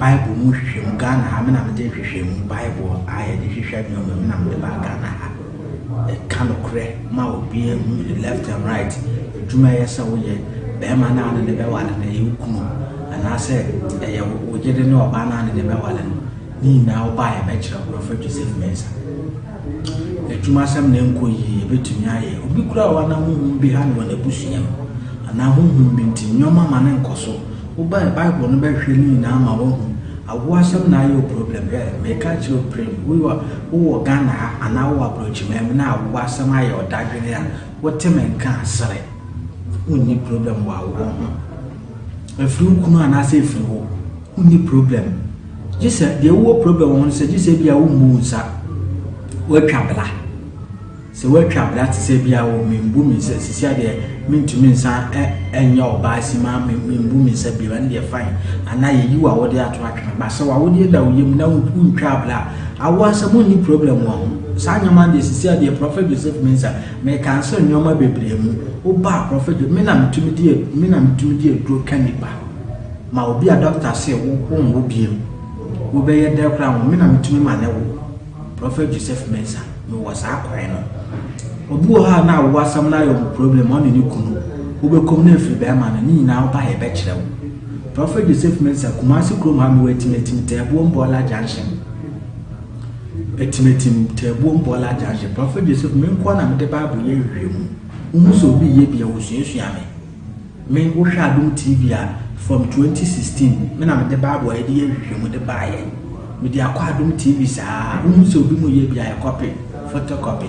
Bible mu nhwehwɛmu, Ghana ha me na mede nhwehwɛmu Bible a yɛde hwehwɛ nneɛma me na mede baa Ghana ha. Ɛka nokorɛ ma obiara hu left and right. Adwuma ɛyɛ sɛ woyɛ bɛrima no a ne ne bɛware no ɛyɛ wo kunu anaasɛ ɛyɛ wo yere ne ɔbaa no a ne ne bɛware no ne nyinaa wo baa yɛbɛkyerɛ wo Prophet Joseph Mensah. Adwuma asɛm na ɛnkɔ yie yɛbɛtumi ayɛ. Obi koraa wɔ hɔ na honhom bi ha no wɔ n'abusua mu anaa honhom bi nti nneɛma ma ne nkɔ so. Wobae Bible no bɛhwehwɛ ne nyinaa ma woahu. Awoɔ asɛm na ayɛ wo problem. Hwɛ, meka kyerɛ wo pren, wowɔ wowɔ Ghana ha anaa wowɔ aborɔkyiman mu na awoɔ asɛm ayɛ wo dadwene a, wote me nka a, sere. Wonni problem wɔ awoɔ ho. Ɛfiri wo kunu anaasɛ ɛfiri wo, wonni problem. Gye sɛ deɛ wowɔ problem wɔ ho no sɛ gye sɛ ebia wommu wo nsa, woatwa bla. Sɛ woatwa bra te sɛ bi a o membu me nsa sisi adeɛ mentumi nsa nyɛ ɔbaa si ma membu me nsa bio ɛno deɛ fine anaa yɛyi wo awodeɛ ato atwene ba sɛ w'awodeɛ da wo yam na wontwa bra a awoɔ asɛm wonni problem wɔ ho saa nneɛma no deɛ sisi adeɛ Prophet Joseph Mensah meka nso nneɛma bebree mu woba a Prophet me na metumi di me na metumi di aduro ka nipa ma obi a doctor se wo wonwo biem wobɛyɛ dɛ koraa wo me na metumi ma ne wo Prophet Joseph Mensah, mewɔ saa kwan no. Obi wɔ hɔ a na awo asɛm no ayɛ ɔmo problem, ɔne ne kunu, wobɛkɔ mu na afiri bɛrima no, ne nyinaa woba a yɛbɛkyerɛ wo. Prophet Joseph Mensah, Kumasi kurom ha mewɔ Atimatim Taabuom Bɔɔla Junction. Atimatim Taabuom Bɔɔla Junction. Prophet Joseph, me nkoa na mede Bible yɛ nhwehwɛmu. Wohu sɛ obi yɛ bi a, wosuasua me. Me wohwɛ Adom TV a from 2016 me na mede bible a yɛde yɛ nhwehwɛmu de baeɛ. Mede akɔ Adom TV saa wohu sɛ obi mu yɛ bi a yɛ copy, photocopy.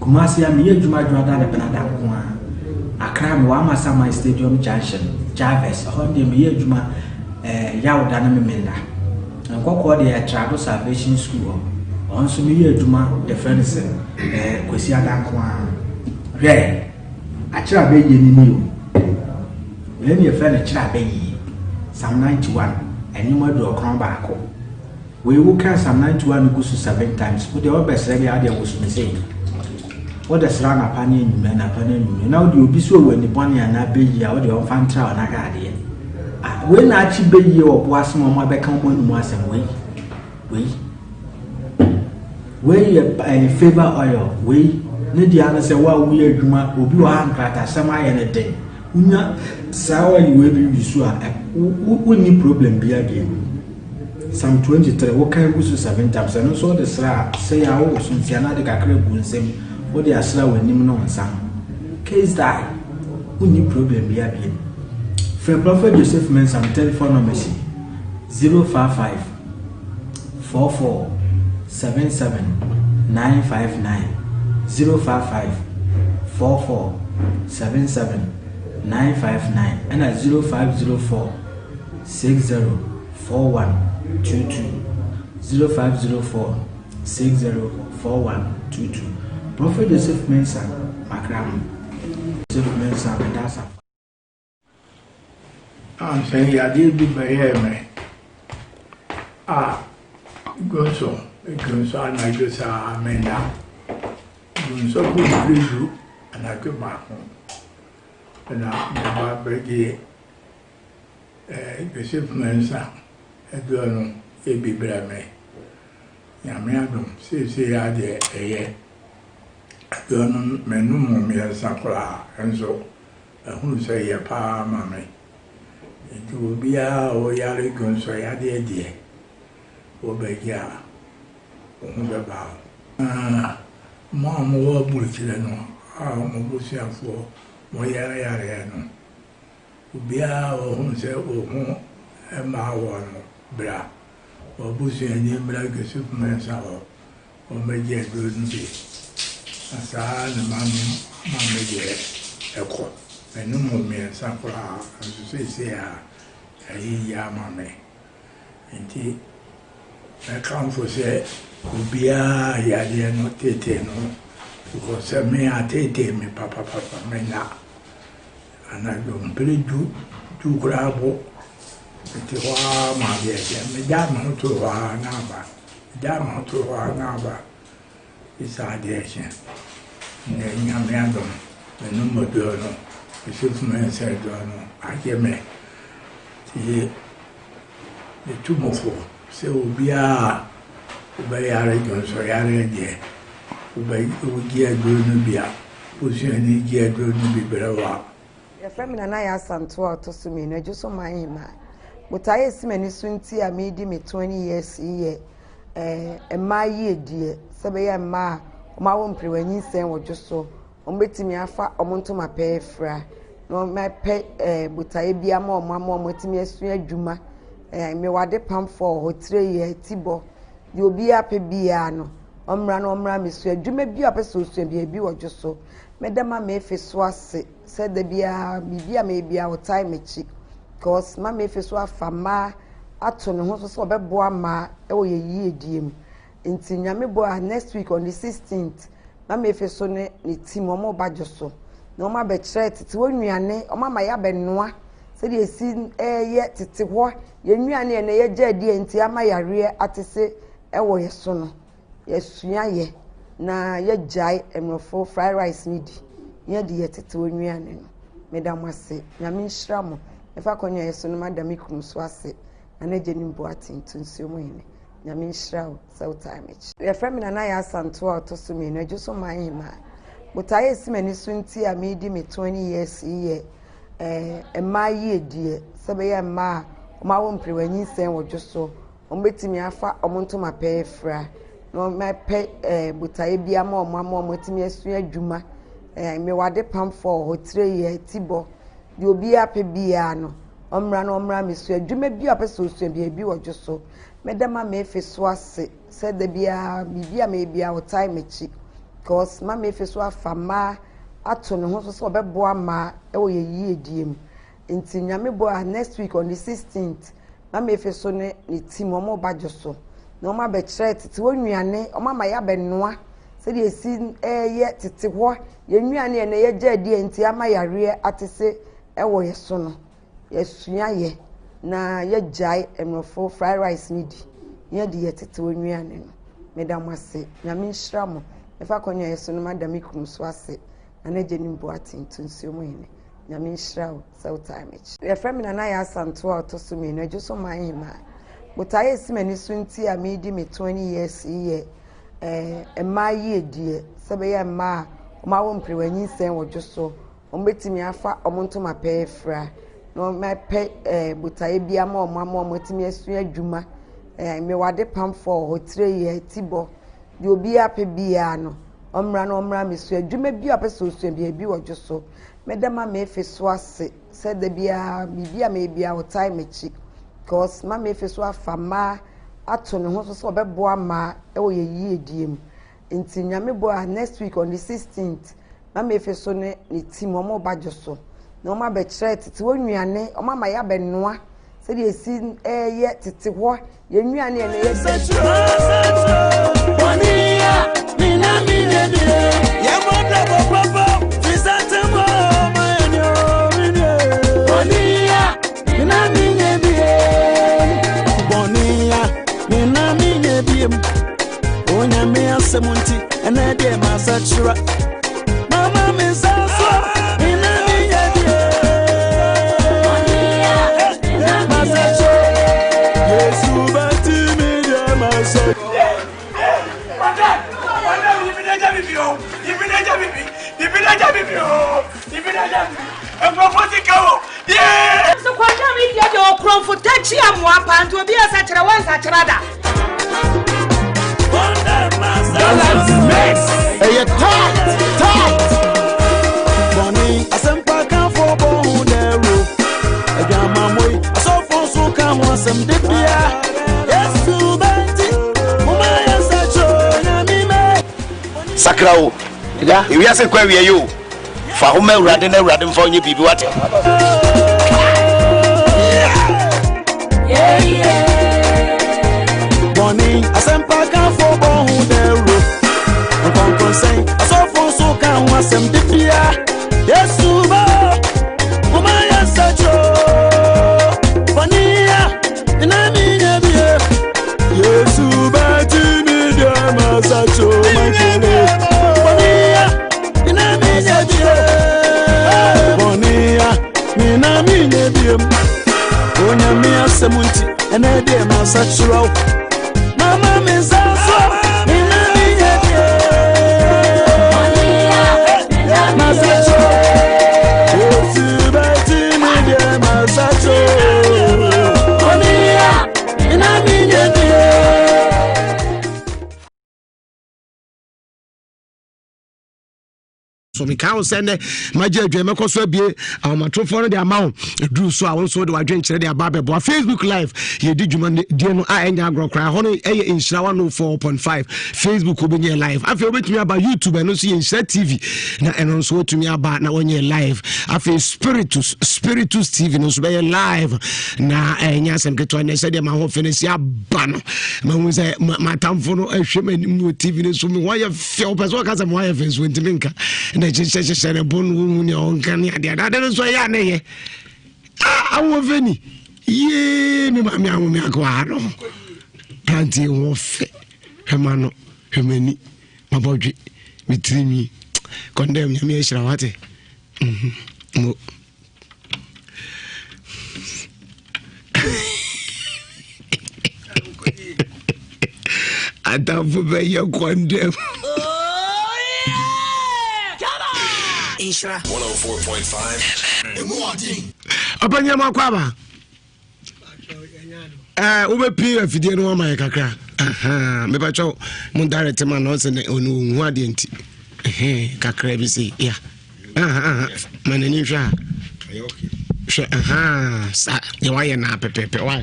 Kumasi a meyɛ adwuma adwuma ne benada nko ara. Accra mewɔ Amasaman Stadium Junction, Jarvis, ɛhɔ deɛ meyɛ adwuma eh, Yawda ne Memenda. Nkɔkɔɔ deɛ yɛ Trado Salvation School hɔ. Ɔno nso meyɛ adwuma yɛfrɛ no sɛ eh, Kwasi Ada nko ara. Hwɛ! Akyerɛ abɛyie no ni o. Wei ne yɛfrɛ no kyerɛ abɛyie. Psalm 91, ɛnwom 91. Wei wo kan Psalm 91 no gu so seven times. Wo deɛ wobɛsrɛ bi a wodeɛ woso me sei. Wode srɛ anapa ne anwummerɛ, anapa ne anwummerɛ. Na wode obi so wɔ ani bɔne anaa bɛyie a wode ɔmfa ntra wo na hwɛ adeɛ. Ah, wei na akye bɛyie wɔ bo ase ma ɔmo abɛka ɔmo anum asɛm wei. Wei. Wei yɛ ɛyɛ favour oil. Wei ne deɛ ano sɛ wo a woyɛ adwuma obi wɔ ha nkratasɛm ayɛ ne den. Wonya saa oil wei bi wi so a wonni problem biara bio. Psalm 23 wokan gu so seven times ɛno nso wode sra a sɛ yɛ a wowɔ so nsia na ade kakra gu nsam wode asra w'anim ne wo nsa ho. Case die. Wonni problem biara bio. Frɛ Prophet Joseph Mensah me telephone number si 055 44 77 959 055 44 77 959 ɛna 0504 60 41 22 0504 60 41 22 Prophet Joseph Mensah Makramo Joseph Mensah Medasa. Ansa yi yadeɛ bi bɛyɛɛ me a dwonsɔ dwonsɔ anadwo saa menna. Dwonsɔ gu mprɛdu anadwo baako na meba bɛgye eh, Joseph Mensah aduro no ebi brɛ me. Nyame adom seesei adeɛ ɛyɛ. Aduro no menom mmiɛnsa koraa nso Mahunu sɛ ɛyɛ paa ma me. Nti obiara a ɔyare dwonsɔyadeɛ deɛ, wobɛgye a, wo ho bɛba wo. Na mo a mowɔ aburokyire no a mo abusuafoɔ moyareyareɛ no, obiara a ɔhunu sɛ wo ho mmaa woɔ no, bra. W'abusuani mmra Joseph Mensah hɔ. Wɔbɛgye aduro no bi, na saa ara na manom ma me deɛ ɛkɔ. Menom mmiɛnsa koraa nso seesei a ɛyɛ yie ama me. Nti mɛkamfo sɛ obiara yadeɛ no teetee no because sɛ me ateetee me papapapa menna anadwo mpere du du koraa bo mete hɔ ara ma adeɛ kyɛ megyaa me ho too hɔ ara na aba. Megyaa me ho too hɔ ara na aba bisa adeɛ kye. Ndɛ Nyame adom, menom aduro no, Yusuf Mensah aduro no agye me. Nti Metu mo fo sɛ obiara a wobɛyare dwonsɔyareɛ deɛ, wogye aduro no bi a, wosuani gye aduro no bi brɛ wo a. Yɛfrɛ me Nana Yaa Asantewaa a ɔtɔ so mmienu, Adwo man hemaa. Botaeɛ a ɛsi m'ani so nti a meredi me 20 years yi yɛ eh, mmaa yiedie, sɛ ɛbɛyɛ mmaa a wɔawo mperewa nyinsɛn wɔ dwo so, wɔbɛtumi afa wɔn ntoma pɛ afira na wɔapɛ eh, botaeɛ bi ama wɔn ama wɔatumi asua adwuma. Eh, mewɔ adepamfoɔ wɔ hɔ, tire yɛ, tibɔ, deɛ obiara pɛ biara no, ɔmmra na ɔmmra mmɛsua adwuma bi a ɔpɛ sɛ ɔsua biara bi wɔ dwo so. Mɛda Mama Efe so ase sɛ da biara biribi a mɛyɛ biara ɔtae m'akyi because Mama Efe so afa mmaa ato ne ho so sɛ ɔbɛboa mmaa wɔ yɛn yiedie mu. Nti Nyame boa a next week on the 16th Mama Efe so ne ne team wɔn reba dwo so na wɔn abɛkyerɛ tete hɔ nnuane, wɔn ama yɛabɛnoa sɛdeɛ yɛsi yɛ tete hɔ yɛn nnuane a ɛnɛ yɛgya adi a nti ama yareɛ atese wɔ yɛn so no. Yɛasua yɛ na yɛagyae mmorɔfo fried rice no di na yɛadi yɛn tete hɔ nnuane no. Meda mo ase. Nyame nhyira mo. Mɛfa akwannya yi so no mada me kunu nso ase, Nana Agyenim Boateng, Tunsuo mu hene. Nyame nhyira wo sɛ wotaa m'akyi. Yɛfrɛ me Nana Yaa Asantewaa a ɔtɔ so mmienu, Adwo so man hemaa. Botaeɛ a ɛsi m'ani so nti a meredi me 20 years yi yɛ eh, mmaa yiedie, sɛ ɛbɛyɛ mmaa a wɔawo mperewa nyinsɛn wɔ dwo so, wɔbɛtumi afa wɔn ntoma pɛ afira na wɔapɛ eh, botaeɛ bi ama wɔn ama wɔatumi asua adwuma. Eh, mewɔ adepamfoɔ wɔ hɔ, tire yɛ, tibɔ, deɛ obiara pɛ biara no, ɔmmra na ɔmmra mmɛsua adwuma bi a ɔpɛ sɛ ɔsua biara bi wɔ dwo so. Mɛda Mama Efe so ase sɛ da biara biribi a mɛyɛ biara ɔtae m'akyi because Mama Efe so afa mmaa ato ne ho so sɛ ɔbɛboa mmaa wɔ yɛn yiedie mu. Nti Nyame boa a next week on the 16th Mama Efe so ne ne team wɔn reba dwo so na wɔn abɛkyerɛ tete hɔ nnuane, wɔn ama yɛabɛnoa sɛdeɛ yɛsi yɛ tete hɔ yɛn nnuane a ɛnɛ yɛgya adi a nti ama yareɛ atese wɔ yɛn so no. Yɛasua yɛ na yɛagyae mmorɔfo fried rice no di na yɛadi yɛn tete hɔ nnuane no. Meda mo ase. Nyame nhyira mo. Mɛfa akwannya yi so no mada me kunu nso ase, Nana Agyenim Boateng, Tunsuo mu hene. Nyame nhyira wo sɛ wotaa m'akyi. Yɛfrɛ me Nana Yaa Asantewaa a ɔtɔ so mmienu, Adwo so man hemaa. Botaeɛ a ɛsi m'ani so nti a meredi me 20 years yi yɛ eh, mmaa yiedie, sɛ ɛbɛyɛ mmaa a wɔawo mperewa nyinsɛn wɔ dwo so, wɔbɛtumi afa wɔn ntoma pɛ afira na wɔapɛ eh, botaeɛ bi ama wɔn ama wɔatumi asua adwuma. Eh, mewɔ adepamfoɔ wɔ hɔ, tire yɛ, tibɔ, deɛ obiara pɛ biara no, ɔmmra na ɔmmra mmɛsua adwuma bi a ɔpɛ sɛ ɔsua biara bi wɔ dwo so. Mɛda Mama Efe so ase sɛ da biara biribi a mɛyɛ biara ɔtae m'akyi because Mama Efe so afa mmaa ato ne ho so sɛ ɔbɛboa mmaa wɔ yɛn yiedie mu. Nti Nyame boa a next week on the 16th Mama Efe so ne ne team wɔn reba dwo so na wɔn abɛkyerɛ tete hɔ nnuane, wɔn ama yɛabɛnoa sɛdeɛ yɛsi yɛ tete hɔ yɛn nnuane a ɛnɛ yɛ. Onyame asɛm nti ɛnɛ deɛ masakyera mama me nsa so mena menyɛ bie masakyera Yesu bɛtumi deɛ masakyera. Nso kwanta mi deɛ deɛ ɔkorɔmfo takyi amoa paa nti obi asakyera wansakyera da. Ɛyɛ tight tight. Bɔnne asɛmpakanfo bɔ ho dawuro. Adwamammɔ yi asɔfo nso ka ho asɛm de bia. Yesu bɛnti moma yɛn nsa kyerɛ Onyame mɛ. Sakra o. Ewiase kɔ awie yi o. Fa ho ma Awurade na Awurade mfa wo nyɛ biribi wate. Bɔne asɛmpakanfo bɔ ho dawuro. Nkɔnkɔnsɛn asɔfo nso ka ho asɛm de bia. Yesu ba moma yɛn nsa kyerɛ bɔne a ɛna menyɛ bie. Yesu bɛtumi deɛ masa kyerɛ mankele. Bɔne a ɛna menyɛ bie. Bɔne a Ɛnɛ deɛ masakyerɛ wo. Mama me nsa so, me na menyɛ deɛ. Masakyerɛ wo. Yesu bɛti me deɛ masakyerɛ wo. Ɔne a, me na menyɛ deɛ. So mekae wo sɛ nnɛ magye adwa mɛkɔ so abie ahomatorofoɔ no de ama wo ɛduru so a wo nso wode w'adwenkyerɛ de aba abɛboa facebook live yɛdi dwumadie no a ɛnyɛ agorɔ koraa hɔ no ɛyɛ nhyira 104.5 facebook wobɛnyɛ live afei wobɛtumi aba youtube ɛno nso yɛ nhyira tv na ɛno nso wotumi aba na wɔnyɛ live afei spiritus spiritus tv no nso bɛyɛ live na ɛnyɛ asɛm ketewa nɛ sɛdeɛ mahoɔfɛ no si aba no mahu sɛ matamfo no ahwɛ m'anim wɔ tv no so me hɔ ayɛ fɛ wopɛ sɛ ɔka sɛ mo ayɛ fɛ nso ntumi nka na hyehyɛ hyehyɛ ne bo no wohu nea ɔnka ne adeɛ ade no nso ɛyɛ a na ɛyɛ awɔ fɛ ni yee me maame awo me akoa no pante wɔ fɛ hwɛ ma no hwɛ m'ani mabɔdwe me tirinwi kɔndɛm nyame ahyira wate mhm. mo atamfo bɛyɛ kɔndɛm Nhyira 104.5 ɔpɛnyɛ mu akɔ aba Eh, wobɛpie afidie no ama yɛ kakra mepakyɛw mo direct ma no ɔsɛ ɔne ɔnhu adeɛ nti kakra bi sei ya ma n'ani nhwɛ a hwɛ sa deɛ wayɛ no pɛpɛpɛ wa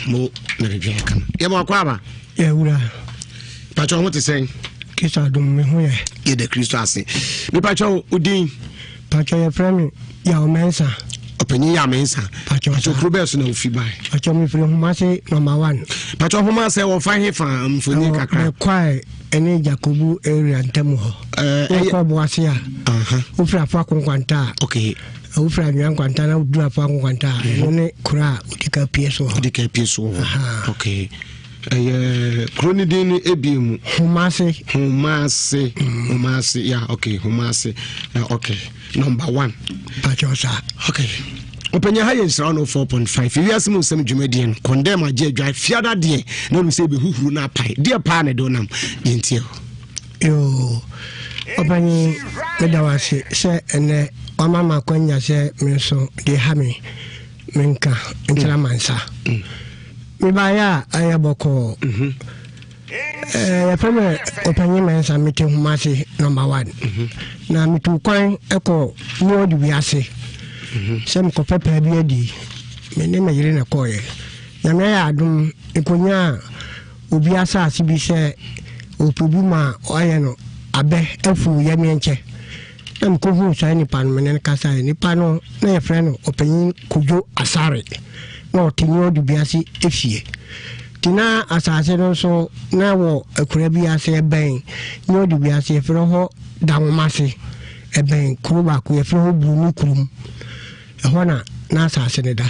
mo na biribiara kama yɛma wakɔ aba yɛwura pakyɛw ho te sɛn kristo adom me ho yɛ yɛda kristo ase mepakyɛw wodin Pakyɛ yɛfrɛ me Yaw Mensah. Ɔpanyin Yaw Mensah. Pakyɛ Pakyɛ kuro bɛɛ so na ofi bae. Pakyɛ mefiri Homase number one. Pakyɛ Homase wɔfa he fa mfoni kakra. Mɛkwae ɛne Jakobu area ntam hɔ. Wokɔ Boase a. Wofiri Afo Akonkwanta a. Okay. Wofiri Anwea Nkwanta na woduru Afo Akonkwanta a. Ɛno ne kuro a wodi ka pie so hɔ. Wodi ka pie so hɔ. Okay. Ɛyɛ kuro no din no ebie mu. Homase. Homase. Mm. Homase ya okay Homase uh, okay number one. Pàtó sa. Okay. ɔpɛnya ha yɛ nhyira no 4.5 ewiase mu nsɛm dwumadie no kɔndɛm agye adwa fiada deɛ na ɔnim sɛ ɛbɛhuhuru no apae deɛ paa na ɛde wonam yɛntie hɔ yoo ɔpanyin meda wo ase sɛ ɛnɛ wama ma akwanya sɛ me nso deɛ ha me menka nkyerɛ amansa mm. Mebaeɛ a ɛyɛ bɔkɔɔ. Mhm. Eh, yɛfrɛ me Ɔpanyin Mensah, mete Homase number one. Mhm. Na metu kwan kɔ Neword wiase mhm. sɛ mekɔpɛ paa bi adi. Me ne me yere na ɛkɔeɛ. Nyame ayɛ adom, mekɔnyaa obi asase bi sɛ ɔpɛ bi ma ɔayɛ no abɛ afuw yɛmeɛnkyɛ. Na mekɔhuu saa nipa no, me ne no kasaeɛ. Nipa no, na yɛfrɛ no Ɔpanyin Kojo Asare. Na ɔte New Dubiase efie. Nti na asase no nso, na ɛwɔ akura bi ase, ɛbɛn New Dubiase, yɛfrɛ hɔ Dawomase. Ɛbɛn kuro baako, yɛfrɛ hɔ Buroni kurom. Ɛhɔ na na asase no da.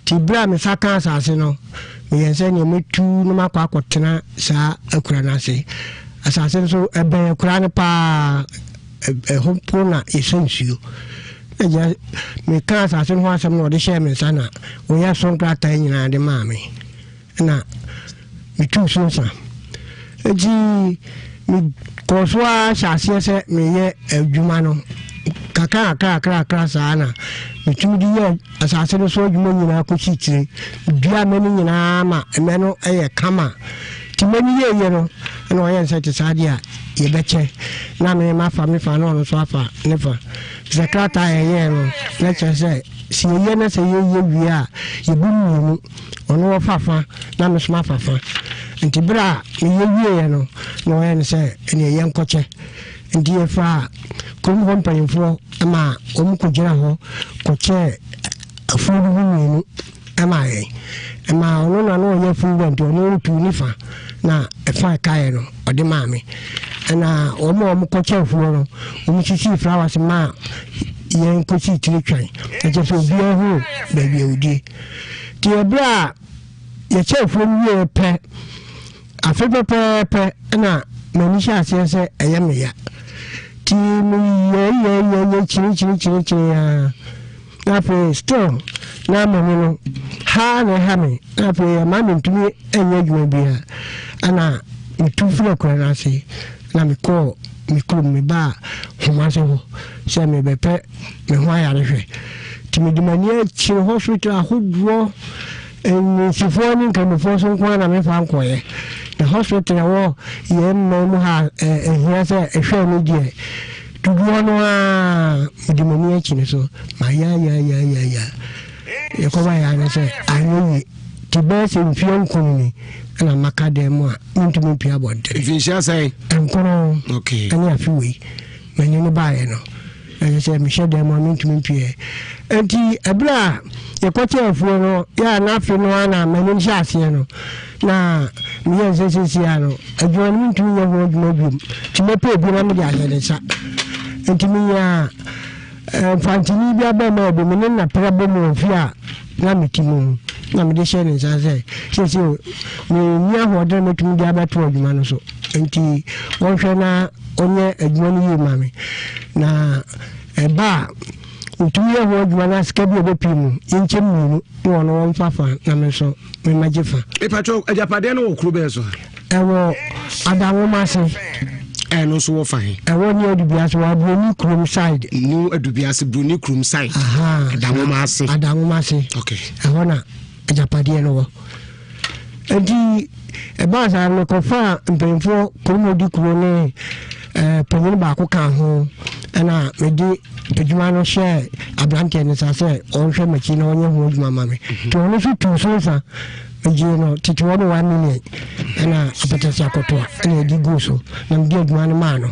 Nti berɛ a me nsa kaa asase no, meyɛɛ sɛ nea mɛtu na makɔ akɔtena saa akura no ase. Asase no so ɛbɛn akura no paa, ɛhɔ mpo na yɛsɛ nsuo. Na gya meka asase no ho asɛm na ɔde hyɛɛ me nsa na wɔyɛ so nkrataa nyinaa de maa me. na metuu so nsa. Enti mekɔɔ so ara hyɛ aseɛ sɛ meyɛ adwuma no kakra kakra kakra saa na metumi de yɛ asase no so adwuma nyinaa kɔsi tire. Medua mmɛ no nyinaa ma mmɛ no yɛ kama. Nti mmɛ no yɛyɛ no ɛna ɔyɛ nsɛ te saa deɛ a yɛbɛkyɛ na me mafa me fa na ɔno nso afa ne fa. Sɛ krataa a yɛyɛɛ no na kyerɛ sɛ sɛ yɛyɛ na sɛ yɛyɛ wie a yɛbu mmienu. Ɔno ɔfa fa na me nso mafa fa. Nti berɛ a meyɛ wieeɛ no, na ɔyɛ no sɛ ɛneɛ yɛnkɔkyɛ. Nti yɛfaa kurom hɔ mpanimfoɔ ma wɔn kɔgyina hɔ kɔkyɛɛ afuo no mu mmienu maa yɛn. Ɛmaa ɔno na na ɔyɛ afuo wura nti ɔno ɔtuu ne fa na ɛfa ɛkaeɛ no ɔde maa me. Ɛna wɔn a wɔkɔkyɛ afuo no, wɔsisii flowers maa yɛn kɔsii tiri twan. Ɛkyɛ sɛ obiara huu baabi a ɔdie. Nti ɛberɛ a yɛkyɛɛ afuo no wieɛ pɛ, afe pɛpɛɛpɛ na m'ani hyɛ aseɛ sɛ ɛyɛ me ya. Nti meyɛyɛyɛyɛ kyinikyinikyinikyini ara. Na afei still na m'ani no ha na ɛha me. Na afei ɛma mentumi nyɛ adwuma biara. Ɛna metu firi akura no ase na mekɔɔ me kurom, mebaa Homase hɔ sɛ mebɛpɛ me ho ayarehwɛ. Nti mede m'ani akyiri hospital ahodoɔ, nsifoɔ ne nkramofoɔ so nko ara na memfa nkɔeɛ. Na hospital ɛwɔ yɛn mman mu ha ɛhia sɛ ɛhwɛ no deɛ dodoɔ no ara mede m'ani akyi no so mayayayayaya. Yɛkɔba yɛ ara sɛ anyɛ yie. Nti bɛyɛ sɛ mfeɛ nkron ni ɛna maka dan mu a mentumi mpue abɔntene. Mfinhyia sɛn? Nkron. Okay. Ɛne afe wei m'ani no baeɛ no. Ɛyɛ sɛ mehyɛ dan mu a mentumi mpue. Nti ɛberɛ a yɛkɔkyɛ afuo no yɛ a na afe no ara na m'ani hyɛ aseɛ no na meyɛ nsɛ seesei a no adwuma no mentumi nyɛ ho adwuma biom. Nti mɛpɛ obi na mede ahyɛ ne nsa. Nti menyaa Mfantini bi abarimaa bi, me ne no na pra bɔ mu wɔ fie a na mete mu no, na mede hyɛɛ ne nsa sɛ, seesei menni ahoɔden a mɛtumi de abɛto adwuma no so, enti ɔnhwɛ na ɔnyɛ adwuma no yie ma me. Na ɛba a metumi yɛ ho adwuma na sika bi a ɛbɛpie mu, yɛnkyɛ mmienu na ɔno ɔmfa fa na me nso memmɛgye fa. Mepatwɔ, agyapadeɛ no wɔ kuro bɛn so? Ɛwɔ Adanwoma ase. Ɛno nso wɔ fa he? Ɛwɔ New Adubiase wɔ Broni kurom side. New Adubiase Broni kurom side. Adanwoma ase. Adanwoma ase. Okay. Ɛhɔ na agyapadeɛ no wɔ. Nti ɛbaa saa no mekɔfaa mpanyinfoɔ kurom odi kuro ne ɛɛ panyin baako ka ho ɛna mede adwuma no hyɛɛ aberanteɛ no nsa sɛ ɔnhwɛ m'akyi na ɔnyɛ ho adwuma ma me. Mhm. Nti ɔno nso tuu so nsa. Megyee no tete hɔ no 1 million ɛna apɛtɛsi akɔtoa ɛna ɛde guu so na mede adwuma no maa no.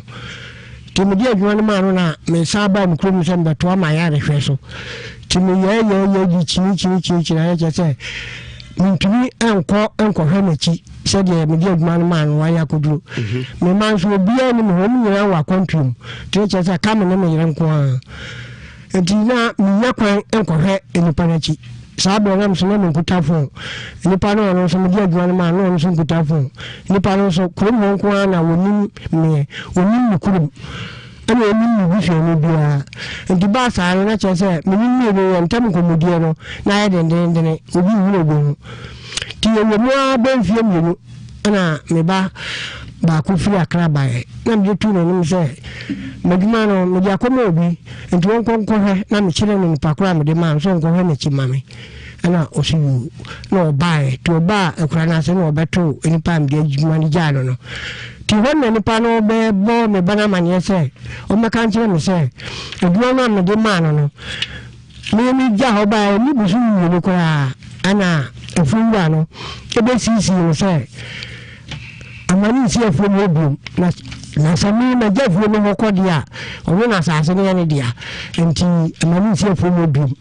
Nti mede adwuma no maa no na mesan baa me kurom sɛ mebɛtoa m'ayarehwɛ so. Nti meyɛɛyɛɛyɛ de kyini kyini kyini kyini ayɛ kyerɛ sɛ mentumi nkɔ nkɔhwɛ n'akyi sɛdeɛ mede adwuma no maa no wayɛ akɔduro. Mhm. Me mma nso obiara nni me hɔ, wɔn nyinaa wɔ akwantuo mu. Nti kyerɛ sɛ ka me ne me yere nko ara. Enti na minnya kwan nkɔhwɛ nnipa no akyi. Saa bere no na me nso na minkuta fon. Nnipa no a ɔno nso mede adwuma no maa no na ɔno nso nkuta fon. Nnipa no nso, kurom hɔ nko ara na wɔnim me, wɔnnim me kurom, ɛnna wɔnnim me busuani biara. Enti baa saa no, na kyerɛ sɛ me ne mmienu yɛn ntam nkɔmmɔdie no, na ayɛ dendeendene, obi nhunu obi ho. Nti yɛwɔ mu ara bɛyɛ mfeɛ mmienu ɛna me ba baako firi Accra baeɛ na mede too n'anim sɛ m'adwuma no mede akɔma obi nti wɔnkɔ nkɔhwɛ na mekyerɛ no nipa korɔ a mede maa no sɛ ɔnkɔhwɛ n'akyi ma me ɛna ɔsi yoo na ɔbaeɛ nti ɔbaa akura no ase na ɔbɛtoo nipa a mede adwuma no gyaa no no nti hɔ na nipa no bɛbɔ me ba no amaneɛ sɛ ɔmmɛka nkyerɛ me sɛ adwuma no a mede maa no no Me megyaa hɔ baeɛ ne bosome mmienu koraa ɛna afuo wura no ɛbɛsiisii no sɛ ama ne nsi afuo no hɔ biom na na sɛ me magya afuo no hɔ kɔ deɛ a ɔno na asase no yɛ ne dea nti ama ne nsi afuo no hɔ biom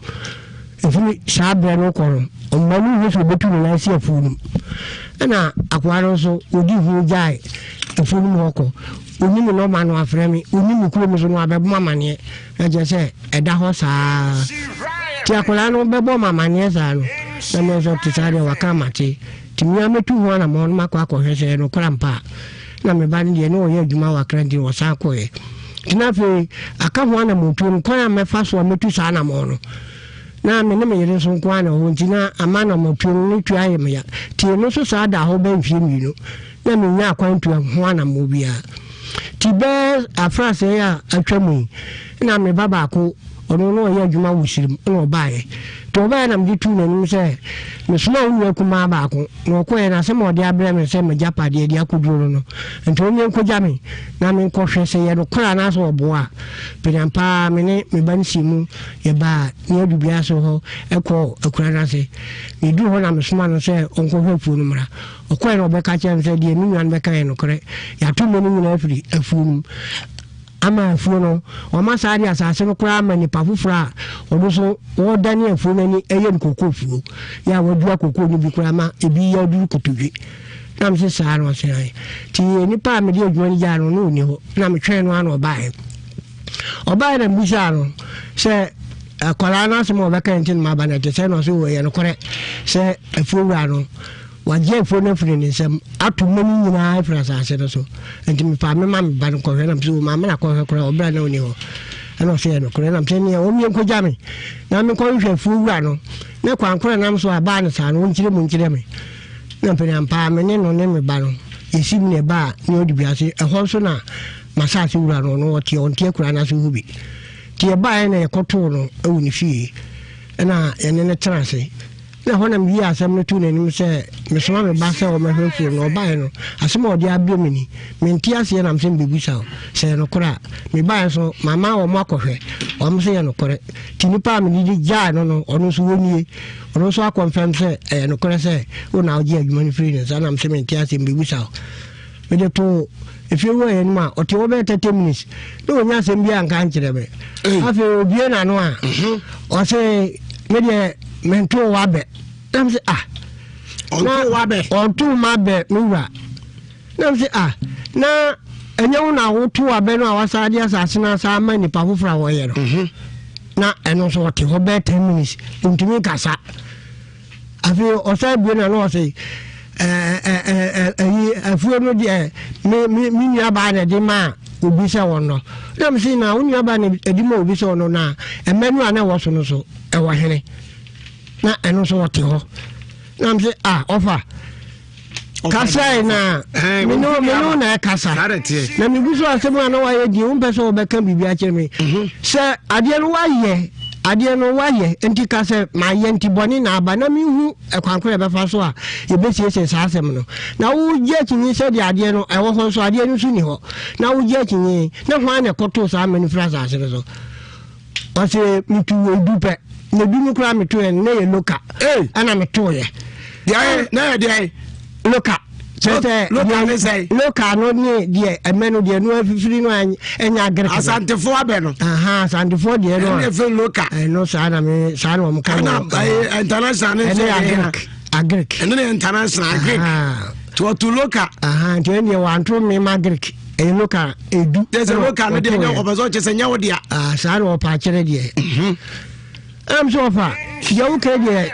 ɛfiri saa berɛ no kɔ no ɔma no hu sɛ ɔbɛtu ne nan asi afuo no mu ɛna akoa no nso ɔdi ho gyae afuo no mu hɔ kɔ ɔni me nɔma no afrɛ me ɔni me kurom so no abɛbɔ amaneɛ Na kyerɛ sɛ ɛda hɔ saa. Nti akwadaa no bɛbɔ me amaneɛ saa no, na me nso te saa deɛ waka mate. Nti me ara mɛtu ho anamɔn na makɔ akɔhwɛ sɛ ɛyɛ nokorɛ ampa a. Na me ba no deɛ na ɔyɛ adwuma wɔ Accra nti ɔsan kɔeɛ. Nti na afei aka ho anamɔntuo no, kwan a mɛfa so a mɛtu saa anamɔn no, na me ne me yere nso nko ara na ɛwɔ hɔ nti na ama anamɔntuo no ne tua ayɛ me ya. Nti ɛno nso saa da hɔ bɛyɛ mfeɛ mmienu na mennya akwantuo ho anamɔn biara. Nti bɛyɛ afrasɛɛ a atwa mu yi na me ba baako ɔno na ɔyɛ adwuma wɔ Sirim na ɔbaeɛ. Nti ɔbaeɛ na mede tuu n'anim sɛ mesoma wo nua kumaa baako na ɔkɔeɛ na asɛm a ɔde abrɛ me sɛ m'agyapadeɛ de akɔduro no no nti ɔnyɛ nkɔgya me na menkɔhwɛ sɛ ɛyɛ nokorɛ anaasɛ ɔboa a. Pene ampa ara me ne me ba no sii mu yɛbaa ne adubea ase hɔ kɔɔ akura no ase. Yɛduruu hɔ na mesoma no sɛ ɔnkɔhwɛ afuo no mmra. Ɔkɔe na ɔbɛka kyerɛɛ no sɛ, Deɛ me nua no bɛka yɛ nokorɛ. Yɛato mmɛ no nyinaa afiri afuo no mu ama afuo no. Wɔama saa de asase no koraa ama nipa foforɔ a ɔno nso ɔredane afuo no ani yɛ no kokoo fuo, yɛ a wadua kokoo no bi koraa ma ebi yɛ aduru kotodwe. Na mese saa na ɔse ae. Nti nipa a mede adwuma no gyaa no no ɔnni hɔ. Na metwɛn no ara na ɔbaeɛ. Ɔbaeɛ na mebisaa no sɛ akwadaa no asɛm a ɔbɛka nti na maba no ɛte sɛ na ɔse ɛyɛ nokorɛ sɛ afuo wura no Wagye afuo no afiri ne nsam, ato mmɛ no nyinaa afiri asase no so. Enti mefaa me ma me ba no kɔhwɛ, na mese, O maame na kɔhwɛ koraa, ɔbra na ɔnni hɔ. Ɛna ɔsɛ yɛ nokorɛ. Ɛna mesɛ neɛ wɔn yɛnkɔgya me na menkɔhwehwɛ afuo wura no ne kwan korɔ nam so a baa no saa no wɔnkyerɛ mu nkyerɛ me. Na mpɛn ampa me ne no ne me ba no yɛsi mu na ɛbaa ne ɔde bi ase. Ɛhɔ nso na m'asase wura no ɔno ɔteɛ, ɔnte akuraa no ase hɔ bi. Nti yɛbaeɛ na yɛkɔtoo no wɔ ne fie ɛna yɛne no tena ase. Na ɛhɔ na meyii asɛm no too n'anim sɛ mesoma me ba sɛ ɔmmɛhwɛ afuom no. Ɔbaeɛ no, asɛm a ɔde abrɛ me ni, Mente aseɛ na mesɛ mebɛbisa wo sɛ ɛyɛ nokorɛ a. Mebaeɛ nso, mama wɔn akɔhwɛ, wɔn se ɛyɛ nokorɛ. Nti nipa a mede gyaa no no, ɔno nso wɔnie. Ɔno nso akɔnfɛm sɛ ɛyɛ nokorɛ sɛ wo na wogyee adwuma no firii ne nsa. Na mese mente aseɛ, mebɛbisa wo. Mede too efiewura yi anim a, ɔte hɔ bɛyɛ 30 minutes na ɔnya asɛm biara nka nkyerɛ me. Afei obie n'ano a, mhm. ɔse me deɛ mentoo w'abɛ. Na mese ah. Ɔntoo w'abɛ. Ɔntoo m'abɛ me wura. Na mese ah na ɛnyɛ wo na woto abɛ no a wasa de asase no asa ama nipa foforɔ a wɔyɛ no. Mhm. Na ɛno nso ɔte hɔ bɛyɛ 10 minutes ɔntumi nkasa. Afei ɔsan bue n'ano ɔse, Ɛyi afuo no deɛ me me me nuabaa na ɛde maa obi sɛ ɔnnɔ. Na me se na wo nuabaa na ɛde ma obi sɛ ɔnnɔ na ɛmɛ no a na ɛwɔ so no so ɛwɔ hene? Na ɛno nso ɔte hɔ. Na me se ah ɔfa kasae na me ne me ne na ɛkasa na megu so asɛm a na wayɛ din wompɛ sɛ wɔbɛka biribi akyerɛ me mhm. sɛ adeɛ no wayɛ adeɛ no wayɛ nti ka sɛ mayɛ nti bɔne na aba na mehu ɛkwan koro yɛbɛfa so a yɛbɛsiesie saa asɛm no na wogye akyinyi sɛ deɛ adeɛ no ɛwɔ hɔ nso adeɛ no nso ni hɔ na wogye akyinyi na hwan na ɛkɔtoo saa mma no firi asase no so Ɔse metu edu pɛ na edu no koraa meto yɛ no na yɛ loka ɛna meto yɛ. Deɛ na yɛ deɛ. Loka kyerɛ sɛ loka ne sɛ. Loka no ne deɛ ɛmɛ no deɛ no afifiri no ɛnyɛ agere. Asantefoɔ abɛ no. Asantefoɔ deɛ no. Ɛna efe loka. Ɛno saa na me saa na wɔn ka no. Ɛna international ne sɛ. Ɛne agric agric. Ɛne ne international agric. Nti ɔto loka. Nti ɛne deɛ wanto me ma agric. Ɛyɛ loka edu. Kyɛ sɛ loka no deɛ nyɛ ɔpɛ sɛ ɔkyɛ sɛ nyɛ wo dea. Ah, saa na ɔpa akyerɛ deɛ. Mhm. Ɛm sɛ ɔfa deɛ woka deɛ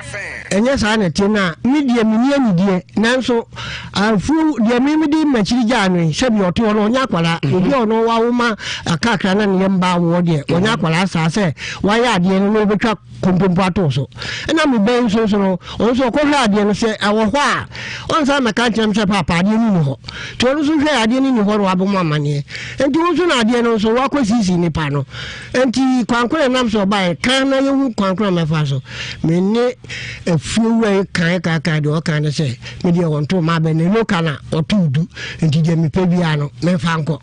ɛnyɛ saa na ɛte na me deɛ menni anideɛ nanso afuo deɛ me mede m'akyiri gyaa no yi sɛbi ɔte hɔ no ɔnyɛ akwadaa mhm. obi a ɔno wawo ma akakra na ne yam ba awoɔ deɛ ɔnyɛ mhm. akwadaa saa sɛ wayɛ adeɛ no na ɔbɛtwa kontompo ato so. Ɛna me ba yi nso so no, ɔno nso ɔkɔhwɛ adeɛ no sɛ ɛwɔ hɔ a, ɔnsan mmɛka nkyerɛ me sɛ paapa adeɛ no nni hɔ. Nti ɔno nso hwɛ adeɛ no nni hɔ na wabɔ mu amanneɛ. Nti wo nso na adeɛ no nso woakɔsisi nipa no. Nti kwan koro ɛnam sɛ ɔbaeɛ kan na yɛhu kwan koro a mɛfa so. Me ne afuowura yi kan kaakae deɛ ɔka ne sɛ me deɛ wɔnto mma abɛ na loka na ɔto du nti deɛ mepɛ biara no memfa nkɔ.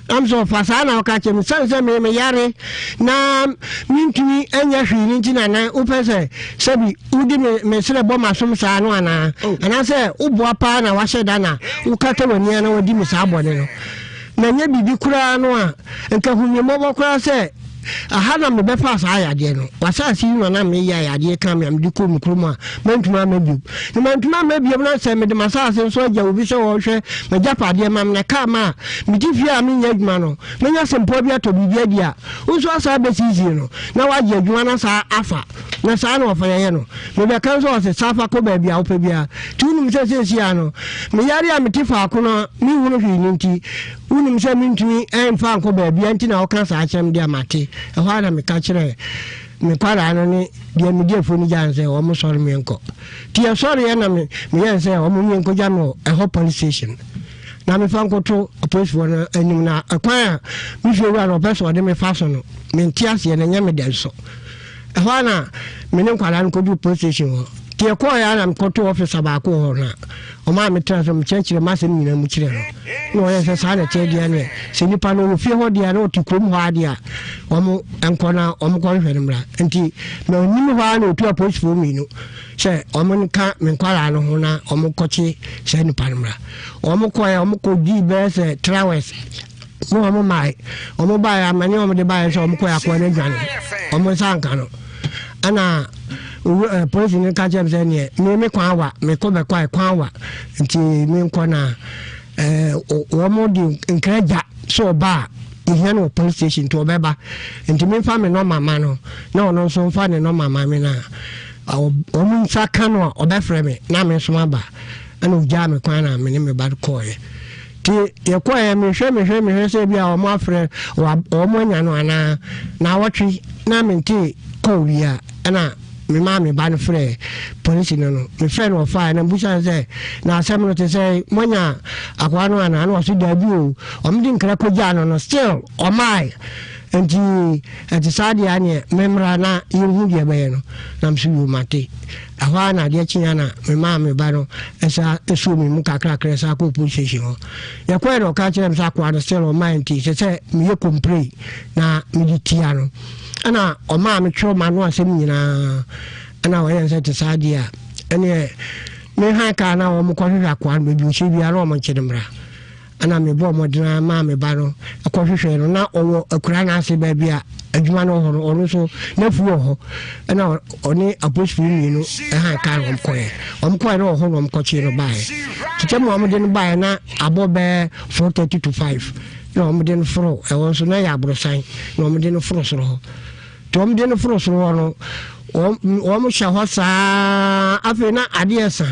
Nam sɛ ɔfa saa na ɔka kyerɛ me sane sɛ me meyare na mentumi nyɛ hwee no nti na na wopɛ sɛ sɛbi wode me me serɛ bɔ m'asom saa no anaa oh. anaasɛ woboa paa na wahyɛ da na wokata w'ani na wadi me saa bɔne no na nyɛ biribi koraa no a nka hu me mmɔbɔ koraa sɛ aha na mebɛfa saa yadeɛ no w'asase yi na na meyɛ yadeɛ ka me a mede kɔ me kurom a mantumi ama biom na mantumi ama biom na sɛ mede m'asase nso agya obi sɛ ɔhwɛ m'agyapadeɛ ma me na kaa ma a mete fie a menyɛ adwuma no menya sɛmpoa bi atɔ biribi adi a wo nso asaa bɛsiesie no na woagye adwuma no saa afa na saa na ɔfa yɛyɛ no mebɛka nso ɔse saa fa kɔ baabi a wopɛ biara nti wonim sɛ seesie a no meyare a mete faako no menhunu hwee no nti Wonim sɛ mentumi mfa nkɔ baabiara nti na woka saa kyerɛ me deɛ mate. Ɛhɔ ara na meka kyerɛɛ me nkwadaa no ne deɛ medi afuo no gyaa no sɛ wɔn sɔre me nkɔ. Nti yɛsɔreɛ na me meyɛɛ sɛ wɔn mmie nkɔgya me wɔ ɛhɔ police station na mefa nkɔto apolisifoɔ no anim na ɛkwan a me fie wura no ɔpɛ sɛ ɔde me fa so no mente aseɛ na ɛnyɛ me dɛ nso. Ɛhɔ ara na me ne nkwadaa no kɔduru police station hɔ. Nti yɛkɔɔeɛ ara na mekɔtoo officer baako wɔ hɔ na ɔmaa metena so mekyerɛkyerɛ m'asɛm nyinaa mu kyerɛɛ no. Na ɔyɛ sɛ saa na ɛteɛ deɛ neɛ sɛ nipa no wɔ fie hɔ deɛ na ɔte kurom hɔ ara deɛ a wɔn nkɔ na wɔn kɔhwehwɛ no mmra. Nti m'anim hɔ ara na ɔtu apolisifoɔ mmienu sɛ wɔn nka me nkwadaa no ho na wɔn kɔkye saa nipa no mmra. Wɔn kɔɛ wɔn kɔdii bɛyɛ sɛ three hours ne wɔn mmae. Wɔn baeɛ amane a wɔde baeɛ sɛ wɔn kɔɛ akoa no adwane. Wɔn nsa anka no. Ɛna owura eh, polisi no ka kyerɛ me sɛ neɛ me me kwan wa mekɔ bɛkɔ a kwan wa nti menkɔ na eh, wɔn de nkra gya sɛ ɔba a yɛhia no wɔ police station nti ɔbɛba nti memfa me nɔma ma no na ɔno nso mfa ne nɔma ma me na wɔn nsa ka no a ɔbɛfrɛ me na me nso maba ɛna ɔgyaa me kwan na me ne me ba kɔɔeɛ. Nti yɛkɔɛ mehwɛ mehwɛ mehwɛ sɛ bi a wɔn afrɛ wɔn anya no anaa na awɔtwe na mente kɔɔ wie a ɛna memaa me ba no frɛ polisi no no mefrɛ no ɔfae na mbusa no sɛ na asɛm no te sɛ moanya akoa no anaa na ɔso daabi o wɔn de nkra kɔgyaa no no still ɔmae nti ɛte saa deɛ aneɛ memmra na yɛnhu deɛ ɛbɛyɛ no na mso yoo mate Ɛhɔ ara na adeɛ kyeeɛ na memaa me ba no sa suo me mu kakrakra san kɔɔ police station hɔ. Yɛkɔɛ na ɔka kyerɛɛ me sɛ akoa no still ɔmmaeɛ nti ɛsɛ sɛ meyɛ complain na mede tia no. Ɛna ɔmaa me twerɛ m'ano asɛm nyinaa ɛna ɔyɛɛ sɛ te saa deɛ a ɛneɛ menhan kaa na wɔn kɔhwehwɛ akoa no baabi ɔhyɛ biara na wɔn nkye no mmra. Ɛnna mebɔɔ mmɔden ara maa me ba no kɔhwehwɛɛ no. Ná ɔwɔ akuraa no ase baabi a adwuma no wɔ hɔ no, ɔno nso n'afuw wɔ hɔ. Ɛnna ɔne apolisifo mmienu han kar na wɔkɔeɛ. Wɔkɔeɛ no wɔ hɔ na wɔkɔkyee no baeɛ. Kyekyɛ mu a wɔde no baeɛ na abɔ bɛyɛ 4:30 to 5 na wɔde no foro ɛhɔ nso na ɛyɛ aborosan na wɔde no foro soro hɔ. Nti wɔde no foro soro hɔ no, wɔhyɛ hɔ saa afei na adeɛ sa.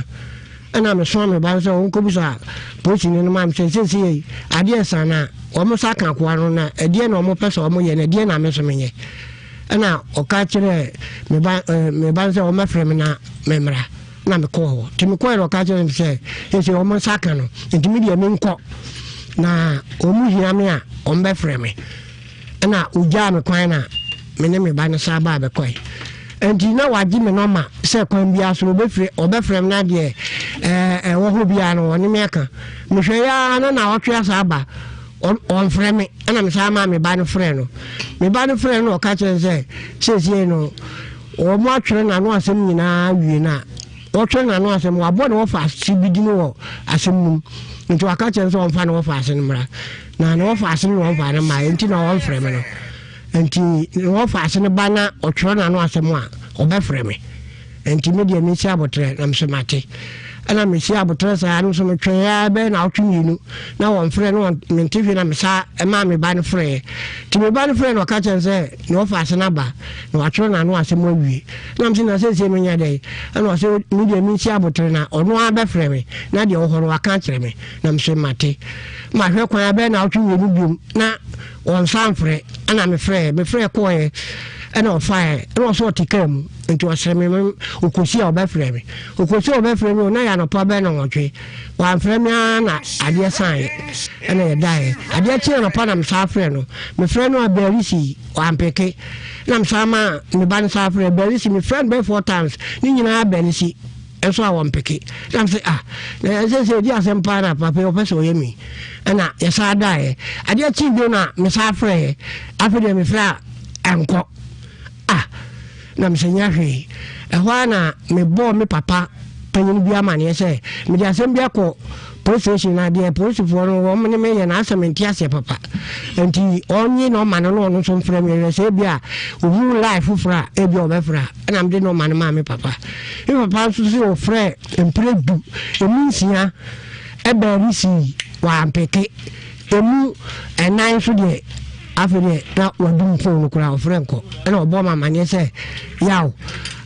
Ɛna mesoma me ba no sɛ ɔnkɔbisa polisini no ma me sɛ seesei adeɛ sa na wɔn nsa ka akoa no na ɛdeɛ na wɔn pɛ sɛ wɔn yɛ na ɛdeɛ na me nso menyɛ. Ɛna ɔka kyerɛɛ me ba ɛɛ me ba no sɛ wɔmmɛfrɛ me na memmra na mekɔɔ hɔ. Nti mekɔɛ na ɔka kyerɛɛ me sɛ seesei wɔn nsa ka no nti me deɛ menkɔ na wɔn hia me a wɔbɛfrɛ me. Ɛna ogyaa me kwan na me ne me ba no san baa bɛkɔe. Enti na wagye me nɔma sɛ kwan biara so no obɛfiri ɔbɛfrɛ me na deɛ ɛɛ ɛwɔ hɔ biara no ɔne me aka. Mehwɛ yɛ ara na naawɔtwe asa aba ɔmfrɛ me ɛna me san maa me ba no frɛ no. Me ba no frɛ no na ɔka kyerɛ no sɛ seesei no wɔn atwerɛ n'ano asɛm nyinaa wie no a Wɔtwɛn n'ano asɛm, wɔabɔ ne wɔfaase bi din wɔ asɛm no mu, nti wɔaka kyerɛ no sɛ ɔmfa ne wɔfaase no mmra. Na ne wɔfaase no na ɔmfaa no mmaeɛ, nti na ɔmfrɛ me no. Nti ne wɔfaase no ba na ɔtwerɛ n'ano asɛm a, ɔbɛfrɛ me. Nti me deɛ mesi aboterɛ, na mese mate. Ɛna mesi aboterɛ saa no nso metwɛn ara bɛyɛ naawɔtwe mmienu na wɔmfrɛ no, mente hwee na mesa maa me ba no frɛɛ. Nti me ba no frɛɛ na ɔka kyerɛ no sɛ ne wɔfaase no aba na watwerɛ n'ano asɛm awie. Na mese, Na seesei menyɛ dɛn? Ɛna ɔse, Me deɛ mensi abotere na ɔno ara bɛfrɛ me, na deɛ ɔwɔ hɔ no waka akyerɛ me. Na mese, Mate. Mahwɛ kwan abɛyɛ naawɔtwe mmienu biom na ɔnsan mfrɛ. Ɛna mefrɛɛ, mefrɛɛ kɔɔɛ, ɛna ɔfaeɛ, ɛna ɔse ɔte kaa mu, nti ɔsrɛ me, ɔkɔsi a ɔbɛfrɛ me. Ɔkɔsi a ɔbɛfrɛ me o, na yɛ anɔpa bɛyɛ nnɔnwɔtwe. Wamfrɛ me ara na adeɛ saeɛ, ɛna yɛdaeɛ. Adeɛ kyee anɔpa na mesan frɛɛ no. Mefrɛ no a bɛrisi, wampeke. Na mesan maa me ba no san frɛɛ bɛrisi, mefrɛ no bɛyɛ four times, ne nyinaa bɛrisi nso a wɔmpeke. Na mese ah, na ɛsɛ sɛ ɛdi asɛm paa na papa yi ɔpɛ sɛ ɔyɛ mi. Ɛna yɛsan daeɛ. Adeɛ kyee bio na mesan frɛɛ, afei deɛ mefrɛ a ɛnkɔ. Ah, na mesɛ nyɛ hwee. Ɛhɔ ara na mebɔɔ me papa panyin bi amaneɛ sɛ mede asɛm bi akɔ police station na deɛ polisifoɔ no wɔn ne me yɛ na asɛ mente aseɛ papa. Nti ɔnye na ɔma no na ɔno nso mfrɛ me hwɛ sɛ ebi a ohu line foforɔ a ebi a ɔbɛfrɛ a ɛna mede na ɔma no maa me papa. Me papa nso sɛ ɔfrɛ mprɛ du emu nsia ɛbɛn resi wampeke. Emu ɛnan nso deɛ afei deɛ na wadum fon no koraa ɔfrɛ nkɔ ɛna ɔbɔ ma amaneɛ sɛ yaw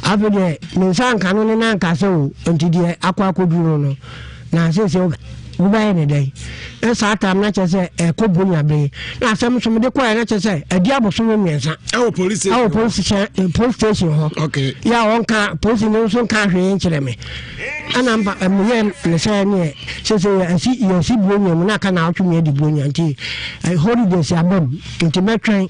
afei deɛ ne nsa nka no ne nan nka sɛ o nti deɛ akɔ akɔduru no no na seesei wobɛyɛ ne dɛn na saa tam na kyerɛ sɛ ɛkɔ bonya bere na asɛm nso mede kɔɛ na kyerɛ sɛ adi abosome mmiɛnsa ɛwɔ police station ɛwɔ police station hɔ okay yɛ a wɔnka police no nso nka hwee nkyerɛ me Ɛna mpa meyɛ ne sɛ neɛ sese yɛasi yɛasi buronya mu na aka na awɔtwe mmiɛ di buronya nti eh, holidays aba mu nti mɛtwɛn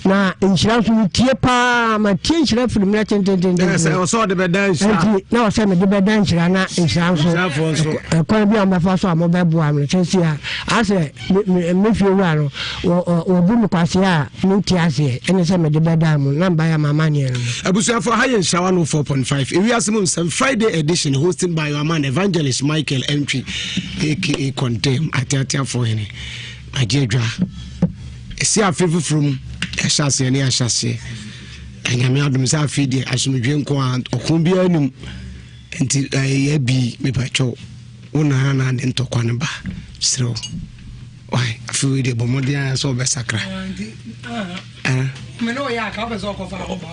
na nhyira nso metie paa matie nhyira firi mmerɛ tentententen sɛ ɔsɛ ɔde bɛda nhyira nti na ɔsɛ mede bɛda nhyira na nhyira nso ɛkwan bi a wɔbɛfa so a mobɛboa me sɛsi a asɛ Me fie wura no, wɔbu me kwasea a mente aseɛ, ɛne sɛ mede bɛdaa mu na mbaeɛ ama amanneɛ no mu. Abusuafo ha yɛ Nhyira 104.5 Ewiase mu nsɛm Friday edition hosted by your man Evangelist Michael Antwi aka Condemn Ateateafoɔ Hene. Magye adwa. Ɛsi afe foforɔ mu yɛahyɛ aseɛ ne yɛahyɛ aseɛ. Anyame adom sɛ afe deɛ asomdwe nko a ɔko biara nim nti ɛyɛ bi mepatwɛw. Wo na na ade ntɔkwa no ba serɛ wo why afei wei deɛ bɔ mmɔden ara sɛ wobɛsakra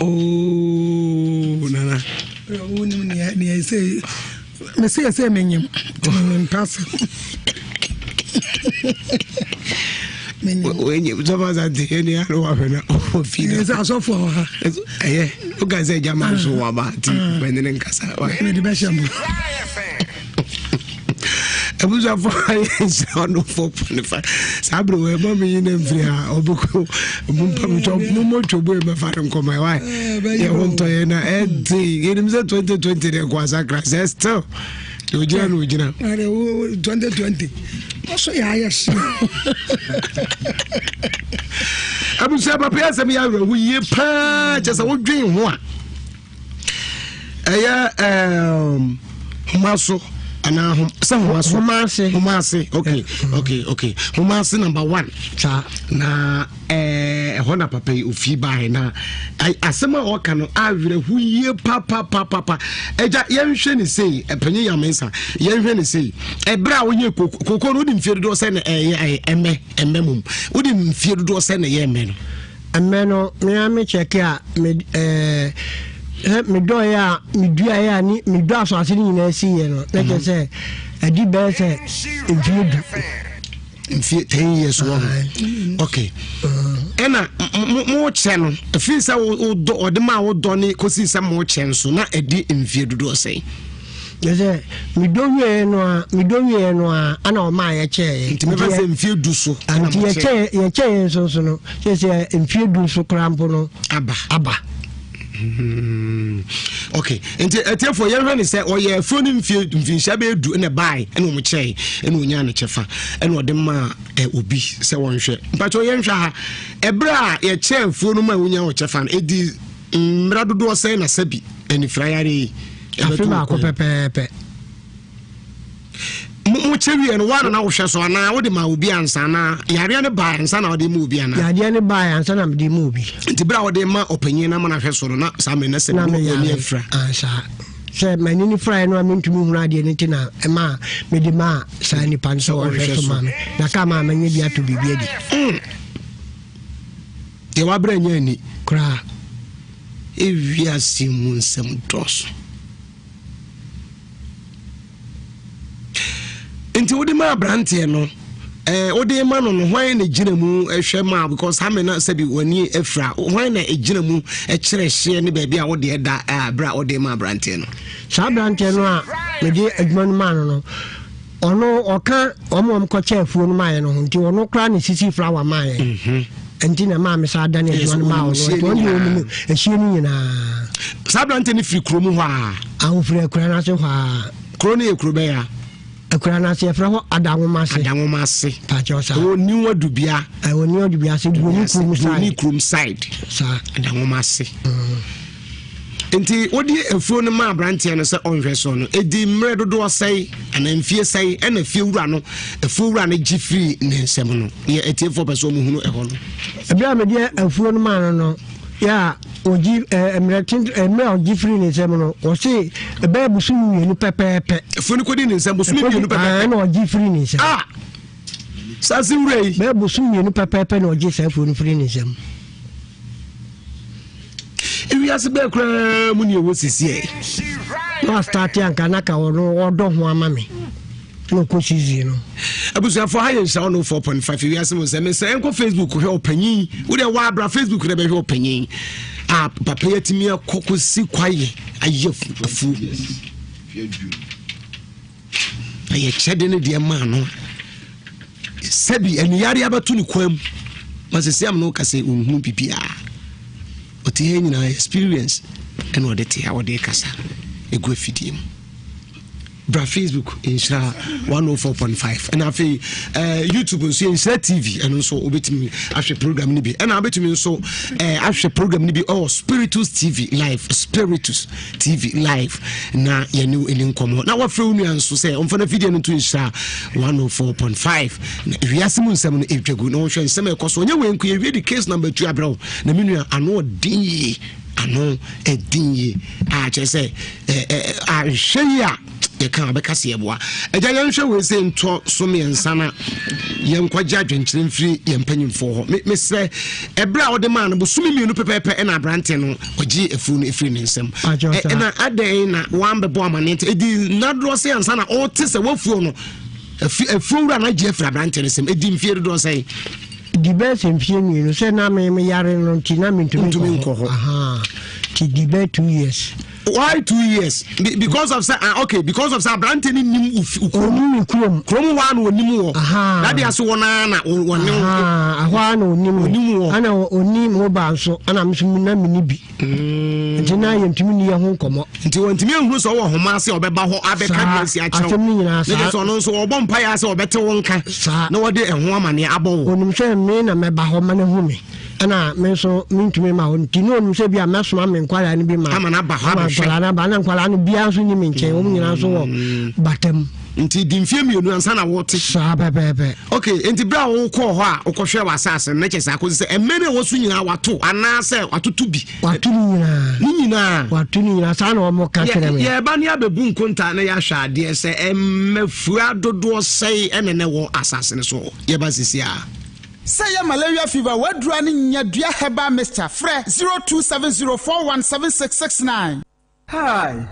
oh, nana wonim neɛ sɛ mese yɛ sɛ menyem nti memempɛ asɛm. Sɔfo Asante ɛni ano wahwɛ na ɔwɔ fi na. Ɛsɛ asɔfo wɔ ha. Ɛyɛ o ka sɛ ɛgya maa so wɔ aba ti mɛne ne nkasa. Mɛde bɛ hyɛ mo. Abusuafo ayɛ nhyɛ ɔno fo pɔne fa saa bere wɔ ɛbɔ mi yi na mfiri ha ɔbɛkɔ mo mpamtɔ mo mo twɛ bo ɛbɛfa no nkɔmɔ ɛwa yɛ ho ntɔ yɛ na ɛde yɛnim sɛ 2020 de nkɔ asakra sɛ still ogyina na ogyina. Ɛde wo 2020 ɔso yɛ ayɛ hye. Abusua papa yɛ asɛm yɛ awerɛho yie paa kyɛ sɛ wodwen ho a ɛyɛ homa so anaa sɛ homa so homa ase homa ase okay okay okay homa ase number one saa na ɛhɔ na papa yi ofie baeɛ na asɛm a ɔka no awerɛho yie papapapapa. Agya, yɛnhwɛ ne sei, panyin Yamensa, yɛnhwɛ ne sei. Ɛberɛ a woyɛ koko no, wode mfie dodoɔ sɛ na ɛyɛ ɛmɛ ɛmɛ mom. Wode mfie dodoɔ sɛ na ɛyɛ ɛmɛ no. Ɛmɛ no, mea me kyɛke a me ɛɛ medɔeɛ a meduaeɛ a ne medɔ asase no nyinaa siiɛ no, na kyerɛ sɛ ɛdi bɛyɛ sɛ mfie du. Mfie 10 years wɔ ho. Okay. Ɛna mokyɛ no, ɛfiri sɛ wodɔ ɔde ma wodɔ ne kɔsi sɛ mokyɛ nso na ɛdi mfie dodoɔ sɛn? Yɛ sɛ medɔ wieɛ no a medɔ wieɛ no a ana ɔma a yɛkyɛeɛ. Nti mɛfa sɛ mfie du so. Nti yɛkyɛeɛ yɛkyɛeɛ nso nso no sɛ sɛ mfie du so koraa mpo no aba. Aba. Okay, nti atiefoɔ yɛhwɛ ne sɛ ɔyɛ afuo no mfie mfinhyia bɛyɛ du na ɛbae ɛna wɔn kyɛe ɛna onyaa ne kyɛfa ɛna ɔde maa obi sɛ wɔnhwɛ. Mpakyɛw yɛnhwɛ ha, ɛberɛ a yɛkyɛ afuo no ma onya wɔ kyɛfa no, ɛdi mmerɛ dodoɔ sɛn na sɛbi anifira yare yi afe baako pɛpɛɛpɛ? Mo kyɛ wie no, woana na wohwɛ so anaa wode ma obi ansa anaa yareɛ no baa ansa na wode ma obi anaa? Yareɛ no baa ansa na mede ma obi. Nti berɛ a wode ma ɔpanyin na ma no ahwɛ so no, na saa mmerɛ na sɛ na w'ani afira? Ansa sɛ m'ani no firaeɛ no a mentumi hunu adeɛ no nti na ɛma mede maa saa nipa no sɛ ɔhwɛ so ma me na ka ma manyɛ bi ato biribi adi. Deɛ wabrɛ nyɛ ani koraa. Ewiase mu nsɛm dɔɔso. Nti wode ma aberanteɛ no, wode ma no no, hwan na gyina mu hwɛ ma, because ha me na sɛbi w'ani afira, hwan na gyina mu kyerɛ hyeɛ ne baabi a wode ɛda berɛ a wode ma aberanteɛ no? Saa aberanteɛ no a mede adwuma no maa no no, ɔno ɔka wɔn a wɔkɔkyɛ afuo no maayɛ no ho, nti ɔno koraa ne sisi flower maayɛ. Nti na maa me saa dane adwuma no maa ɔno, nti ɔno deɛ ɔnim ɛhyie no nyinaa. Saa aberanteɛ no firi kurom hɔ a? Ahofiri akura no ase hɔ a. Kuro no yɛ kuro bɛyɛ a? Akura no ase yɛfrɛ hɔ Adanwoma ase. Adanwoma ase. Paakyɛw saa. Ɛwɔ New Adubia. Ɛwɔ New Adubia ase, Buroni kurom side. Buroni kurom side. Saa. Adanwoma ase. Nti wode afuo no ma aberanteɛ no sɛ ɔnhwɛ so no, ɛdi mmerɛ dodoɔ sɛe anaa mfie sɛe ɛna fie wura no, afuo wura no gye firi ne nsam no? Yɛ atiefoɔ pɛ sɛ ɔmo hunu ɛhɔ no. Ɛberɛ a mede afuo no maa no no, yɛ a ɔgye mmerɛ tenten, mmerɛ a ɔgye firi ne nsam no, ɔse ɛbɛyɛ bosome mmienu pɛpɛɛpɛ. Afuo no kɔdi ne nsam bosome mmienu pɛpɛɛpɛ. Ɛna ɔgye firi ne nsam. Ah! Sase wura yi. Bɛyɛ bosome mmienu pɛpɛɛpɛ na ɔgye saa afuo no firi ne nsam. Ewiase bɛɛ koraa mu ne ɛwɔ sisi ɛ. Na wastate anka na ka ɔno ɔdɔ ho ama me na ɔkɔ sisi no. Abusuafoɔ, ha yɛ nhyira 104.5 ewiase mu nsɛm. Mesɛ ɛnkɔ Facebook hwɛ ɔpanyin. Wode wɔ abra Facebook na bɛhwɛ ɔpanyin a papa yi atumi akɔ kɔsi kwaeɛ ayɛ afuo ɛyɛ kyɛde no deɛ maa no sɛbi aniyare abɛto ne kwan mu ma sɛ siam no ka sɛ ɔnhunu biribiaa ɔte ha nyinaa experience ɛna ɔde te ha ɔde kasa ɛgu afidie mu. Bra Facebook nhyira 104.5 ɛna afei YouTube nso yɛ Nhyira TV, ɛno nso wobɛtumi ahwɛ program no bi, ɛna wobɛtumi nso ahwɛ program no bi ɛwɔ Spiritus TV live, Spiritus TV live, na yɛne wo ɛni nkɔmmɔ na wafrɛ wo nua nso sɛ ɔmfa no afidie no nto Nhyira 104.5 na wiase mu nsɛm no ɛtwa gu na wɔhwɛ nsɛm a ɛkɔ so. Ɔnyɛ wei nko, yɛwie de case number 2 abrɛ wo na me nua ano ɔden yie, ano ɛden yie a kyerɛ sɛ ahwɛ yi a yɛka abɛka sɛ yɛboa agya. Yɛnhwɛ wei sɛ ntɔ so mmiɛnsa na yɛnkɔgye adwenkyerɛ mfiri yɛn mpanyimfoɔ hɔ. Mesrɛ, ɛberɛ a wode maa no bosome mmienu pɛpɛɛpɛ ɛna aberante no ɔgye afuo no ɛfiri ne nsam, ɛna adɛn na woambɛbɔ amanneɛ nti ɛdi nnadoɔ sɛ ansa na ɔte sɛ wafuo no? Afuo wura no agye afiri aberanteɛ no nsam. Ɛdi mfie dodoɔ sɛn? Di bɛyɛ sɛ mfie mmienu sɛ na me meyare no nti na mentumi nkɔ hɔ. Nti di bɛyɛ 2 years. Why 2 years? Because of sɛ, ah, okay, because of sɛ aberante no nim kurom. Onim ne kurom. Kurom hɔ a na onim wɔ. Dade ase wɔ naa na wɔne. Ɛhɔ a na onim. Onim wɔ. Ana onim mobile nso, ana nso na mini bi. Nti na yɛntumi ni yɛ ho nkɔmmɔ. Nti wɔntumi ehuru sɛ ɔwɔ homa ase a ɔbɛba hɔ abɛka deɛ asi akyerɛw. Asɛm no nyinaa saa. Ne kyɛ sɛ ɔno nso ɔbɔ mpaeɛ sɛ ɔbɛte wo nka. Saa. Na wɔde ɛho amaneɛ abɔ wo. Onim sɛ me na mɛba hɔ ma no hu me. Ɛna me nso mentumi ma hɔ, nti ne onim sɛ bi a mɛsoma me nkwadaa no bi ma ama no aba hɔ abɛhwɛ. Nkwadaa no aba, na nkwadaa no biara nso nni me nkyɛn, wɔn nyinaa nso wɔ batam. Nti di mfie 2 ansa na wɔte. Saa pɛpɛɛpɛ. Okay, nti bere a wokɔɔ hɔ a wokɔhwɛ wɔ asase no, na kyerɛ sɛ akɔsi sɛ ɛmɛ no a ɛwɔ so nyinaa wato anaasɛ watoto bi? Wato ne nyinaa. Ne nyinaa. Wato ne nyinaa, saa na wɔn ka kyerɛ me. Yɛba ne abɛbu nkontaa na yɛahwɛ adeɛ sɛ ɛmɛfua dodoɔ sɛe ɛna na ɛwɔ asase no so. Yɛba sisi a. Sɛ yɛ malaria fever, wadura ne Nyadua Herbal Mixture. Frɛ 0270417669. Hi.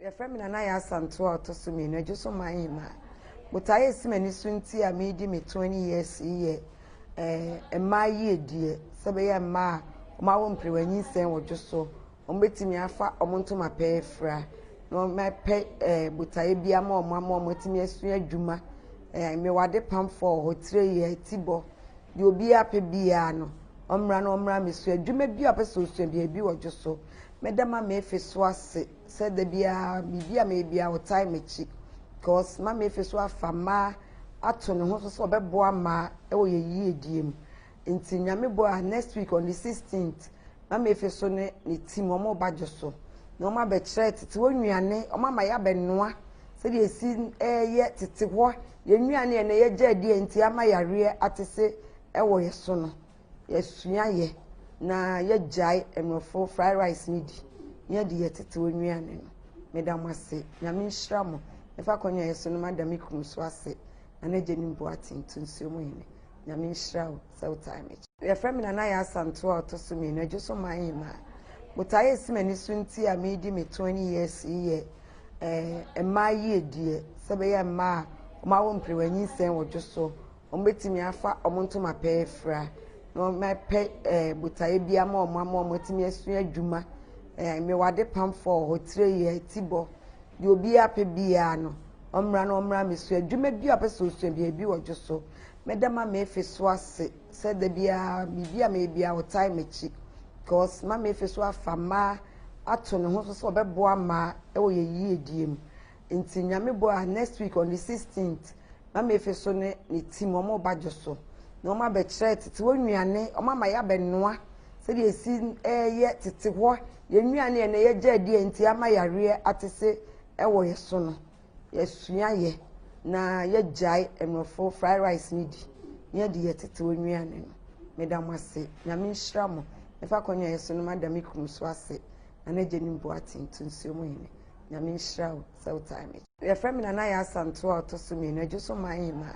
Yɛfrɛ me Nana Yɛ Asantewa a ɔtɔ so mmienu, Adwo so man hemaa. Botaeɛ a ɛsi m'ani so nti a meredi me 20 years yi yɛ mmaa yiedie, sɛ ɛbɛyɛ a mmaa a wɔawo mperewa nyinsɛn wɔ dwo so, wɔbɛtumi afa wɔn ntoma pɛ afira na wɔapɛ botaeɛ bi ama wɔn ama wɔatumi asua adwuma. Mewɔ adepamfoɔ wɔ hɔ, tire yɛ, tibɔ, deɛ obiara pɛ biara no, ɔmmra na ɔmmra mmɛsua adwuma bi a ɔpɛ sɛ ɔsua biara bi wɔ dwo so. Mɛda Mama Efe so ase sɛ da biara biribi a meyɛ biara ɔtae m'akyi, because Mama Efe so afa mmaa ato ne ho so sɛ ɔbɛboa mmaa wɔ yɛn yiedie mu. Nti Nyame boa a, next week on the 16th, Mama Efe so ne ne team wɔn reba dwo so na wɔn abɛkyerɛ tete hɔ nnuane, wɔn ama yɛabɛnoa sɛdeɛ esi ɛyɛ tete hɔ yɛn nnuane yɛn na yɛgya adi a nti ama yareɛ atese ɛwɔ yɛ so no. Yɛsua yɛ na yɛgyae mmorɔfo fried rice no di na yɛde yɛ tete hɔ nnuane no. Meda mo ase. Nyame nhyira mo. Mefa akonnwa yi so no mada me kunu so ase, Nana Gyani Boateng, Nsuo mu hene. Nyame nhyira wo sɛ wotae m'akyi. Yɛfrɛ me Nana Yaa Asantewaa a ɔtɔ so mmienu, Adwo so man hemaa. Botaeɛ a ɛsi m'ani so nti a meredi me 20 years yi yɛ mmaa yiedie, sɛ ɛbɛyɛ a mmaa a wɔawo mperewa nyinsɛn wɔ dwo so, wɔbɛtumi afa wɔn ntoma pɛ afira na wɔapɛ botaeɛ bi ama wɔn ama wɔatumi asua adwuma. Mewɔ adepamfoɔ wɔ hɔ, tire yɛ, tibɔ, deɛ obiara pɛ biara no, ɔmmra na ɔmmra mmɛsua adwuma bi a ɔpɛ sɛ ɔsua biara bi wɔ dwo so. Mɛda Mama Efe so ase sɛ da biara biribi a meyɛ biara ɔtae m'akyi, because Mama Efe so afa mmaa ato ne ho so sɛ ɔbɛboa mmaa wɔ yɛn yiedie mu. Nti Nyame boa a, next week on the 16th, Mama Efe so ne ne team wɔn reba dwo so na wɔn abɛkyerɛ tete hɔ nnuane, wɔn ama yɛabɛnoa sɛdeɛ esi ɛyɛ tete hɔ yɛn nnuane yɛn na yɛgya adi a nti ama yareɛ atese ɛwɔ yɛ so no. Yɛsua yɛ na yɛgyae mmorɔfo fried rice no di na yɛde yɛ tete hɔ nnuane no. Meda mo ase. Nyame nhyira mo. Mefa akonnwa yi so no mada me kunu so ase, Nana Gyani Boateng, Nsuo mu hene. Nyame nhyira wo sɛ wotae m'akyi. Yɛfrɛ me Nana Yaa Asantewaa a ɔtɔ so mmienu, Adwo so man hemaa.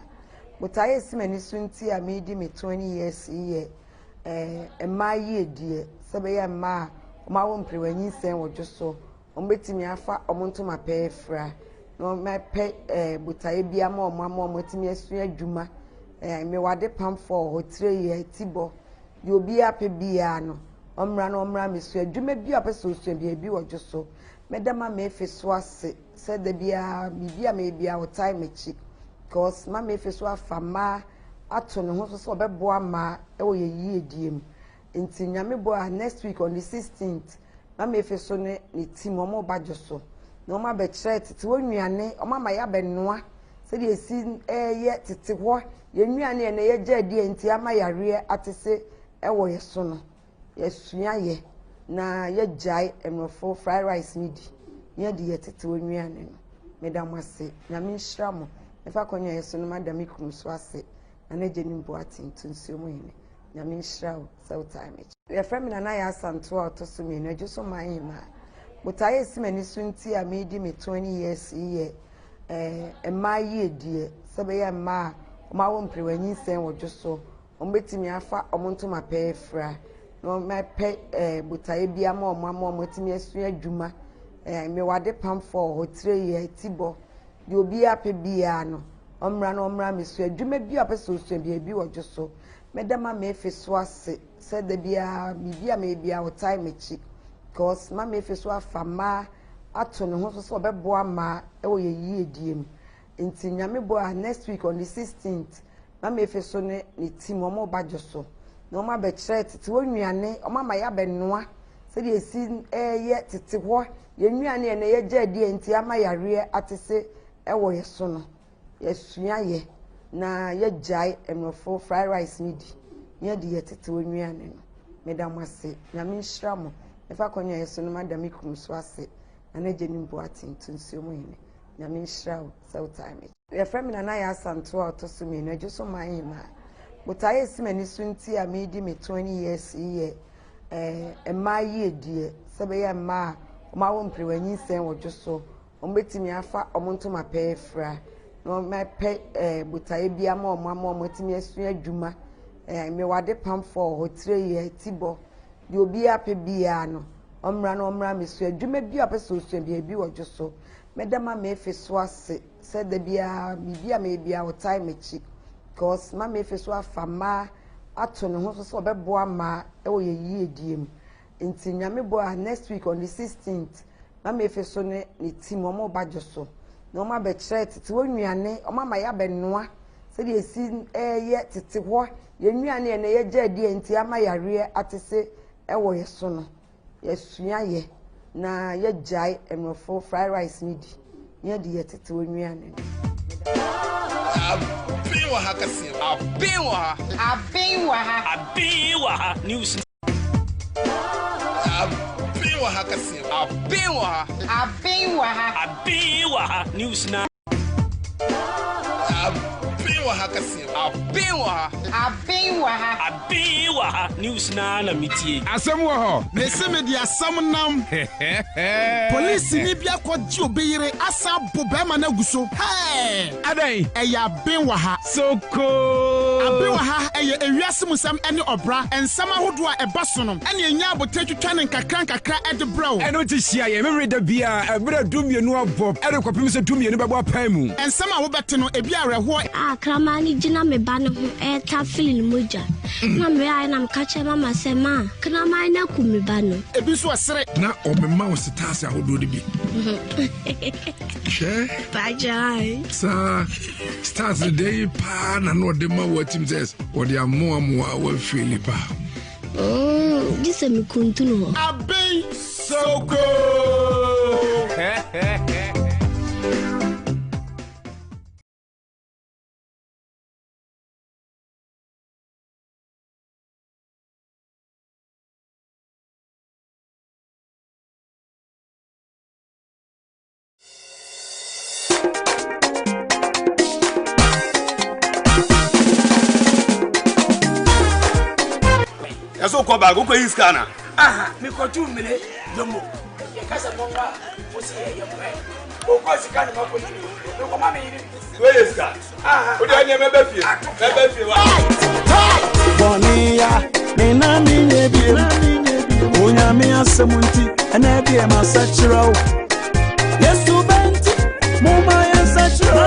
Botaeɛ a ɛsi m'ani so nti a meredi me 20 years yi yɛ mmaa yiedie, sɛ ɛbɛyɛ a mmaa a wɔawo mperewa nyinsɛn wɔ dwo so, wɔbɛtumi afa wɔn ntoma pɛ afira na wɔapɛ botaeɛ bi ama wɔn ama wɔatumi asua adwuma. Mewɔ adepamfoɔ wɔ hɔ, tire yɛ, tibɔ, deɛ obiara pɛ biara no, ɔmmra na ɔmmra mmɛsua adwuma bi a ɔpɛ sɛ ɔsua biara bi wɔ dwo so. Mɛda Mama Efe so ase sɛ da biara biribi a meyɛ biara ɔtae m'akyi, because Mama Efe so afa mmaa ato ne ho so sɛ ɔbɛboa mmaa wɔ yɛn yiedie mu. Nti Nyame boa a, next week on the 16th, Mama Efe so ne ne team wɔn reba dwo so na wɔn abɛkyerɛ tete hɔ nnuane, wɔn ama yɛabɛnoa sɛdeɛ esi ɛyɛ tete hɔ yɛn nnuane yɛn na yɛgya adi a nti ama yareɛ atese ɛwɔ yɛ so no. Yɛsua yɛ na yɛgyae mmorɔfo fried rice no di na yɛde yɛ tete hɔ nnuane no. Meda mo ase. Nyame nhyira mo. Mefa akonnwa yi so no mada me kunu so ase, Nana Gyani Boateng, Nsuo mu hene. Nyame nhyira wo sɛ wotaa m'akyi. Yɛfrɛ me Nana Yaa Asantewaa a ɔtɔ so mmienu, Adwo so man hemaa. Botaeɛ a ɛsi m'ani so nti a meredi me 20 years yi yɛ eh, mmaa yiedie, sɛ ɛbɛyɛ a mmaa a wɔawo mperewa nyinsɛn wɔ dwo so, wɔbɛtumi afa wɔn ntoma pɛ afira na wɔapɛ eh, botaeɛ bi ama wɔn ama wɔatumi asua adwuma. Eh, mewɔ adepamfoɔ wɔ hɔ, tire yɛ, tibɔ, deɛ obiara pɛ biara no, ɔmmra na ɔmmra mmɛsua adwuma bi a ɔpɛ sɛ ɔsua biara bi wɔ dwo so. Mɛda Mama Efe so ase sɛ da biara biribi a mɛyɛ biara ɔtae m'akyi because Mama Efe so afa mmaa ato ne ho so sɛ ɔbɛboa mmaa wɔ yɛn yiedie mu. Nti Nyame boa a next week on the 16th Mama Efe so ne ne team wɔn reba dwo so na wɔn abɛkyerɛ tete hɔ nnuane, wɔn ama yɛabɛnoa sɛdeɛ yɛsi yɛ tete hɔ yɛn nnuane a ɛnɛ yɛgya adi a nti ama yareɛ atese wɔ yɛn so no. Yɛasua yɛ na yɛagyae mmorɔfo fried rice no di na yɛadi yɛ tete hɔ nnuane no. Meda mo ase. Nyame nhyira mo. Mɛfa akwannya yi so no mada me kunu nso ase, Nana Gyani Boateng, Tunsuo mu hene. Nyame nhyira wo sɛ wotaa m'akyi. Yɛfrɛ me Nana Yaa Asantewaa a ɔtɔ so mmienu, Adwo so man hemaa. Botaeɛ a ɛsi m'ani so nti a meredi me 20 years yi yɛ eh, mmaa yiedie, sɛ ɛbɛyɛ a mmaa a wɔawo mperewa nyinsɛn wɔ dwo so, wɔbɛtumi afa wɔn ntoma pɛ afira na wɔapɛ eh, botaeɛ bi ama wɔn ama wɔatumi asua adwuma. Eh, mewɔ adepamfoɔ wɔ hɔ, tire yɛ, tibɔ, deɛ obiara pɛ biara no, ɔmmra na ɔmmra mmɛsua adwuma bi a ɔpɛ sɛ ɔsua biara bi wɔ dwo so. Mɛda Mama Efe so ase sɛ da biara biribi a mɛyɛ biara ɔtae m'akyi because Mama Efe so afa mmaa ato ne ho so sɛ ɔbɛboa mmaa wɔ yɛn yiedie mu. Nti Nyame boa a next week on the 16th Mama Efe so ne ne team wɔn reba dwo so na wɔn abɛkyerɛ tete hɔ nnuane, wɔn ama yɛabɛnoa sɛdeɛ yɛsi yɛ tete hɔ yɛn nnuane a ɛnɛ yɛgya adi a nti ama yareɛ atese wɔ yɛn so no. Yɛasua yɛ na yɛagyae mmorɔfo fried rice no di na yɛadi yɛ tete hɔ nnuane no. Aben wɔ ha kɛseɛ. Aben wɔ ha. Aben wɔ ha. Aben wɔ ha news. Aben wɔ ha kɛseɛ. Aben wɔ ha. Aben wɔ ha. Aben wɔ ha news na. Aben wɔ ha kɛseɛ. Aben wɔ ha. Aben wɔ ha. Aben wɔ ha news naa na me tie. Asɛm wɔ hɔ. Mese mede asɛm nam. Polisini bi akɔgye obi yere asan abo barima no agu so. Hɛɛ! Adɛn? Ɛyɛ aben wɔ ha. Sokoo! Aben wɔ ha ɛyɛ ewiase mu nsɛm ne ɔbra nsɛm ahodoɔ a ɛba so no ɛne ɛnya abotire twitwa no nkakra nkakra de brɛ wo. Ɛno nti hyia yɛn Memeneda biara ɛberɛ a dumienu abɔ de kɔpem sɛ dumienu bɛbɔ apae mu. Nsɛm a wobɛte no ebi awerɛhoɔ. A kraman no gyina me ba no ho retafere ne mogya. Na mebaeɛ na meka kyerɛɛ mama sɛ, Ma, kraman no aku me ba no. Ebi nso ɛsere. Na ɔmema wo setaase ahodoɔ no bi. Hwɛ. Pagyae. Saa stars no deɛ yi paa na na ɔde ma wɔ atim sɛ ɔde amoamoa wafeeli paa. Gye sɛ mekuntunu hɔ. Abɛn Soko. Ɛsɛ wokɔ baako wokɔ yi sika na. Aha mekɔtu mmele domo yɛka sɛ mɔmma mo sɛ yɛyɛ mmerɛ ɔkɔ sika ne makɔ yi mekɔma me yere weyɛ sika wode ɛneɛ mɛbɛ fie mɛbɛ fie wa bɔne ya me na menyɛ biem onyame asɛm nti ɛnɛ deɛ masakyerɛ wo yesu bɛnti moma yɛnsakyerɛ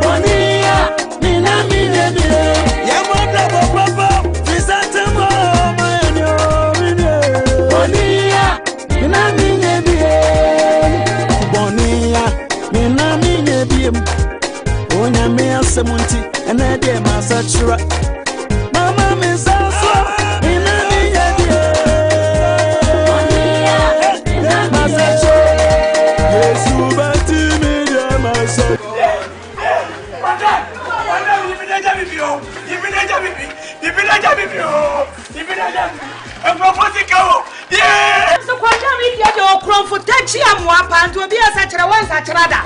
bɔne ya me na menyɛ biem yɛmmɔ brabɔ papa firi sɛ ntɛmɔ ma yɛne ɔmene bɔne ya me na menyɛ biem bɔne ya me na menyɛ biem onyame asɛm nti ɛnɛ deɛ masakyerɛ mama me nsa so me na menyɛ biem masakyerɛ yesu bɛnti me deɛ masakyerɛ Sɛ kɔnda mi deɛ deɛ ɔkorɔmfo takyi amoa paa nti obi asakyerɛ wɔnsakyerɛ da.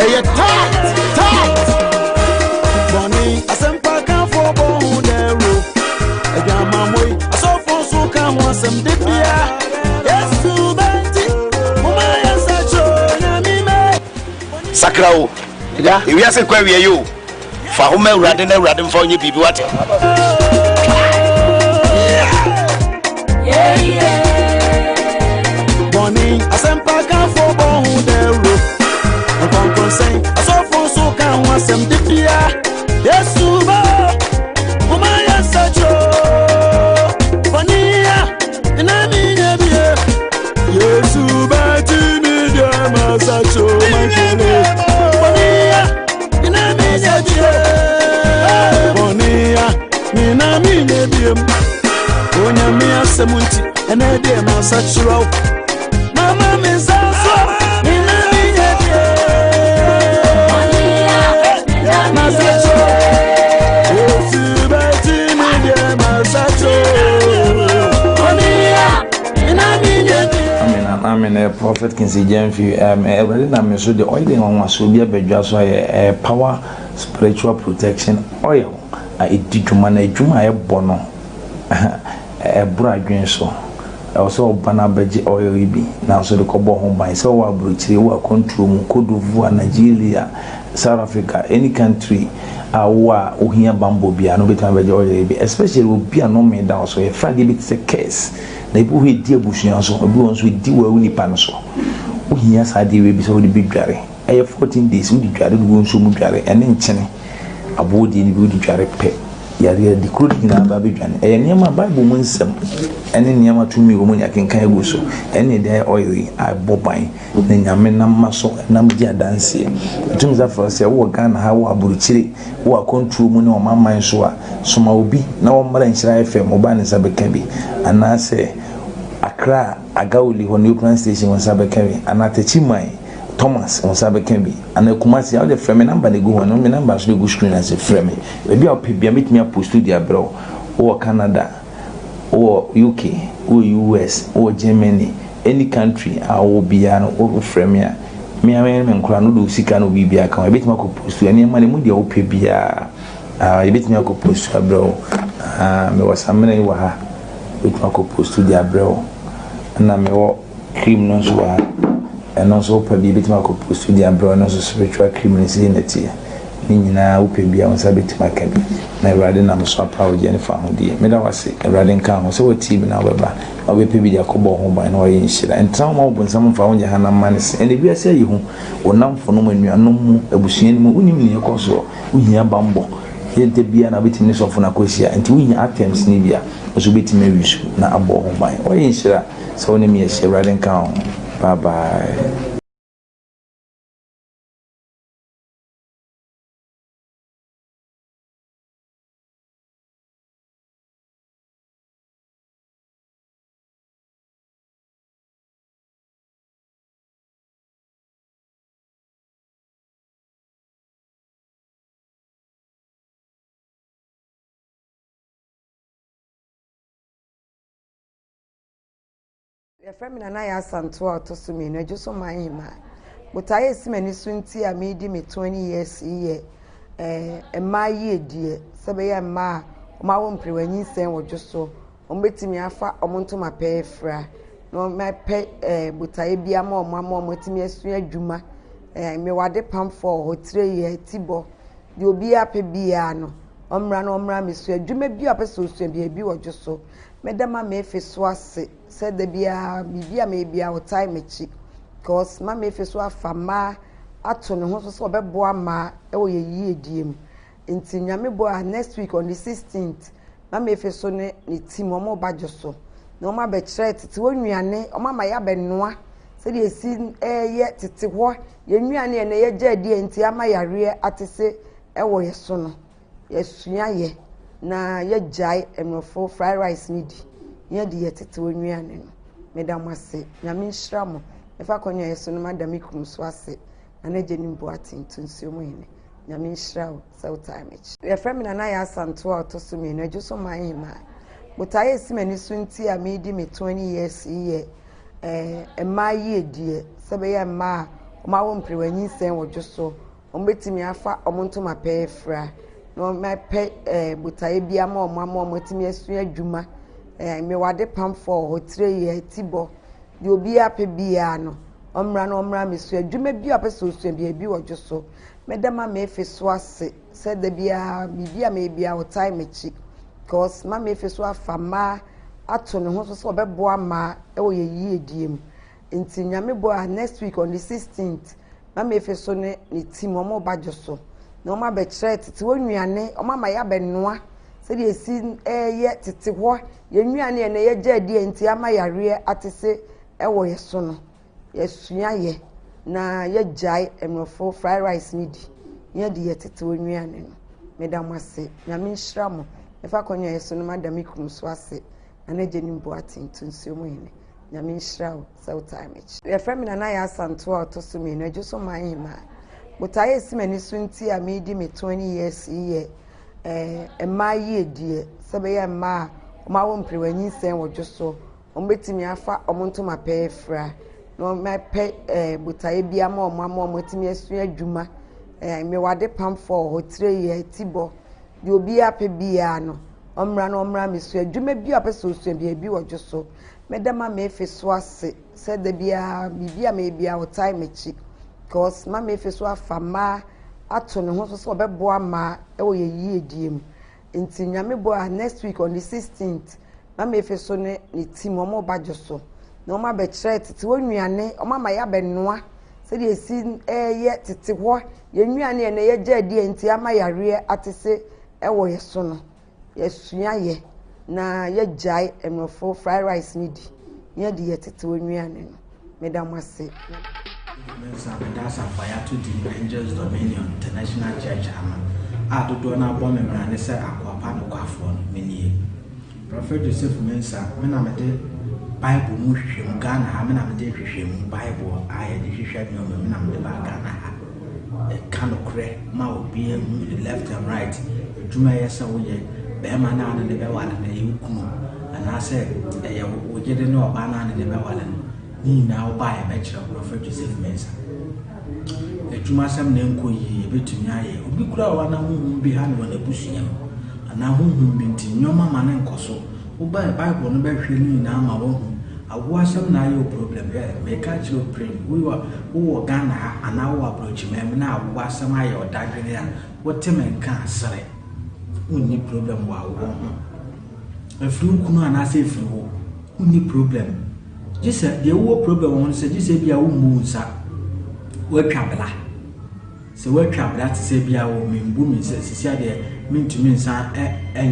Ɛyɛ tight tight. Sakra o. Ewiase kɔ awie yi o. Fa ho ma Awurade na Awurade mfa wo nyɛ biribi wate. Bɔne asɛmpakafo bɔ ho dawuro. Nkɔnkɔnsɛn asɔfo nso ka ho asɛm de bia. Yesu ba woma yɛ nsakyerɛ bɔne a ɛna menyɛ bie. Yesu bɛtumi deɛ ma sakyerɛ mankele. Bɔne a ɛna menyɛ bie. Bɔne a mena menyɛ bie. Onyame asɛm nti ɛnɛ deɛ ma sakyerɛ wo. Mama me nsa so mena menyɛ bie. Ma sakyerɛ. Yesu bɛtumi deɛ ma sakyerɛ. Bɔne a mena menyɛ bie. Amen amen. Prophet Kingsley Gyamfi, Awurade nam me so de oil nwanwasoɔ bi abɛdwa so ayɛ power spiritual protection oil a ɛdi dwuma na adwuma a ɛbɔ no ɛboro adwene so. Ɛwɔ sɛ ɔba no abɛgye oil yi bi nanso de kɔbɔ ho ban sɛ ɔwɔ aburokyire, wɔ akwantuo mu, Cote d'Ivoire, Nigeria, South Africa, any country a wowɔ a wohia bambɔ biara no wobɛtumi abɛgye oil yi bi, especially obi a nnome da wo so. Yɛfrɛ adeɛ bi te sɛ curse na ebi wɔ hɔ ɛdi abusua so, ebi wɔ nso ɛdi wɔ nipa no so. Wohia saa adeɛ wei bi sɛ wode bɛdware. Ɛyɛ 14 days wode dware, wode gu nsuo mu dware, ɛne nkyene aboɔ deɛ no bi wode dware pɛ, yareɛ de kuro no nyinaa ba bɛdwane. Ɛyɛ nneɛma Bible mu nsɛm ɛne nneɛma tumi wɔ mu ne akenkan agu so ɛne ɛde ayɛ oil yi a ɛbɔ ban na Nyame nam ma so nam di adanseɛ. Ɛtumi sɛ afrɛ sɛ wowɔ Ghana ha, wowɔ aburokyire, wowɔ akwantuo mu ne ɔmanman so a, soma obi na wɔmmra Nhyira FM, ɔbaa ne nsa bɛka bi, anaasɛ Accra Agawuli hɔ New Station wɔn nsa bɛka bi, anaa Techiman Thomas wɔn nsa bɛka bi, anaa Kumasi a wode frɛ me number na egu hɔ no, me number nso egu screen ase, frɛ me. Baabi a wopɛ bia mɛtumi apost de abrɛ wo. Wowɔ Canada, wowɔ UK, wowɔ US, wowɔ Germany, any country a wowɔ biara no wofrɛ me a, me a me nkora no wode wo sika no biribiara ka ho, yɛbɛtumi akɔ post nneɛma no mu deɛ wopɛ biara. Yɛbɛtumi akɔ post abrɛ wo. Mewɔ samina yi wɔ ha, yɛbɛtumi akɔ post de abrɛ wo. Ɛna mewɔ cream no nso wɔ ha, ɛno nso wopɛ bi yɛbɛtumi akɔ post de abrɛ wo. Ɛno nso spiritual cream no sei na ɛteɛ. Ne nyinaa wopɛ bi a wo nsa bɛtumi aka bi na Awurade nam so apa wo gye ne fa ho die. Meda wo ase, Awurade nka ho sɛ watie bi na wobɛba na wobɛpɛ bi de akɔbɔ wo ho ban na wayɛ nhyira. Ntena wo ma wo bonsam mfa wo nyɛ hanam ma ne se. Ɛnɛ wiase ayi ho, wo nnamfo nom, anuanom mu, abusua no mu, wonim nea ɛkɔ soɔ. Wohia bambɔ. Yɛ da biara na wobɛtumi ne sɔfo no akɔhyia. Nti wohia items no bi a, nso wobɛtumi awi so na abɔ wo ho ban. Wayɛ nhyira sɛ wo ne me ahyia. Awurade nka ho. Bye bye. Yɛfrɛ me Nana Yaa Asantewaa a ɔtɔ so mmienu, Adwo so man hemaa. Botaeɛ a ɛsi m'ani so nti a meredi me 20 years yi yɛ eh, mmaa yiedie, sɛ ɛbɛyɛ mmaa a wɔawo mperewa nyinsɛn wɔ dwo so, wɔbɛtumi afa wɔn ntoma pɛ afira na wɔapɛ eh, botaeɛ bi ama wɔn ama wɔatumi asua adwuma. Eh, mewɔ adepamfoɔ wɔ hɔ, tire yɛ, tibɔ, deɛ obiara pɛ biara no, ɔmmra na ɔmmra mmɛsua adwuma bi a ɔpɛ sɛ ɔsua biara bi wɔ dwo so. Mɛda Mama Efe so ase sɛ da biara biribi a meyɛ biara ɔtae m'akyi because Mama Efe so afa mmaa ato ne ho so sɛ ɔbɛboa mmaa wɔ yɛn yiedie mu. Nti Nyame boa a next week on the 16th Mama Efe so ne ne team wɔn reba dwo so na wɔn abɛkyerɛ tete hɔ nnuane, wɔn ama yɛabɛnoa sɛdeɛ esi ɛyɛ tete hɔ yɛn nnuane a ɛnɛ yɛgya adi a nti ama yareɛ atese ɛwɔ yɛn so no. Yɛasua yɛ na yɛagyae mmorɔfo fried rice no di na yɛde yɛ tete hɔ nnuane no. Meda mo ase. Nyame nhyira mo. Mɛfa akonnwa yi so no mada me kunu so ase. Nana Gyenim Boateng, Tunsuo mu hene. Nyame nhyira wo sɛ wotaa m'akyi. Yɛfrɛ me Nana Yaa Asantewaa a ɔtɔ so mmienu, Adwo so man hemaa. Botaeɛ a ɛsi m'ani so nti a meredi me 20 years yi yɛ eh, mmaa yiedie, sɛ ɛbɛyɛ mmaa a wɔawo mperewa nyinsɛn wɔ dwo so, Wɔbɛtumi afa wɔn ntoma pɛ afira na wɔapɛ eh, botaeɛ bi ama wɔn ama wɔatumi asua adwuma. Eh, mewɔ adepamfoɔ wɔ hɔ, tire yɛ, tibɔ, deɛ obiara pɛ biara no, Ɔmmra na ɔmmra mmɛsua adwuma bi a ɔpɛ sɛ ɔsua biara bi wɔ dwo so. Mɛda Mama Efe so ase sɛ da biara biribi a mɛyɛ biara ɔtae m'akyi cause Mama Efe so afa mmaa ato ne ho so sɛ ɔbɛboa mmaa wɔ yɛn yiedie mu. Nti Nyame boa a next week on the 16th Mama Efe so ne ne team wɔn reba dwo so na wɔn abɛkyerɛ tete hɔ nnuane, wɔn ama yɛabɛnoa sɛdeɛ yɛsi yɛ tete hɔ yɛn nnuane a ɛnɛ yɛgya adi a nti ama yareɛ atese wɔ yɛ so no, yɛasua yɛ na yɛagyae mmorɔfo fried rice no di na yɛadi yɛ tete hɔ nnuane no. Meda mo ase. Nyame nhyira mo. Mɛfa akonnwa yi so no mada me kunu so ase, Nana Gyani Boateng, Tunsuo mu hene. Nyame nhyira wo sɛ wotaa m'akyi. Yɛfrɛ me Nana Yaa Asantewaa a ɔtɔ so mmienu, Adwo so man hemaa. Botaeɛ a ɛsi m'ani so nti a meredi me 20 years yi yɛ eh, mmaa yiedie, sɛ ɛbɛyɛ mmaa a wɔawo mperewa nyinsɛn wɔ dwo so Wɔbɛtumi afa wɔn ntoma pɛ afira na wɔapɛ ɛɛ botaeɛ bi ama wɔn ama wɔatumi asua adwuma. Ɛɛ mewɔ adepamfoɔ wɔ hɔ, tire yɛ, tibɔ, deɛ obiara pɛ biara no, ɔmmra na ɔmmra mmɛsua adwuma bi a ɔpɛ sɛ ɔsua biara bi wɔ dwo so. Mɛda Mama Efe so ase sɛ da biara biribi a mɛyɛ biara ɔtae m'akyi because Mama Efe so afa mmaa ato ne ho so sɛ ɔbɛboa mmaa wɔ yɛn yiedie mu. Nti Nyame boa a next week on the 16th Mama Efe so ne ne team wɔn reba dwo so na wɔn abɛkyerɛ tete hɔ nnuane, wɔn ama yɛabɛnoa sɛdeɛ yɛsi yɛ tete hɔ yɛn nnuane a ɛnɛ yɛgya adi a nti ama yareɛ atese wɔ yɛ so no, yɛasua yɛ na yɛagyae mmorɔfo fried rice no di na yɛadi yɛ tete hɔ nnuane no. Meda mo ase. Me nso a meda asafo a yɛato din Angels Dominion International Church ano a dodoɔ no ara bɔ me mmara ne sɛ akoa pa nokwafoɔ no, menie. Prɔfɛt Joseph Mensah, me na mede Bible mu nhwehwɛmu, Ghana ha, me na mede nhwehwɛmu, Bible a yɛde hwehwɛ nneɛma mu, me na mede baa Ghana ha. Ɛka nokorɛ ma obiara hu left and right, adwuma ɛyɛ sɛ woyɛ, bɛrima no a ne ne bɛware no, ɛyɛ wo kunu, anaasɛ ɛyɛ wo yere ne ɔbaa no a ne ne bɛware no, ne nyinaa wo ba a yɛbɛkyerɛ wo, Prɔfɛt Joseph Mensah. Adwuma asɛm na ɛnkɔ yie, yɛbɛtumi ayɛ. Obi koraa wɔ hɔ a na honhom bi ha no wɔ n'abusua mu, anaa honhom bi nti nneɛma ma no nkɔ so. Wobae Bible no bɛhwɛ ne nyinaa ma woahu. Awoɔ asɛm na ayɛ wo problem. Hwɛ, meka akyerɛ wo pren, wowɔ wowɔ Ghana ha anaa wowɔ aborɔkyiman mu na awoɔ asɛm ayɛ wo dadwene a, wote me nka a, sere. Wonni problem wɔ awoɔ ho. Ɛfiri wo kunu anaasɛ ɛfiri wo, wonni problem. Gye sɛ, deɛ wowɔ problem wɔ ho no sɛ, gye sɛ ebia wommu wo nsa, woatwa bla. Sɛ woatwa bra te sɛ bi a o membu me nsa sisi adeɛ mentumi nsan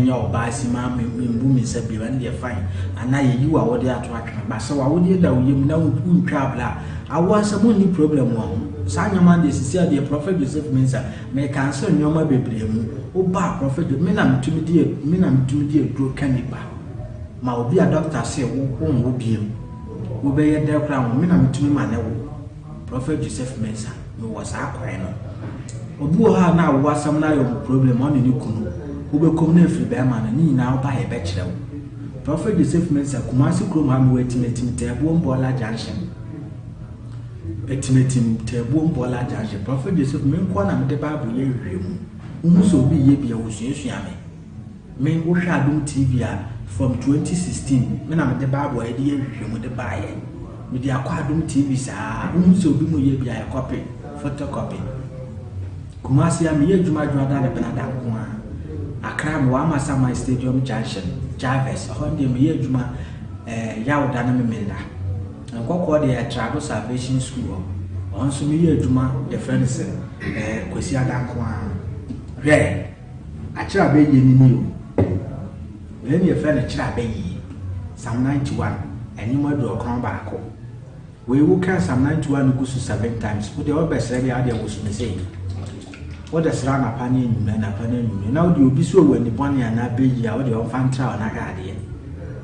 nyɛ ɔbaa simaa membu me nsa bio ɛno deɛ fine anaa yɛyi w'awodeɛ ato atwene ba sɛ w'awodeɛ da wo yam na wontwaa bra a awoɔ asɛm wonni problem wɔ ho saa nneɛma no deɛ sisi adeɛ Prophet Joseph Mensah meka nsɛ nneɛma bebree mu woba a Prophet me na metumi di me na metumi di aduro ka nipa ma obi a doctor se wo wonwo bio wobɛyɛ dɛ koraa wo me na metumi ma ne wo Prophet Joseph Mensah, mewɔ saa kwan no. Obi wɔ hɔ a na awo asɛm no ayɛ ɔmo problem, ɔne ne kunu. Wobɛkɔ mu na afiri bɛrima no, ne nyinaa woba a yɛbɛkyerɛ wo. Prophet Joseph Mensah, Kumasi kurom ha mewɔ Atimatim Taabuom Bɔɔla Junction. Atimatim Taabuom Bɔɔla Junction. Prophet Joseph, me nkoa na mede Bible yɛ nhwehwɛmu. Wohu sɛ obi yɛ bi a, wosuasua me. Me wo hwɛ adom TV a from 2016 me na mede bible a yɛde yɛ nhwehwɛmu de baayɛ mede akɔ adom TV saa wohu sɛ obi mu yɛ bi a yɛ copy photocopy Kumasi a meyɛ adwuma adwuma ne benada nko a Accra mewɔ Amasaman Stadium Junction Jarvis ɛhɔ deɛ meyɛ adwuma eh, Yawda ne Memenda Nkɔkɔɔ deɛ Trado Salvation School hɔ ɔno nso meyɛ adwuma yɛfrɛ no sɛ eh, Kwasi Ada nko a hwɛ Akyerɛ abɛyie no nie o. Wei ne yɛfrɛ no kyerɛ abɛyie. Psalm 91, ɛnwom 91. Wei wo kan Psalm 91 no gu so seven times. Wo deɛ wobɛsrɛ deɛ adeɛ woso me sei. Wode srɛ anapa ne anwummerɛ, anapa ne anwummerɛ. Na wode obi so wɔ ani bɔne anaa bɛyie a wode ɔmfa ntra wo na hwɛ adeɛ.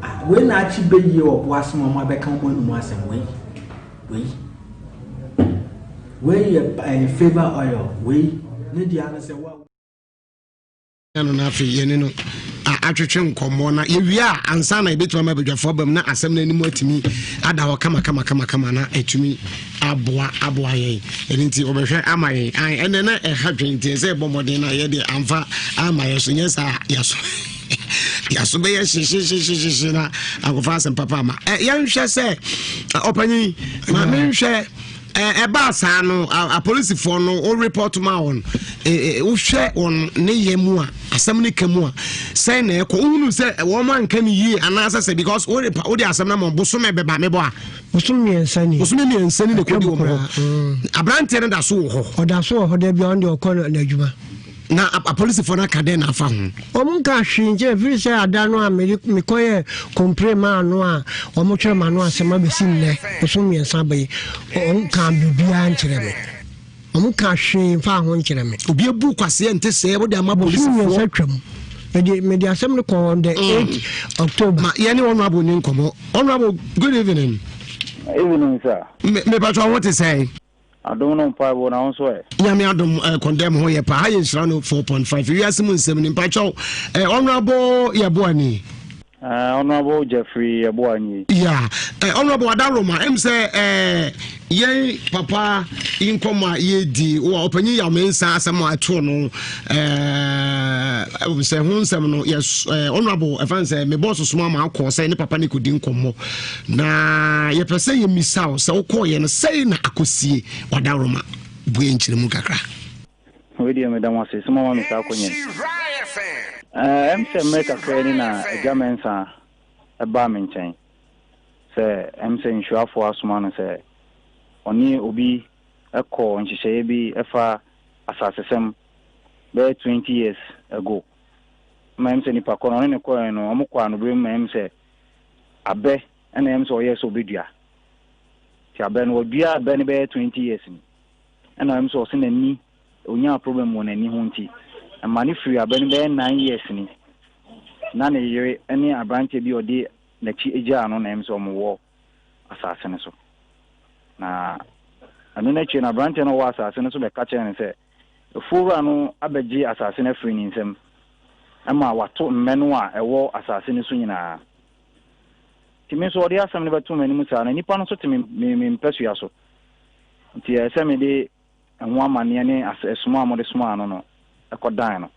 Ah, wei na akye bɛyie wɔ bo asɛm ɔmo abɛka ɔmo anum asɛm wei. Wei. Wei yɛ eh, favour oil. Wei ne deɛ ano sɛ wa. No na afei yɛne no atwetwe nkɔmmɔ na yɛwie a ansa na yɛbɛtumi ama badwafoɔ abam na asɛm no anim atumi ada hɔ kama kama kama kama na ɛtumi aboa aboa yɛn ɛno nti wɔbɛhwɛ ama yɛn ɛnɛ na ɛha dwen nti ɛsɛ yɛbɔ mmɔden na yɛde amfa ama yɛ so nyɛ saa yɛaso yɛaso bɛyɛ hyehyehyehyehyehye na akɔfa asɛm papa ama yɛnhwɛ sɛ ɔpanyin ma menhwɛ. Ɛbaa saa no, apolisifoɔ no, wo report ma wɔn, wohwɛ wɔn ne yɛ mu a, asɛm no ka mu a, sɛn na ɛkɔ? Wohunu sɛ wɔn anka no yie anaasɛ sɛ because wode asɛm no ma bosome bɛba mebɔ a? Bosome mmiɛnsa ni. Bosome mmiɛnsa ni na ɛkɔdi wɔn hɔ. Aberanteɛ no da so wɔ hɔ. Ɔda so wɔ hɔ da bi a ɔno deɛ ɔkɔ n'adwuma. Na apolisifoɔ no aka dɛn na afa ho? Wɔn nka hwee nkyerɛ firi sɛ ada no a mede mekɔyɛ kompire maa no a wɔn twerɛ ma no asɛm abɛsi nnɛ bosom mmiɛnsa aba yi wɔn ka biribiara nkyerɛ me wɔn ka hwee mfa ho nkyerɛ me. Obi abu kwaseɛ nte sɛ wode ama polisifoɔ. Bosom mmiɛnsa twam mede mede asɛm no kɔɔ on the 8 mm. October. Ma yɛne honorable ni nkɔmmɔ. Honorable, good evening. Evening sir. Me mepatwa ho te sɛn? Adom no mpaebɔ na wo nso ɛ? Nyame adom eh, condemn ho yɛ pa ha yɛ nhyira no 4.5 wiase mu nsɛm ni mpakyɛw eh, honorable yɛboa ni. Uh, honorable Jeffrey yɛboa ni. Yeah, eh, honorable Adaroma ɛm sɛ eh, yɛn papa yi nkɔmmɔ a yɛdi wɔ ɔpanyin yɛ ɔmensa asɛm a ɛtoo no eh, sɛ ho nsɛm no yɛ eh, honorable ɛfa sɛ mebɔɔ sosoma ma akɔ sɛ ne papa ne kɔdi nkɔmmɔ Na yɛpɛ sɛ yɛmmisa wo sɛ wokɔɔyɛ no sɛi na akɔsie wadaworoma bue nkyerɛmu kakra. Wei deɛ meda mo ase sɛ moama me saa akwanya yi. Ɛm sɛ mmerɛ kakra ni na Agya Mensah baa me nkyɛn sɛ ɛm sɛ nhyirafoɔ asoma no sɛ ɔne obi kɔɔ nhyehyɛeɛ bi ɛfa asasesɛm bɛyɛ 20 years ago. Ma ɛm sɛ nipa kɔ no ɔne ne kɔɛ no ɔmo kɔ anoberɛ mu ma ɛm sɛ abɛ na ɛyɛ me sɛ ɔyɛɛ sɛ ɔbɛdua. Nti abɛ no ɔdua abɛ no bɛyɛ 20 years ni. Ɛna ɛyɛ me sɛ ɔse n'ani, ɔnyaa problem wɔ n'ani ho nti, ɛma no firi abɛ no bɛyɛ 9 years ni. Na ne yere ne aberanteɛ bi a ɔde n'akyi gyaa no na ɛyɛ me sɛ wɔwɔ asase no so. Na ɛno no akyire no aberanteɛ no a ɔwɔ asase no so bɛka kyerɛɛ no sɛ Afuowura no abɛgye asase no afiri ne nsam ma wato mmɛ no a ɛwɔ asase no so nyinaa. Nti me nso ɔde asɛm no bɛtoo m'anim saa, na nnipa no nso te me, me, me mpasua so. Nti ɛyɛ sɛ mede ɛho amanneɛ ne ɛsoma a mode somaa no no kɔdan no.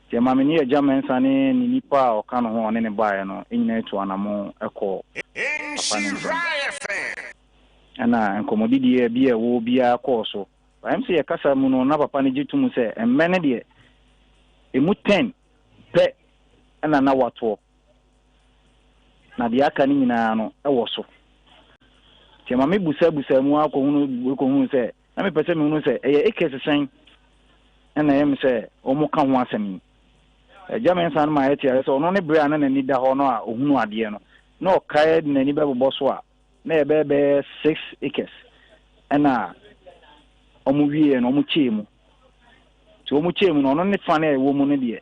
Nti ɛma me ne Agya Mensah ne ne nipa a ɔka ne ho a ɔne no baeɛ no nyinaa tuu anammɔn kɔɔ papa no nkyɛn. Ɛna nkɔmmɔdidie bi a ɛwɔ biara kɔɔ so. Ɛm sɛ yɛ kasa mu no na papa no gye to mu sɛ mmɛ no deɛ ɛmu ten pɛ na na watoɔ na deɛ aka no nyinaa no wɔ so. Nti ɛma me busa busaa mu ara kɔhunu kɔhunu sɛ na mepɛ sɛ mehunu sɛ ɛyɛ acres sɛn na ɛyɛ me sɛ wɔn ka ho asɛm yi. Agya Mensah no ma yɛte aseɛ sɛ ɔno ne berɛ a na n'ani da hɔ no a ɔhunu adeɛ no na ɔkae de n'ani bɛbobɔ so a na ɛbɛyɛ bɛyɛ six acres ɛna wɔn wieɛ no wɔn kyɛɛ mu nti wɔn kyɛɛ mu no ɔno ne fa no a ɛwɔ mu no deɛ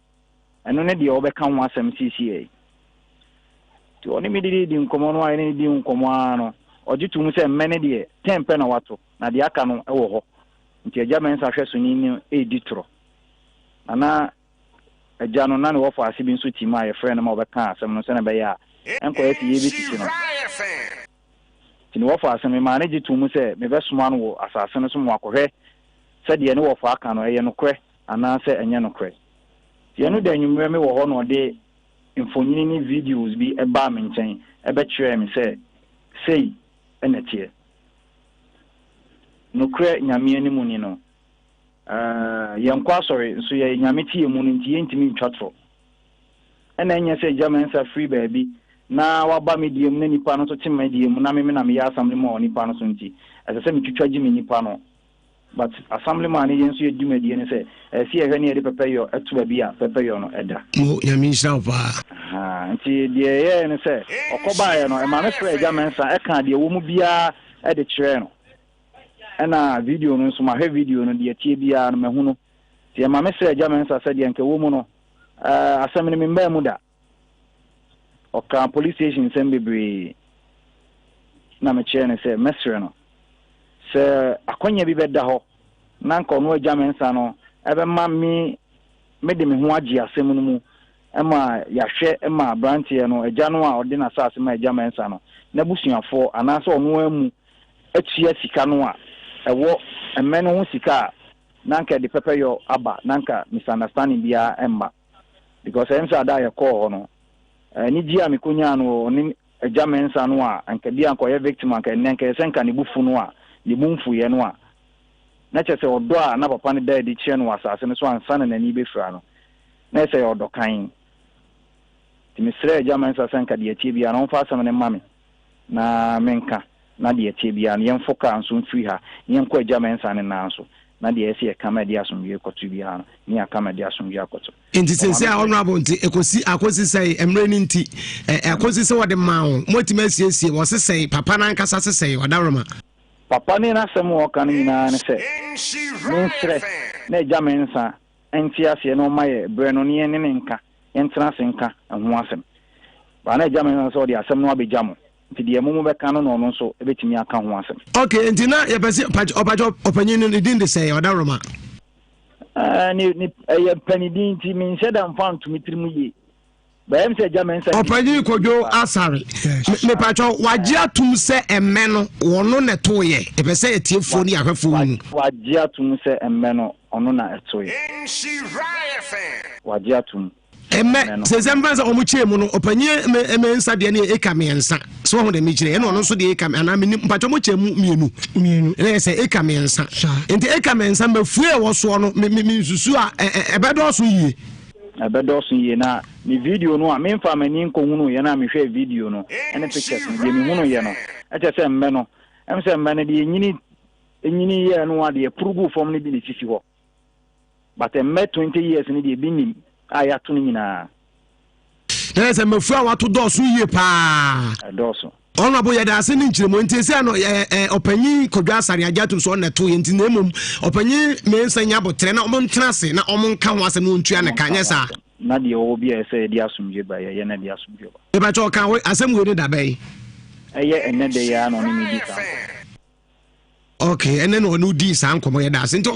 ɛno ne deɛ ɔbɛka ho asɛm siesie yi nti ɔne me didi di nkɔmɔ no a ɛne di nkɔmɔ ara no ɔgye to mu sɛ mmɛ ne deɛ ten pɛ na wato na deɛ aka no ɛwɔ hɔ nti agya mɛnsa hwɛ so ni no ɛredi torɔ na na Agya no, na ne wɔfaase bi nso te mu a yɛfrɛɛ no ma ɔbɛkaa asɛm no sɛnea ɛbɛyɛ a ɛnkɔyɛ sɛ yɛrebesisi no. Enti ne wɔfaase no, memaa no gye too mu sɛ mebɛsoma no wɔ asase no so ma wakɔhwɛ sɛ deɛ ne wɔfaa ka no, ɛyɛ nokorɛ anaasɛ ɛnyɛ nokorɛ. Enti ɛno da anwummerɛ mewɔ hɔ na ɔde mfonini ne videos bi baa me nkyɛn bɛkyerɛɛ me sɛ sei na ɛteɛ. Nokorɛ Nyame anim ni no, Aah yɛnkɔ asɔre nso yɛyɛ Nyame te yɛn mu no nti yɛntumi ntwa torɔ. Ɛna ɛnyɛ sɛ Agya Mensah firi baabi na waba me deɛ mu na nipa no nso te me deɛ mu na me me na meyɛ assembly man wɔ nipa no so nti ɛsɛ sɛ metwitwa gye me nipa no. But assembly man no yɛn nso yɛ dwumadie ne sɛ ɛsɛ sɛ yɛhwɛ ne yɛde pɛpɛyɔ to baabi a pɛpɛyɔ no da. Mo, Nyame nhyira wo paa. Ahaa, nti deɛ ɛyɛɛ ne sɛ ɔkɔbaeɛ no ɛmaa me frɛɛ Agya Mensah ɛkaa deɛ ɛwɔ mu biara de kyerɛɛ no. Ɛna video no nso mahwɛ video no deɛ ɛteɛ biara no mahunu. Nti ɛma me srɛ Agya Mensah sɛ deɛ nka ɛwɔ mu no eh, asɛm no memmaa mu da. Ɔkaa police station nsɛm bebree na mekyerɛɛ no sɛ mɛsrɛ no sɛ akwanya bi bɛda hɔ na nka ɔno Agya Mensah no ɛbɛma me mede me ho agye asɛm no mu ma yɛahwɛ ma aberanteɛ no agya no a ɔde n'asase ma Agya Mensah no n'abusuafoɔ anaasɛ ɔno ara mu atua sika no a ɛwɔ mmɛ no ho sika a na anka ɛde pɛpɛyɔ aba na anka misunderstanding biara mma because ɛyɛ me sɛ ada a yɛkɔɔ hɔ no anigyeɛ a mekɔnyaa no wɔ ɔne Agya Mensah no a anka bi a anka ɔyɛ victim anka ɛnnɛ anka ɛyɛ sɛ anka ne bo fu no a Ne bo mfuiɛ no a, na kyerɛ sɛ ɔdɔ a na papa no da adi kyerɛ no wɔ asase no so ansa na n'ani rebɛfira no, na ɛsɛ ɛyɛ ɔdɔ kann. Nti mesrɛɛ Agya Mensah sɛ anka deɛ ɛteɛ biara no ɔmfa asɛm no mma me na menka, na deɛ ɛteɛ biara no yɛmfo kaa nso mfiri ha na yɛnkɔ Agya Mensah no nan so, na deɛ ɛsɛ sɛ yɛka ma ɛde asomdwoeɛ kɔto biara no, na yɛaka ma ɛde asomdwoeɛ akɔto. Nti seesei a honorable nti ekosi akosi sɛe mmerɛ no nti akosi sɛ wɔde maa wo moatumi asiesie wɔse sɛe papa no ankasa se sɛe ɔdaworoma. Papa no n'asɛm a ɔka no nyinaa ne sɛ mensrɛ na Agya Mensah nte aseɛ na ɔmma yɛ berɛ no na yɛne no nka, yɛntena ase nka ɛho asɛm. But na Agya Mensah sɛ ɔde asɛm no abɛgya mo nti deɛ mo mobɛka no na ɔno nso bɛtumi aka ho asɛm. Ok nti na yɛpɛ sɛ ɔpakyɛ ɔpanyin no ne din de sɛn ɔdaworoma? Eh, ne ne ɛyɛ mpanidin nti menhyɛ da mfa nto me tirim yie. Bɛyɛ m sɛ agya Mensah. Ɔpanyin Kojo Asare, mepatwɔ wagye atum sɛ ɛmmɛ no wɔno na ɛtoyɛ. Ɛpɛ sɛ atiefoɔ ne ahwɛfoɔ hu. Wagye atum sɛ ɛmmɛ no ɔno na ɛtoyɛ. Wagye atum. Ɛmɛ sɛ sɛ mfa sɛ wɔn kyɛɛ mu no ɔpanyin Mensah deɛ no yɛ eka mmiɛnsa so wɔn deɛ mekyerɛ ɛna ɔno nso deɛ eka anaa menim mpatwɔ mo kyɛɛ mu mmienu mmienu ɛna yɛ sɛ eka mmiɛnsa nti eka mmiɛnsa mafue ɛwɔ soɔ no me me nsusu a ɛbɛdɔɔso yie. Ɛbɛdɔɔso yie na me video no a memfaa m'ani nkɔhunuiɛ no a mehwɛɛ video no ne pictures no deɛ mehunuiɛ no ɛkyɛ sɛ mmɛ no ɛm sɛ mmɛ no deɛ ɛnyini ɛnyini yɛɛ no a deɛ ɛporo guu fam no bi na ɛsisi hɔ. But mmɛ 20 years no deɛ ebi nim a yɛato no nyinaa. Na yɛ sɛ mmafua a wato dɔɔso yie paa. Ɛdɔɔso. Honorable yɛda ase ne nkyerɛmu nti sɛ no ɛ ɛ ɔpanyin Kwadwo Asare agye atum sɛ ɔna ɛto yɛ nti na mmom ɔpanyin Mensah nya abotrɛ na ɔmo ntena ase na ɔmo nka ho asɛm na ɔntua ne ka nyɛ saa. Na deɛ ɔwɔ bi a ɛsɛ yɛde asomdwoe ba yɛyɛ na ɛde asomdwoe ba. Mepakyɛ ɔka asɛm wei ne da bɛn? Ɛyɛ ɛnnɛ da yi ara na ɔne me di saa nkɔmmɔ. Ok ɛnɛ na ɔne wodii saa nkɔmmɔ yɛda ase nti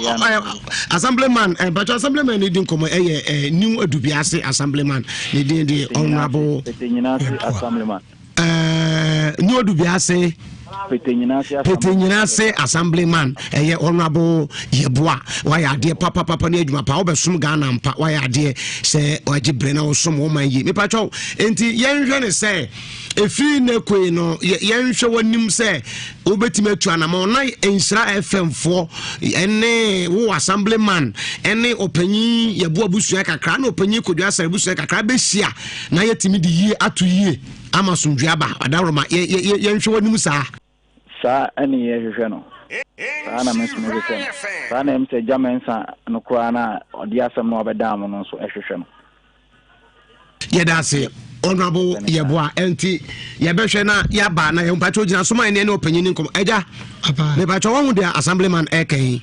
assemblyman mpatwɛ assemblyman ne di nkɔmmɔ ɛyɛ new adubiase assemblyman ne din de honorable new adubiase pete nyinase assemblyman ɛyɛ honorable yɛboa wayɛ adeɛ papapapa ne adwuma pa wobɛsom ghana mpa wayɛ adeɛ sɛ wagye berɛ na wosom wo man yie mepatwɛ nti yɛnhwɛ ne sɛ ɛfiri nnɛ koe no yɛnhwɛ w'anim sɛ wobɛtumi atu anamɔ na nhyira fm foɔ ɛne wo assemblyman ɛne ɔpanyin yɛbo abusua kakra na ɔpanyin kodwa asare abusua kakra bɛhyia na yɛtumi de yie ato yie ama somdwe aba adaworoma yɛnhwɛ w'anim saa. Saa ɛne yɛhwehwɛ no. Saa na me nso mehwehwɛ no. Saa na ɛm sɛ Agya Mensah no koraa no a ɔde asɛm no abɛdaa mo no nso hwehwɛ no. Yɛda ase honorable yɛboa ɛnti yɛbɛhwɛ na yɛaba na yɛmpatwɛ ogyina so ma ɛne ɛne ɔpanyin ne nkɔmmɔ agya mepatwɛ wahu deɛ assemblyman ɛka yi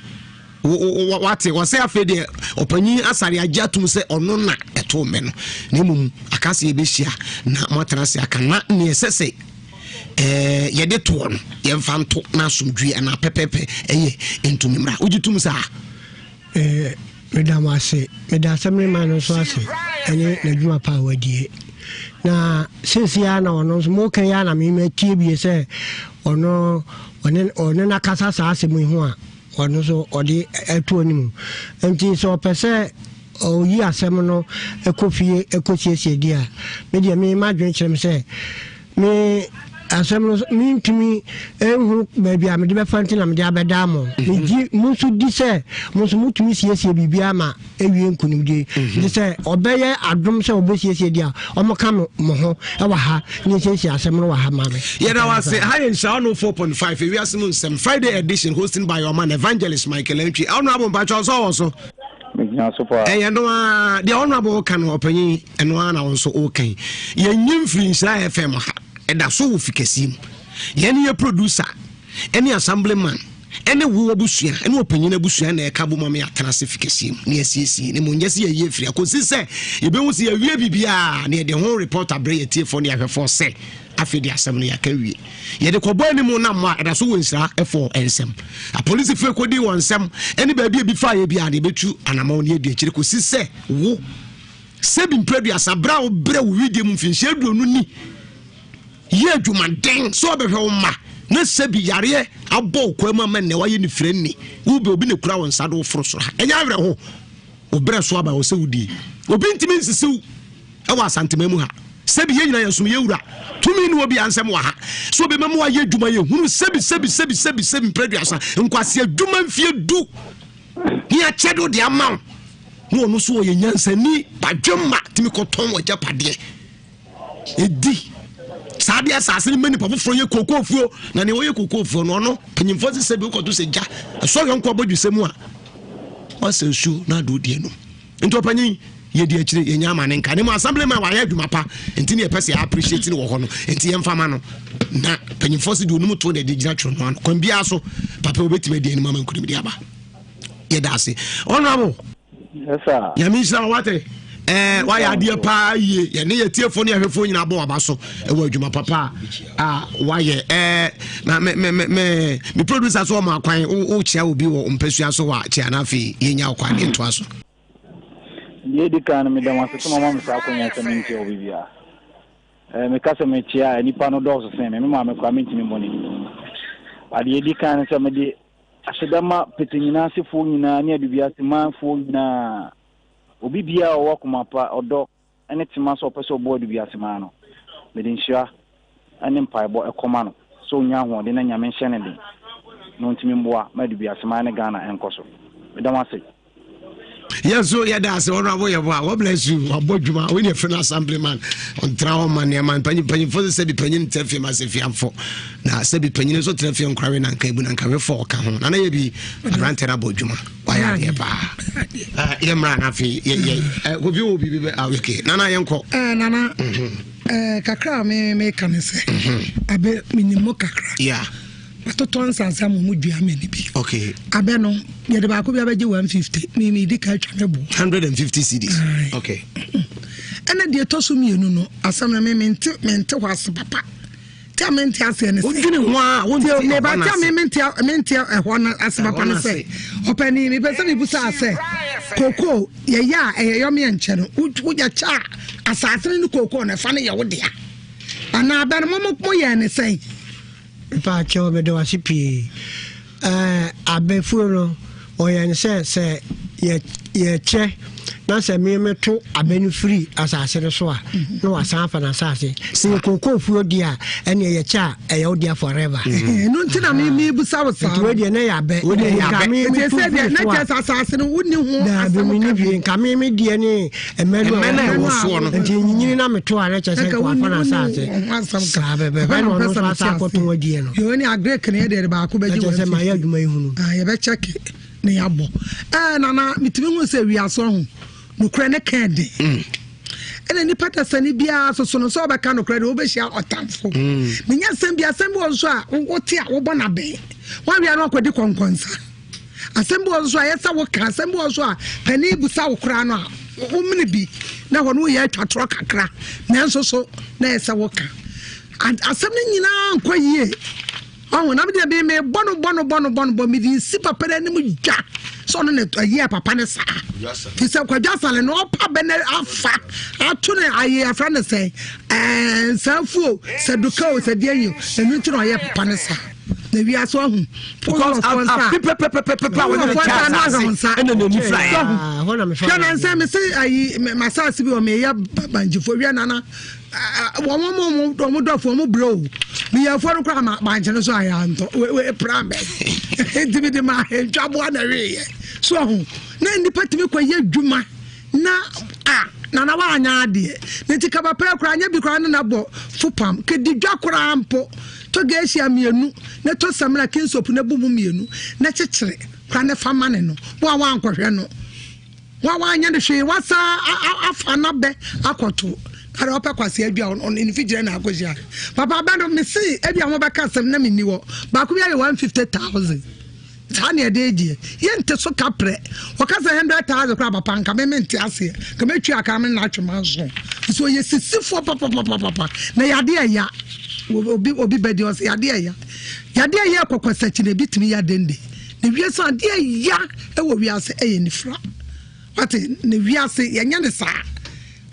wate wɔsɛ afei deɛ ɔpanyin asare agye atom sɛ ɔno na ɛtoo mmɛ no na mmom aka sɛ yɛbɛhyia na moatena ase aka na neɛ ɛsɛ sɛ ɛɛ yɛde toɔ no yɛmfa nto na asomdwie anaa pɛpɛpɛ ɛyɛ ntumi mmra wogye tom saa. Ɛɛ meda mo ase meda asɛmrema no nso ase ɛne n'adwuma pa a wadie na seesei ara na ɔno nso moka yi ara na mema tie bie sɛ ɔno ɔne ɔne n'akasa saa asɛm yi ho a ɔno nso ɔde ɛto anim nti sɛ ɔpɛ sɛ ɔyi asɛm no kɔ fie kɔsiesie deɛ a, me deɛ me m'adwene kyerɛ me sɛ me asɛm no mentumi nhu baabi a mede bɛfa nti na mede abɛdaa mo. Mhm. Megye mo nso di sɛ mo nso motumi siesie biribiara ma ɛwie nkonimdie. Mhm. Nti sɛ ɔbɛyɛ adom sɛ ɔbɛsiesie deɛ a, ɔmoka mo ho wɔ ha ne siesie asɛm no wɔ ha ma me. Yɛda wo ase. Ha yɛ Nhyira 104.5 ewiase mu nsɛm Friday edition hosting by your man Evangelist Michael Antwi. Honorable Mpakyɛ ɔsɔ wɔ so. Megyina so paa. Ɛyɛ no ara deɛ honorable ka no ɔpanyin ɛno ara na wo nso woka yi. Yɛnyi mfiri Nhyira FM ha ɛda so wɔ fi kɛseɛ mu. Yɛne yɛ producer ɛne assemblyman ɛne wo abusua ɛne ɔpanyin abusua na ɛka bom ama yɛatena ase fi kɛseɛ mu na yɛasiesie ne mu nyɛ sɛ yɛyi afiri akɔsi sɛ yɛbɛhu sɛ yɛawie biribiara na yɛde ho report abrɛ yɛtiefoɔ ne yɛahwɛfoɔ sɛ afei de asɛm no yɛaka wie yɛde kɔbɔ anim na mmoa ɛda so wɔ nsira ɛfɔ nsɛm apolisifoɔ ɛkɔdi wɔn nsɛm ɛne baabi ebi fa yɛ biara de yɛbɛtu anamɔn ne yɛdi akyire kɔsi sɛ wo sɛbi mprɛduasa berɛ a wobrɛ wo widie mu mfinhyia 20 ni yɛ adwumaden sɛ ɔbɛhwɛ wo mma na sɛbi yareɛ abɔ wo kwa mu ama nnɛ wayɛ ne firɛ nni wobɛ obi na kura wo nsa de woforo soro ha ɛnyɛ awerɛho wo berɛ so aba wɔ sɛ wodie obi ntumi nsisiw ɛwɔ asantema mu ha. Sɛbi yɛn nyinaa yɛsom yɛn wura. Tumi nni obiara nsam wɔ ha sɛ ɔbɛma mu ayɛ adwuma. Yɛhunu sɛbi sɛbi sɛbi sɛbi sɛbi mprɛduasa nkwasi adwuma mfie du ne akyɛde wode ama wo na ɔno nso ɔyɛ nyansani badwemma tumi kɔtɔn w'agyapadeɛ ɛdi saa deɛ asase no ma nipa foforɔ yɛ kookoofuo na nea ɔyɛ kookoofuo no ɔno panyimfoɔ sɛ sɛbi wokɔto sɛ gya ɛsɔ yɔnko abɔdwesɛ mu a wasɛ nsuo na ade odi anum nti ɔpanyin yɛdi akyire yɛnya ama ne nka ne mu assembly man wayɛ adwuma pa nti ne yɛpɛ sɛ yɛ appreciate no wɔ hɔ no nti yɛmfa ma no na panyimfoɔ sɛ deɛ onim to na ɛde gyina twere no ano kwan biara so papa wobɛtumi adi anim ama nkonimdi aba yɛda ase honorable Yes, sir. Nyame nhyira wo wate. Eh, wayɛ adeɛ paa yie yɛne yɛtiefoɔ ne yɛhwɛfoɔ nyinaa bɔ waba so ɛwɔ adwuma papa a wayɛ eh, na me, me, me, me, me producer so ɔma akwan wokyia obi wɔ mpasua so wɔ kyia no afei yɛnya wo kwan ne ntoa so. Deɛ ɛdi kan no meda mo ase sɛ mama me saa akwanya sɛ menkyia obi biara. Eh, meka sɛ mekyia a nnipa no dɔɔso sen me, me maame koraa mentumi mmɔ ne din. Adeɛ ɛdi kan no sɛ mede Aseda ma pete nyinaa asefoɔ nyinaa ne Adubiasemanfoɔ nyinaa. Obi biara a ɔwɔ akoma pa, ɔdɔ, ne tema sɛ ɔpɛ sɛ ɔboa Adubiaseman no, mede nhyira ne mpaebɔ kɔma no sɛ ɔnya ahoɔden na Nyame nhyɛ no den na ɔntumi mmoa ma Adubiaseman ne Ghana nkɔ so. Meda mo ase. Yɛn nso yɛda ase honorable yɛboa God bless you wabɔ adwuma wei ne yɛfrɛ no assemblyman ɔntra hɔ ma nneɛma mpanyimfoɔ sɛ sɛbi panyin tena fie ma sɛ fiamfo na sɛbi panyin nso tena fie nkorawe na nka ebu na nka wefɔ ɔka ho na na yɛ bi aberantɛ no abɔ adwuma wayɛ adeɛ paa yɛmmra na afei yɛ obi wɔ biribi bɛ ah, okay nana yɛnkɔ nana kakra a meka ne sɛ abɛ menim mo kakra yeah Matotɔ nsase ama ɔmo dua mɛ no bi. Okay. Abɛ no yɛde baako bi abɛgye 150 mi mi di ka atwa me bo. 150 cedis. Okay. Ɛna deɛ ɛtɔ so mmienu no asɛm no me mente mente hɔ ase papa. Tí a mente aseɛ ne sɛ. Wodwene ho a wonte ɛhɔ no ase. Tí a me mente mente ɛhɔ no ase papa ne sɛ ɔpɛni mepɛ sɛ mebusa sɛ koko yɛyɛ a ɛyɛ yɔm yɛ nkyɛ no woyɛ kyɛ a asase no ne koko no ɛfa no yɛ wo dea anaa abɛ no mo mo yɛ ne sɛn. Mpakyɛw meda wo ase pii. Ɛɛ abɛfuo no wɔyɛ no sɛ sɛ yɛ yɛkyɛ na sɛ me meto abɛ no firi asase no so a mhm. na wasan afa n'asase. Sɛ yɛ kookoo fuo deɛ a ɛnneɛ yɛkyɛ a ɛyɛ wo deɛ forever. Mhm. Ɛno nti na me mebusa wo saa. Nti wei deɛ na yɛ abɛ. Wei deɛ yɛ abɛ. Nti sɛ deɛ na kyɛ sɛ asase no wonni ho asɛm ka. Daabi menni bi nka me me deɛ ne mmɛ no a ɛwɔ soɔ no. Nti nyinyini na meto a na kyɛ sɛ nka wafa n'asase. Saa bɛbɛ na ɔno nso asa akɔtɔn adiɛ no. Yɛ ne agric ne yɛde baako bɛgye wɔn. Ɛkyɛ sɛ mayɛ adwuma yi hunu. Ah, yɛbɛkyɛke ne yɛabɔ. Ɛɛ nana metumi hu sɛ wiase ɔho nokorɛ ne kɛn den. Mm. Ɛna nipa dasani biara soso no sɛ ɔbɛka nokorɛ de wobɛhyia ɔtamfo. Mm. Menya asɛm bi asɛm bi wɔ nso a wote a wobɔ n'abɛn. Woawia no akɔdi kɔnkɔnsa. Asɛm bi wɔ nso a ɛyɛ sɛ woka, asɛm bi wɔ nso a panin busa wo koraa no a, womene bi na hɔ no woyɛ atwa torɔ kakra, nanso so na ɛyɛ sɛ woka. Asɛm no nyinaa nkɔ yie. Ɔho na medeɛ me mebɔ no bɔ no bɔ no bɔ no bɔ mede nsi papa no anim dwa sɛ ɔno na ɛyɛɛ papa no saa. Fi sɛ Kwadwo Asale no ɔpa bɛ no afa ato no ayɛ afra no sɛ ɛɛ nsanfuo sɛ duka o sɛ deɛ yi o ɛno nti na ɔyɛ papa no saa. Na wiase ɔho because afi pɛpɛpɛpɛpɛ a wɔde ne kyɛ asase ɛna n'ani fira yɛ. Hwɛ na nsɛm mi se ayi m'asase bi wɔ meyɛ bankyefo wia nana wɔn wɔn wɔn dɔfo wɔn brɛ o meyɛfoɔ no koraa ma bankye no so ayɛ antɔ we we pra mɛ nti mi de ma ntwaboa na ɛweyɛ so ɔho na nipa tumi kɔ yɛ adwuma. Na a nana wanyɛ adeɛ ne nti kaba pɛɛ koraa nyɛ bi koraa ne na bɔ fopam kedi dwa koraa mpo tɔ gesia mmienu ne tɔ samina kinsop ne bu mu mmienu ne kyekyere koraa ne fa ma ne no wo a wankɔhwɛ no wo a wanyɛ ne hwee wasa afa na bɛ akɔto ara ɔpɛ kwasi adwa ɔno ne fikyerɛ na akɔhyia papa bɛ no mese ebi a wɔbɛka asɛm na menni hɔ baako bi ayɛ 150,000 Saa na ɛde gyeɛ. Yɛnte so kaprɛ. Wɔka sɛ 100,000 koraa papa nka me mente aseɛ. Nka mɛtwi aka me na atwe manso. Nso ɔyɛ sisifoɔ papapapapa. Na yadeɛ ɛya. Obi obi bɛdi ɔsɛ yadeɛ ɛya. Yadeɛ ɛyɛ kɔkɔsakyi na ebi tumi ya dende. Na wiase adeɛ ɛya ɛwɔ wiase ɛyɛ nifra. Wate na wiase yɛnyɛ ne saa.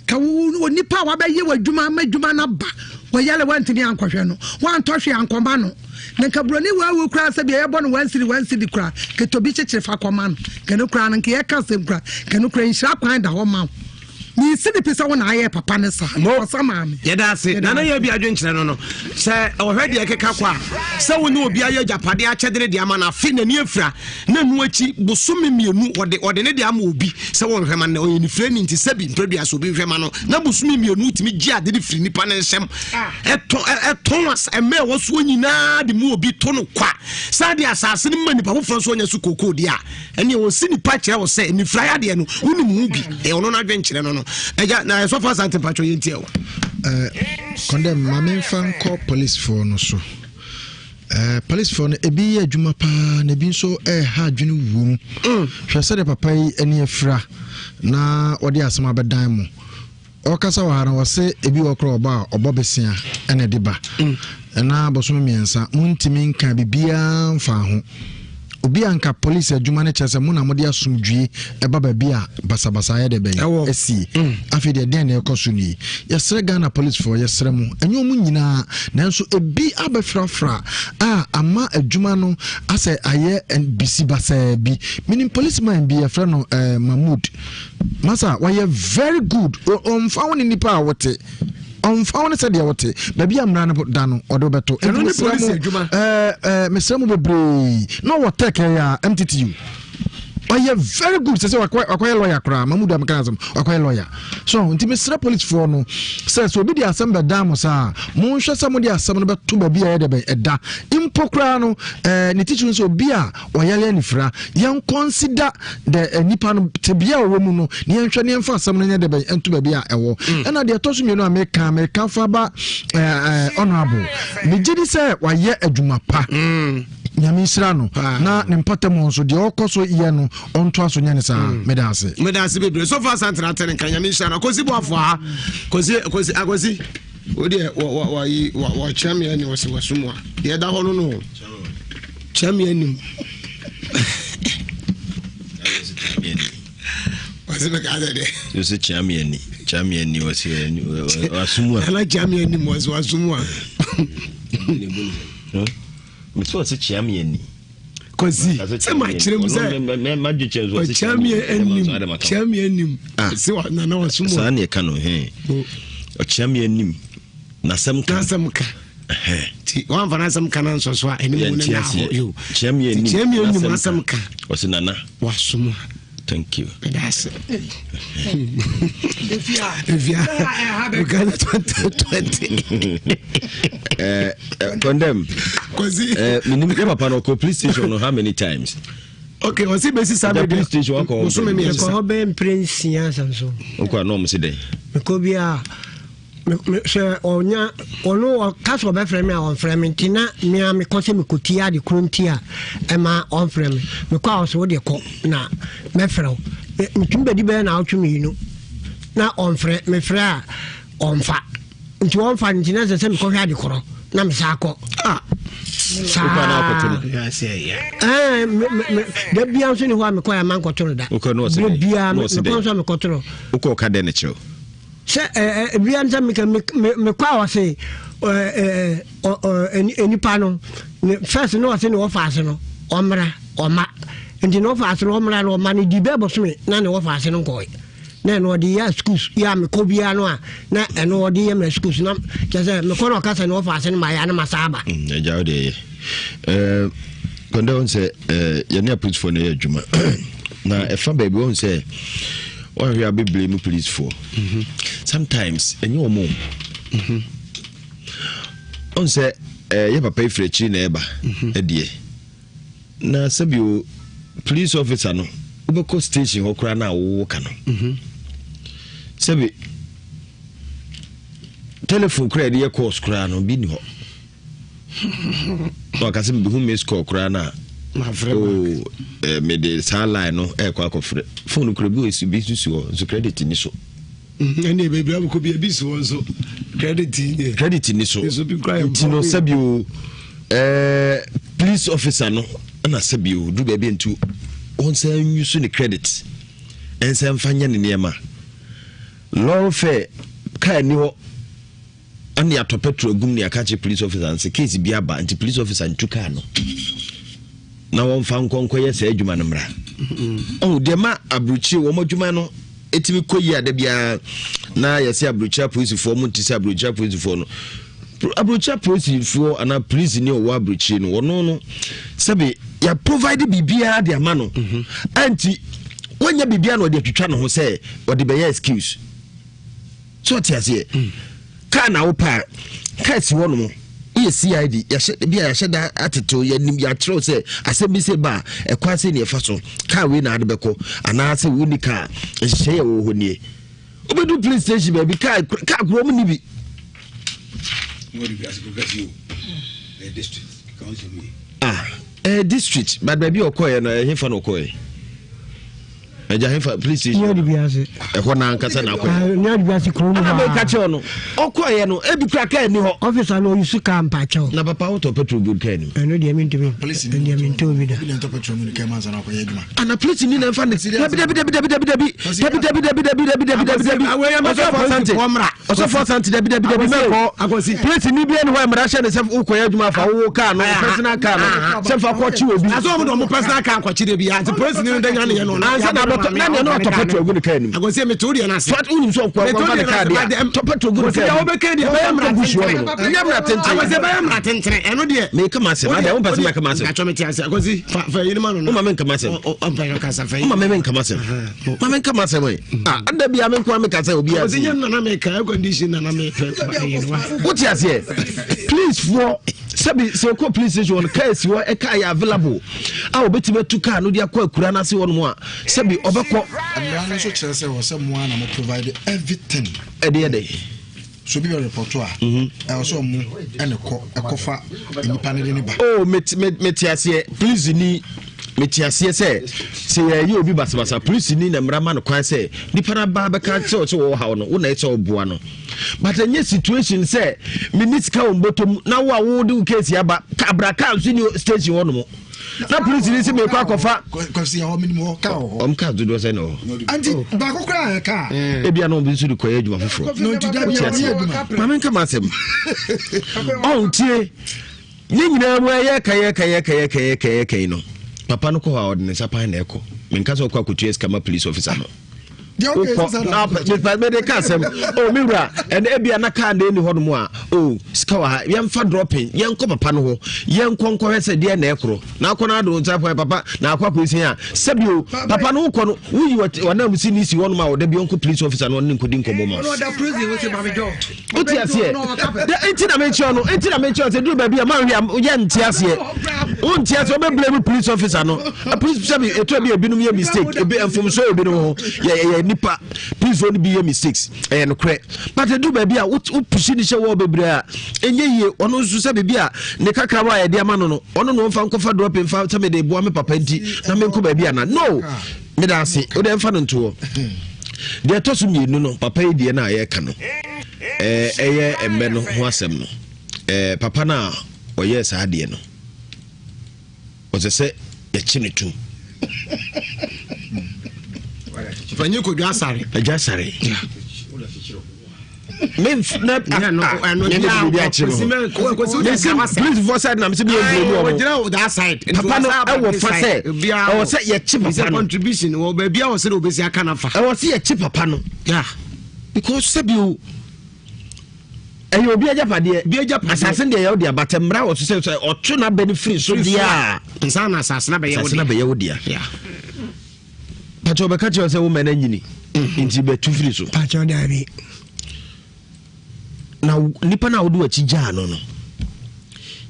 Ka wo onipa a wabɛyɛ w'adwuma ama adwuma no aba, wɔyare wantumi ankɔhwɛ no, wantɔ hwee ankɔma no. Na nka buroni waawu koraa sɛ bia yɛbɔ no wansiri wansiri koraa, nka tobi kyekyere fa kɔma no. Nka no koraa no, nka yɛka asɛm koraa, nka no koraa nhyira kwan da hɔ ma wo. Mesi ne pi sɛ wo na ayɛ papa ne saa. Ɔsa maame. Yɛda ase. Nana yɛ bi adwenkyerɛ no no. Sɛ ɔhwɛ deɛ ɛkeka kɔ a, sɛ wo ne obi ayɛ agyapadeɛ akyɛde ne deɛ ama no afe n'ani afira na ɛno akyi bosome mmienu ɔde ɔde ne deɛ ama obi sɛ wɔnhwɛ ma no ɔyɛ nifirani nti sɛbi mprɛdua sɛ obi nhwɛ ma no na bosome mmienu tumi gye ade de firi nipa ne nsɛm ɛtɔn ɛtɔn as ɛmɛ ɛwɔ soɔ nyinaa de mu obi to no kwa saa de asase no ma nipa foforɔ nso ɔnyɛ so kookoo deɛ a ɛneɛ wɔsi nipa kyerɛ wɔ sɛ nifira yɛ adeɛ no wonim ho bi ɛyɛ ɔno n'adwenkyerɛ no no ɛgya na ɛsɔfo asante mpatwɔ yɛntiɛ o Kɔndɛm ma memfa nkɔ policefoɔ no so. Eh, policefoɔ no ebi yɛ adwuma paa na ebi nso ɛreha adwene wom. Hwɛ sɛdeɛ papa yi ani afira na ɔde asɛm abɛdan mo. Ɔkasa wɔ ha no ɔse ebi wɔ korɔ ɔbɔ a ɔbɔ besia ɛna ɛde ba. Ɛna bosome mmiɛnsa montumi nka biribiara mfa ho. Obi a nka police adwuma no kyerɛ sɛ mo na mode asomdwie ɛba baabi a basabasa ayɛ dɛ bɛn asie. Afei deɛ dɛn na ɛkɔ so nie? Yɛsrɛ Ghana policefoɔ yɛsrɛ mo, ɛnyɛ ɔmo nyinaa nanso ebi abɛfrafra a ama adwuma no asɛ ayɛ bisi basaa bi. Menim policeman bi yɛfrɛ no eh, Mahmood. Masa wayɛ very good, ɔmfa ho ne nipa a wote. Ɔmfa wo ne sɛdeɛ wote. Baabi a mmara no da no, ɔde wo bɛto. Ɛno ne polisi adwuma. Ɛɛ mesrɛ mo bebree. Na ɔwɔ tech ɛyɛ a MTTU. Ɔyɛ very good sɛ sɛ wakɔyɛ lawyer koraa. Mamudu ameka asɛm wakɔyɛ lawyer. So nti mesrɛ polisifoɔ no sɛ sɛ obi de asɛm bɛdan mo saa monhwɛ sɛ mode asɛm no bɛto baabi a ɛyɛ dɛ bɛn ɛda. Mpo koraa no ɛɛ ne titiri sɛ obi a Ɔyare anifira. Yɛn consider the eh, nipa no tebea a ɔwɔ mu no na yɛnhwɛ na yɛmfa asɛm no nyɛ dɛ bɛn ɛnto baabi a ɛwɔ. Mm. Ɛna deɛ ɛtɔ so mmienu a meka meka fa ba eh, eh, honorable megye di sɛ wayɛ adwuma pa. Mm. Nyame nhyira no na ne mpɔtam nso deɛ ɔkɔ so yɛ no ɔntoa so nyɛ ne saa. Mm. Meda ase. Meda ase bebree. So far santana tene nka Nyame nhyira no. Akosi boafo ha. Kosi kosi akosi. Wo deɛ wɔ wɔ wɔ wɔ wɔkyerɛ me ɛne wɔsi wɔ so mu a deɛ ɛda hɔ no no. Kyerɛ me anim. Wɔsi mi ka sɛ dɛ. Yose kyerɛ me ani, kyerɛ me ani wɔsi wasumu a. Nana kyerɛ me anim wɔsi wasumu a. Mesi wɔsi kyerɛ me ani. Kwasi sɛ ma kyerɛ mu sɛ ɔkyerɛ me anim kyerɛ me anim sɛ nana wasumu a. Saa ne ɛka no hɛn ɔkyerɛ me anim. N'asɛm ka. N'asɛm ka. Ti wɔnfa n'asɛm ka na nsɔ so a ɛne mu ne na hɔ yo. Kyerɛ mi anim. Kyerɛ mi anim asɛm ka. Ɔsi nana. Wasom a. Thank you. Ɛda ase. Efia. Efia. Uganda 2020. Eh, condemn. Kwasi. Eh, minim yɛ papa no ɔkɔ police station no how many times? Okay, ɔsi besi saa bɛ police station wakɔ hɔ. Bosome mmiɛnsa. Mekɔ hɔ bɛyɛ mpere nsia asɛm so. Okɔ a na ɔmo si dɛn? Mekɔ bi a. sɛ ɔnya ɔno ɔka sɛ ɔbɛfrɛ me a ɔmfrɛ me nti na mea mekɔ sɛ mekɔtie ade koro nti a ɛma ɔmfrɛ me mekɔ a ɔsɛ wode kɔ na mɛfrɛ wo metumi bɛdi bɛyɛ na awotwe mmienu na ɔmfrɛ mefrɛ a ɔmfa nti ɔmfa nti na sɛ sɛ mekɔhwɛ ade korɔ na mesa akɔ ah. saa da bia nso ne hɔ a mekɔ yɛ ma nkɔto no da da bia mekɔ nso a mekɔto no wokɔ ka dɛn ne kyerɛw Sɛ ɛ ɛ bia sɛ meka mekɔ a ɔse ɛ ɛ nipa no ne first no ɔse ne wɔfa ase no ɔmmra ɔma nti ne wɔfa ase no ɔmmra no ɔma no di bɛɛ bɔsome na ne wɔfa ase no nkɔe na ɛno ɔde yɛ schools yɛ a mekɔ biara no a na ɛno ɔde yɛ ma schools na kyɛ sɛ mekɔ na ɔka sɛ ne wɔfa ase no ma yɛ a na ma saa aba. Ɛgya wo deɛ yɛ kɔndɛ wɔn sɛ yɛne apolisifoɔ no yɛ adwuma na ɛfa baabi wɔn sɛ wɔahwɛ a bebree mu policefoɔ mhm. sometimes ɛnyɛ wɔn o mhm. ɔn sɛ eh, yɛ papa efiri akyiri na ɛba mhm. ɛdeɛ na sɛbio police officer no wobɛkɔ station hɔ koraa na awowo ka no sɛbi telephone koraa yɛde yɛ course koraa no bi ni hɔ na waka sɛ mehu miss call koraa no a oh, eh, mede saa line no ɛrekɔ eh, akɔfrɛ phone kora bi wɔ bi nso si hɔ nso credit ni so mm, ɛne baabi abɛkɔ bi ebi si hɔ nso credit ni credit ni so nti no sɛbio eh, police officer no ɛna sɛbio du baabi nti wɔn sɛ nyi so ne credit ɛnsɛ mfa nyɛ ne nneɛma lɔre fɛ kaa ni hɔ Ɛna yɛatɔ petrol agum na yɛaka akyerɛ police officer no sɛ case bi aba nti police officer ntu car no na wɔmfa nkɔ nkɔyɛ saa adwuma no mmra. Ɔhu deɛ ma aburukyire wɔn adwuma no. ɛtumi kɔ yie ada biara na yɛsɛ aburokyire apolisifoɔ mo nte sɛ aburokyire apolisifoɔ no. Aburokyire apolisifoɔ anaa polisi ni ɔwɔ aburokyire no, ɔno no sɛbi yɛ provide biribiara de ama no. Ɛnti wɔnyɛ biribiara na ɔde atwitwa ne ho sɛ ɔde bɛyɛ excuse. So ɔte aseɛ? Kaa na wopɛ a, kaa si hɔ nom. Woyɛ CID, yɛahyɛ bi a yɛahyɛ da atetew, yɛnim yɛakyerɛw sɛ asɛm bi sɛ ba a, ɛkwan sɛ ne ɛfa so. Kaa wei na ade bɛkɔ, anaasɛ wonni kaa, nhyehyɛe a ɛwɔ hɔ nie. Wobɛdu police station baabi, kaa kaa kuro mu ni bi. Ah, eh, district, but baabi a ɔkɔɛ no, ɛhefa na ɔkɔɛ? Ɛgya hefa police station. Ní ɔde ase. Ɛhɔ na ankasa na akɔyɛ. Ní ɔde ase kurom hɔ. Ɛna meka kyerɛ no, ɔkɔɛ no, ebi kura kaa ni hɔ. Ɔfisa no ɔyi su kaa mpakyɛw. Na papa wotɔ petrol gu kaa nim. Ɛno deɛ mentumi. Ɛno deɛ mentɔ obi da. Ana polisi ni na nfa ne. Dabi dabi dabi dabi dabi dabi dabi dabi dabi dabi dabi dabi dabi dabi. Ɔsɔfo Asante. Ɔsɔfo Asante dabi dabi dabi mɛkɔ. Polisi ni bi ɛni hɔ mmara hyɛ ne sɛ wokɔyɛ adwuma fa wo kaa no personal car no sɛ fa kɔkye obi. Na sɛ ɔmo de ɔmo personal car nkɔkye de bi a nti polisi ni no de nya ne yɛ no. Ansa na abɛtɔ na nea na ɔtɔ petrol gu ne kaa nim. Agosie mi to deɛ n'ase. Fat wonim sɛ ɔkɔ akɔfa ne kaa deɛ tɔ petrol gu ne kaa nim. Ɔbɛka deɛ bɛyɛ mmara tentene. Ɛnyɛ mmara tentene. Agosie bɛyɛ mmara tentene ɛno deɛ. Meka ma asɛm adɛ wompɛ sɛ mɛka ma asɛm. Atwa mi ti ase agosie fa fa yiri ma no no. Woma me nka ma asɛm. Ɔmpɛ yɛ kasa fa yi. Woma me nka ma asɛm. Ma me nka ma asɛm yi. Ah ada bia me nko a meka sɛ obi ase. Agosie nyɛ nana meka air condition nana mepɛ. Wote aseɛ? Please foɔ sɛbi sɛ okɔ police station wɔn kaa si hɔ ɛkaa yɛ available a obetumi atu kaa no de akɔ akura n'ase hɔ nom a sɛbi ɔbɛkɔ. Mmara no nso kyerɛ sɛ wɔ sɛ mo ara na mo provide everything. Ɛde yɛ dɛ. So obi bɛ report a ɛwɔ sɛ ɔmo ɛna kɔ ɛkɔfa nipa no de ne ba. Oh mete mete aseɛ police ni mete aseɛ sɛ sɛ yɛyɛ obi basabasa police ni na mmara ma no kwan sɛ nipa no aba bɛka kyerɛ sɛ wɔwɔ haw no wo na ɛsɛ ɔboa no. But ɛnyɛ situation sɛ menni sika wɔ mbɔtɔ mu na wo a wode wo case aba abra kaa nso ni station hɔ nom na polisi ni sɛ mekɔ akɔfa. Kwasi ɛhɔ menim hɔ kaa wɔ hɔ. Ɔm kaa dodoɔ sɛ na wɔ. Anti baako koraa yɛ kaa. Ebia na ɔmo nso de kɔyɛ adwuma foforɔ. No nti da bi ɔmo yɛ adwuma. Maame nka ma asɛm. Ɔntie ne nyinaa mu ɛyɛ kɛyɛ kɛyɛ kɛyɛ kɛyɛ kɛyɛ kɛyɛ no papa no kɔ hɔ a ɔde ne nsa pan na ɛkɔ menka sɛ ɔkɔ akɔtua sika ma police officer no. Wokɔ na nipa mede ka asɛm o me wura ɛnna ebia na kaa na ɛni hɔ nom a o sika wɔ ha yɛmfa dropping yɛnkɔ papa no hɔ yɛnkɔ nkɔhwɛ sɛ deɛ na ɛkorɔ na akɔ na ado nsa kwan papa na akɔ akɔ esin a sɛbi o papa no wokɔ no woyi wɔnam si ne si hɔ nom a ɔda bi ɔnkɔ police officer no ɔne ne nkɔdi nkɔmmɔ ma wote aseɛ nti na mekyerɛ no nti na mekyerɛ sɛ duru baabi a manhwɛ a yɛ nte aseɛ wonte aseɛ wobɛblame mu police officer no police sɛbi ɛtɔ bi ebinom yɛ mistake ebi mfomso ebinom ho yɛ yɛ nipa police no bi yɛ mistakes ɛyɛ nokorɛ but ɛduru baabi a wopusi ne hyɛ wɔ bebree a ɛnyɛ yie. Ɔno nso sɛ biribi a ne kakra a yɛde ama no no ɔno na ɔmfa nkɔfa drop mfa sɛ mede boa me papa nti na menkɔ baabi ana no meda ase wode ɛmfa no ntoɔ. Deɛ ɛtɔ so mmienu no papa yi deɛ no a yɛreka no ɛyɛ mmɛ no ho asɛm no, papa no a ɔyɛɛ saa adeɛ no ɔsɛ sɛ yɛkye no tom. Panyin Kojo Asare. Agya Asare. Polisifoɔ side na mese bi yɛ papa no ɛwɔ fa sɛ ɛwɔ sɛ yɛkye papa no contribution wɔ baabi a wɔ sɛ obɛsi aka no fa ɛwɔ sɛ yɛkye papa no because sɛbi o ɛyɛ obi agyapadeɛ bi agyapadeɛ asase deɛ yɛwɔ deɛ bata mmara wɔ so sɛ sɛ ɔto n'abɛ no firi so deɛ a nsa na asase na bɛyɛ wo asase na bɛyɛ wo deɛ pakyɛ ɔbɛka kyerɛ sɛ wo mɛ no anyini nti bɛtu firi so. Pakyɛ daabi. Na nipa no a wode w'akyi gyaa no no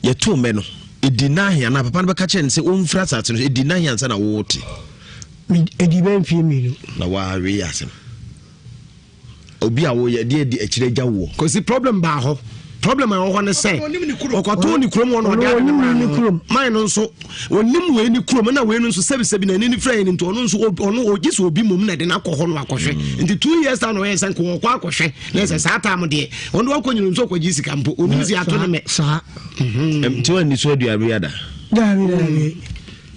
yɛtoo mɛ no ɛdi nna ahe anaa papa no bɛka kyerɛ no sɛ ɔmfiri asase no so ɛdi nna ahe ansa na wote? Ɛdi bɛ mfie mmienu. Na wawe yɛ asɛm. Obi a woyɛ deɛ di akyire agya woɔ. Kwasi problem baa hɔ. Problem a ɛwɔ hɔ ne sɛ ɔkɔtoo ne kurom hɔ na ɔde ade no maa no. Man no nso ɔnim wei ne kurom na wei no nso sɛbisɛbi na ani ne fira yɛ no nti ɔno nso ɔno ɔgye sɛ obi mmom na ɛde no akɔ hɔ no akɔhwɛ. Nti 2 years time na ɔyɛ sɛ nka ɔkɔ akɔhwɛ na ɛsɛ saa time deɛ ɔno wakɔ nyina nso ɔkɔgye sika mpo ɔnim sɛ ato ne mɛ. Saa. Nti wanni so aduane ada? Daabi daabi.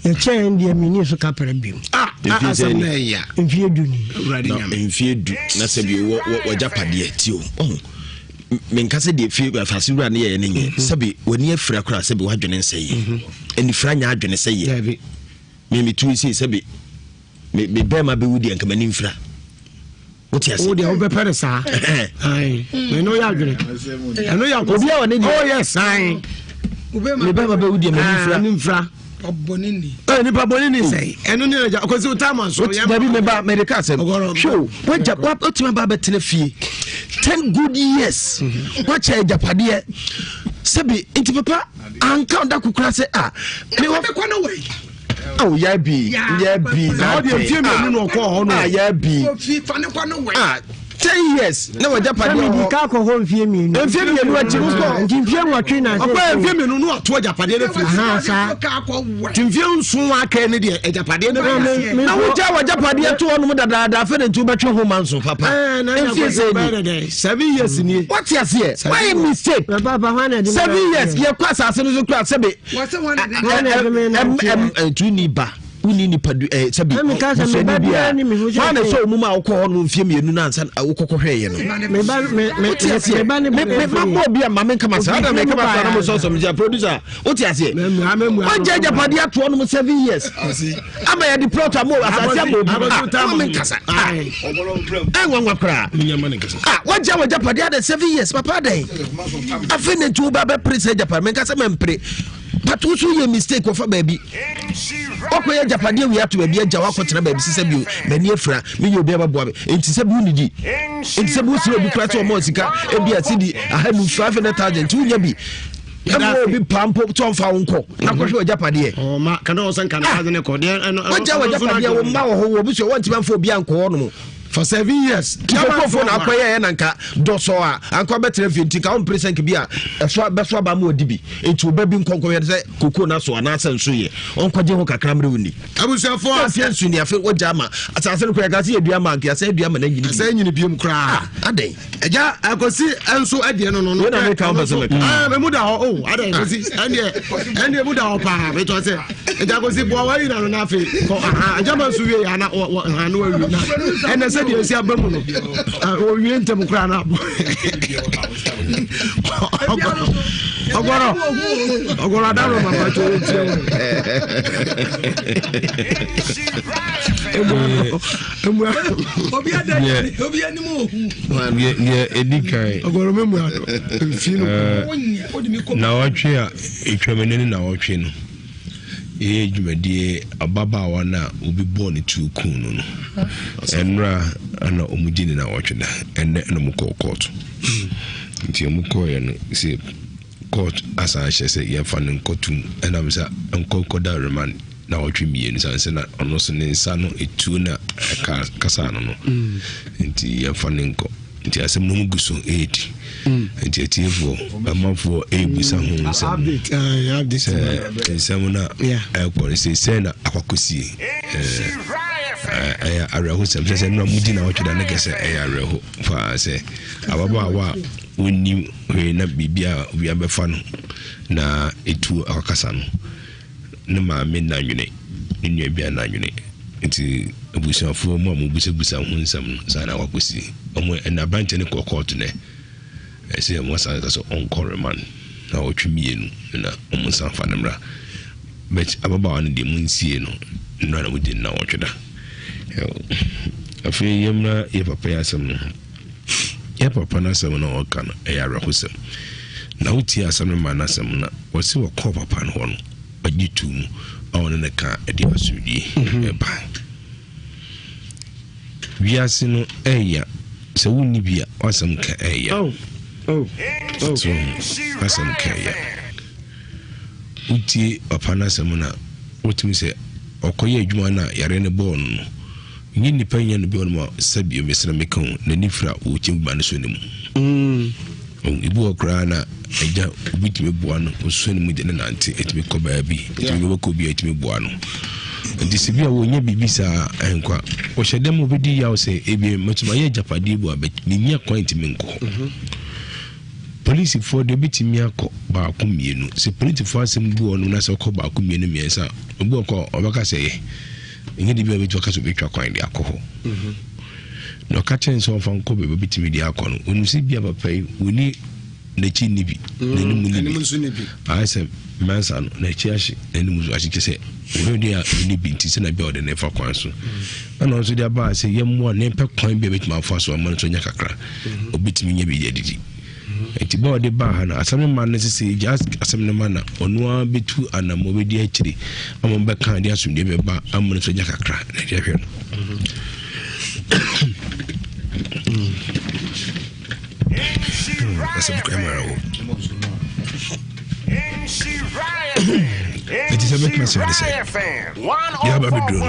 Yɛkyɛɛ deɛ menni so kaprɛ bio. Ah, ah, asɛm na ɛya. Mfie du ni. Na mfie du na sɛ bi wɔ w'agyapadeɛ ti o. Ɔho menka sɛ deɛ fie asase wura no yɛyɛ no nyɛ. Sɛbi w'ani afira koraa sɛbi w'adwene nsɛ yɛ. Anifira nyɛ adwene sɛ yɛ. Me metu sei sɛbi me me bɛrima bɛwu deɛ nka m'ani mfira. Wote ase? Wo deɛ wobɛpɛ no saa. Ɛno yɛ adwene. Ɛno yɛ akɔ. Obi a ɔne deɛ. Oh yes, ayi. Me bɛma bɛwu deɛ m'ani nfira. M'ani nfira. Ɔbɔne nipa bɔne ni sɛn. Ɛno ne ɛgya ɔkɔsi o taama so. Dabi me ba mɛde ka asɛm. Hwɛ o wagya watumi aba abɛtena fie ten good years mhm. wakyɛ agyapadeɛ sɛbi nti papa anka ɔda kokora sɛ a. Mewɔ kɔ no wɔ awo yɛ bi yɛ bi na ɔde mfie mmienu na ɔkɔɔ hɔ no a yɛ bi ah ten years na wagya padeɛ wɔ hɔ ka kɔ hɔ mfie mmienu mfie mmienu akyi wokɔ nti mfie nwɔtwe na ɔkɔ mfie mmienu no wato agyapadeɛ no firi saa nti mfie nson aka ne deɛ agyapadeɛ no firi na wogya wagyapadeɛ to hɔ nom dadaada afei na nti wobɛtwe ho ma nso papa mfie sɛ ni seven years nie wate aseɛ wayɛ mistake seven years yɛkɔ asase no so kora sɛbe nti wonni ba wonni nipa du ɛɛ sɛbi busuani bi a wɔn na ɛsɛ wɔn mu a wokɔ hɔ no mfie mmienu na ansa wokɔkɔ hwɛ yɛ no wote aseɛ me me ma bɔ obi a maame nkama sa ada mɛ nkama sa na mo sɔsɔ mi gya producer wote aseɛ wagya agyapadeɛ atoɔ nom seven years ama yɛde plot ama asase ama obi a maame nkasa ɛnwanwa koraa ah wagya wagyapadeɛ adɛ seven years papa adɛn afei na nti woba bɛpere sɛ agyapadeɛ menka sɛ mɛmpere but wo so yɛ mistake wɔfa baabi wakɔyɛ agyapadeɛ wei ato baabi agya wakɔtena baabi sɛ sɛ bio m'ani afira meyɛ obi abɛboa me nti sɛ bi wonidi nti sɛ bi wosrɛ obi kora sɛ ɔma sika ebi a sidi ahanu 500000 nti wonya bi ɛma obi paa mpo sɛ ɔmfa wo nkɔ na kɔhwɛ w'agyapadeɛ wagya w'agyapadeɛ wo mma wɔ hɔ wɔ busua wɔntumi amfa obi ankɔ hɔ nom for seven years. Nkurɔfoɔ na akɔyɛ yɛ na nka dɔsɔ a anka ɔbɛtena fie nti nka ɔmpere sɛ nka bi a ɛso bɛso aba ma ɔdi bi nti ɔba bi nkɔnkɔ yɛ sɛ koko na so anaasɛ nso yɛ ɔnkɔgye ho kakra mmerɛ wonni abusuafoɔ afei nso ni afei wɔgya ama asase no koraa yɛka sɛ yɛdua ma nka yɛsɛ dua ma no anyini sɛ nyini biom koraa ah, adɛn ɛgya akwasi nso ɛdeɛ no no no na meka wo pɛ sɛ meka ah, emu da hɔ o adɛn akwasi ɛndeɛ ɛndeɛ emu da hɔ paa metɔ sɛ ɛgya akwasi boa wayi na no na afei kɔ aha ɛgya ma nso wie ana wɔ wɔ ha no awie na ɛnɛ sɛ deɛ esi aba mu no owie ntɛm koraa na abɔ ɔgɔrɔ ɔgɔrɔ adaro ma ma tó tie o Deɛ ɛdi kan nawɔtwe a ɛtwam ɛnɛ ne nawɔtwe no yɛyɛ dwumadie ababaawa no a obi bɔɔ ne tuo kuu no no ɛnora ana ɔmo di ne nawɔtwe da ɛnɛ ɛna ɔmo kɔɔ kɔɔto nti ɔmo kɔɔyɛ no sɛ Court asan ahyɛ sɛ yɛmfa no nkɔtom ɛnam sɛ nkɔ nkɔda remand nawɔtwe mmienu sane sɛ na ɔno so ne nsa no etuo na ɛka kasaa no no mm. nti yɛmfa no nkɔ nti asɛm no mu gu so ɛredi mm. nti atiefoɔ amanfoɔ ɛrebisa ho mm. nsɛm sɛ nsɛm no a ɛrekɔ no sɛ sɛ na akɔkɔsie ɛyɛ awerɛhosɛm sɛ sɛ nnora mudi na wɔtwe da ne kɛ sɛ ɛyɛ awerɛho paa sɛ ababaawa a wɔnnim hwee na biribi a obi abɛfa no na etuo akɔkasa no ne maame nanwene ne nua bi ananwene nti abusuafoɔ mu a wɔbusabusa ho nsɛm no saa na wakɔsi wɔn ɛna aberanteɛ no kɔɔ kɔɔto nɛ ɛsɛ wɔn asan ka sɛ ɔnkɔ remand na ɔtwe mmienu na wɔn nsa fa no mmra but ababaawa no deɛ mu nsie no nnora na wɔdi no na wɔtwe da afei yɛmmra yɛ papa yɛ asɛm no ho Yɛn papa no asɛm no a ɔka no, ɛyɛ awerɛhosɛm. Na wotie asɛm no maa no asɛm no a, wɔse wɔkɔɔ papa no hɔ no, ɔgye too mu a ɔne no ka ɛde asomdwie mhm. ɛba. Wiase no ɛya sɛ wonni bi a wasɛm ka ɛya. Oh, oh, oh. So wasɛm ka ɛya. Wotie papa no asɛm no a, wotumi sɛ ɔkɔyɛ adwuma no a yare no bɔɔ no no Nye nyimpa nnya no bi wɔ hɔ nom a sɛ bio mesera meka o n'ani fira wɔ kyɛm ba no sɔ ne mu. Ebi wɔ koraa na agya obi tumi boa no ɔsɔ ne mu de ne nante ɛtumi kɔ baabi ɛtumi bɛkɔ bi a ɛtumi boa no. Nti sɛ bi a wɔnya biribi saa nkwa wɔhyɛ dɛm obɛdi yaw sɛ ebi mɛtumi ayɛ agyapadeɛ bu a menya kwan ntumi nkɔ hɔ. Mhm. Polisifoɔ deɛ obɛtumi akɔ baako mmienu sɛ polisifoɔ asɛm bu ɔno na sɛ ɔkɔ baako mmienu mmiɛnsa obi wɔ kɔ ɔbɛka sɛ yɛ Ɛnyɛ de bi a obetumi aka sɛ obetwa kwan de akɔ hɔ. Mhm. Na ɔka kyerɛ no sɛ ɔmfa nkɔ baabi obetumi de akɔ no. Onim sɛ bia papa yi wɔni n'akyi nni bi, n'anim nni bi. Ayɛ sɛ Mensah no, n'akyi ahye, n'anim nso ahye, kyɛ sɛ wɔhwɛ deɛ a ɔnni bi nti sɛ na bi a ɔde ne fa kwan so. Ɛna ɔno nso de aba sɛ yɛmmoa ne mpɛ kwan bi a bɛtumi afa so ama no nso anya kakra. Obɛtumi nya bi de adidi. Nti ba ɔde baa ha no, asɛm no ma no sese gya asɛm no ma na ɔno ara bɛtu anammɔ bɛdi akyire ama bɛka de asomdwe bɛba ama no nso anya kakra na ɛde ahwɛ no. Asɛm kura mara wo. Ɛti sɛ mɛtumi asɛm de sɛ yɛaba bɛduro no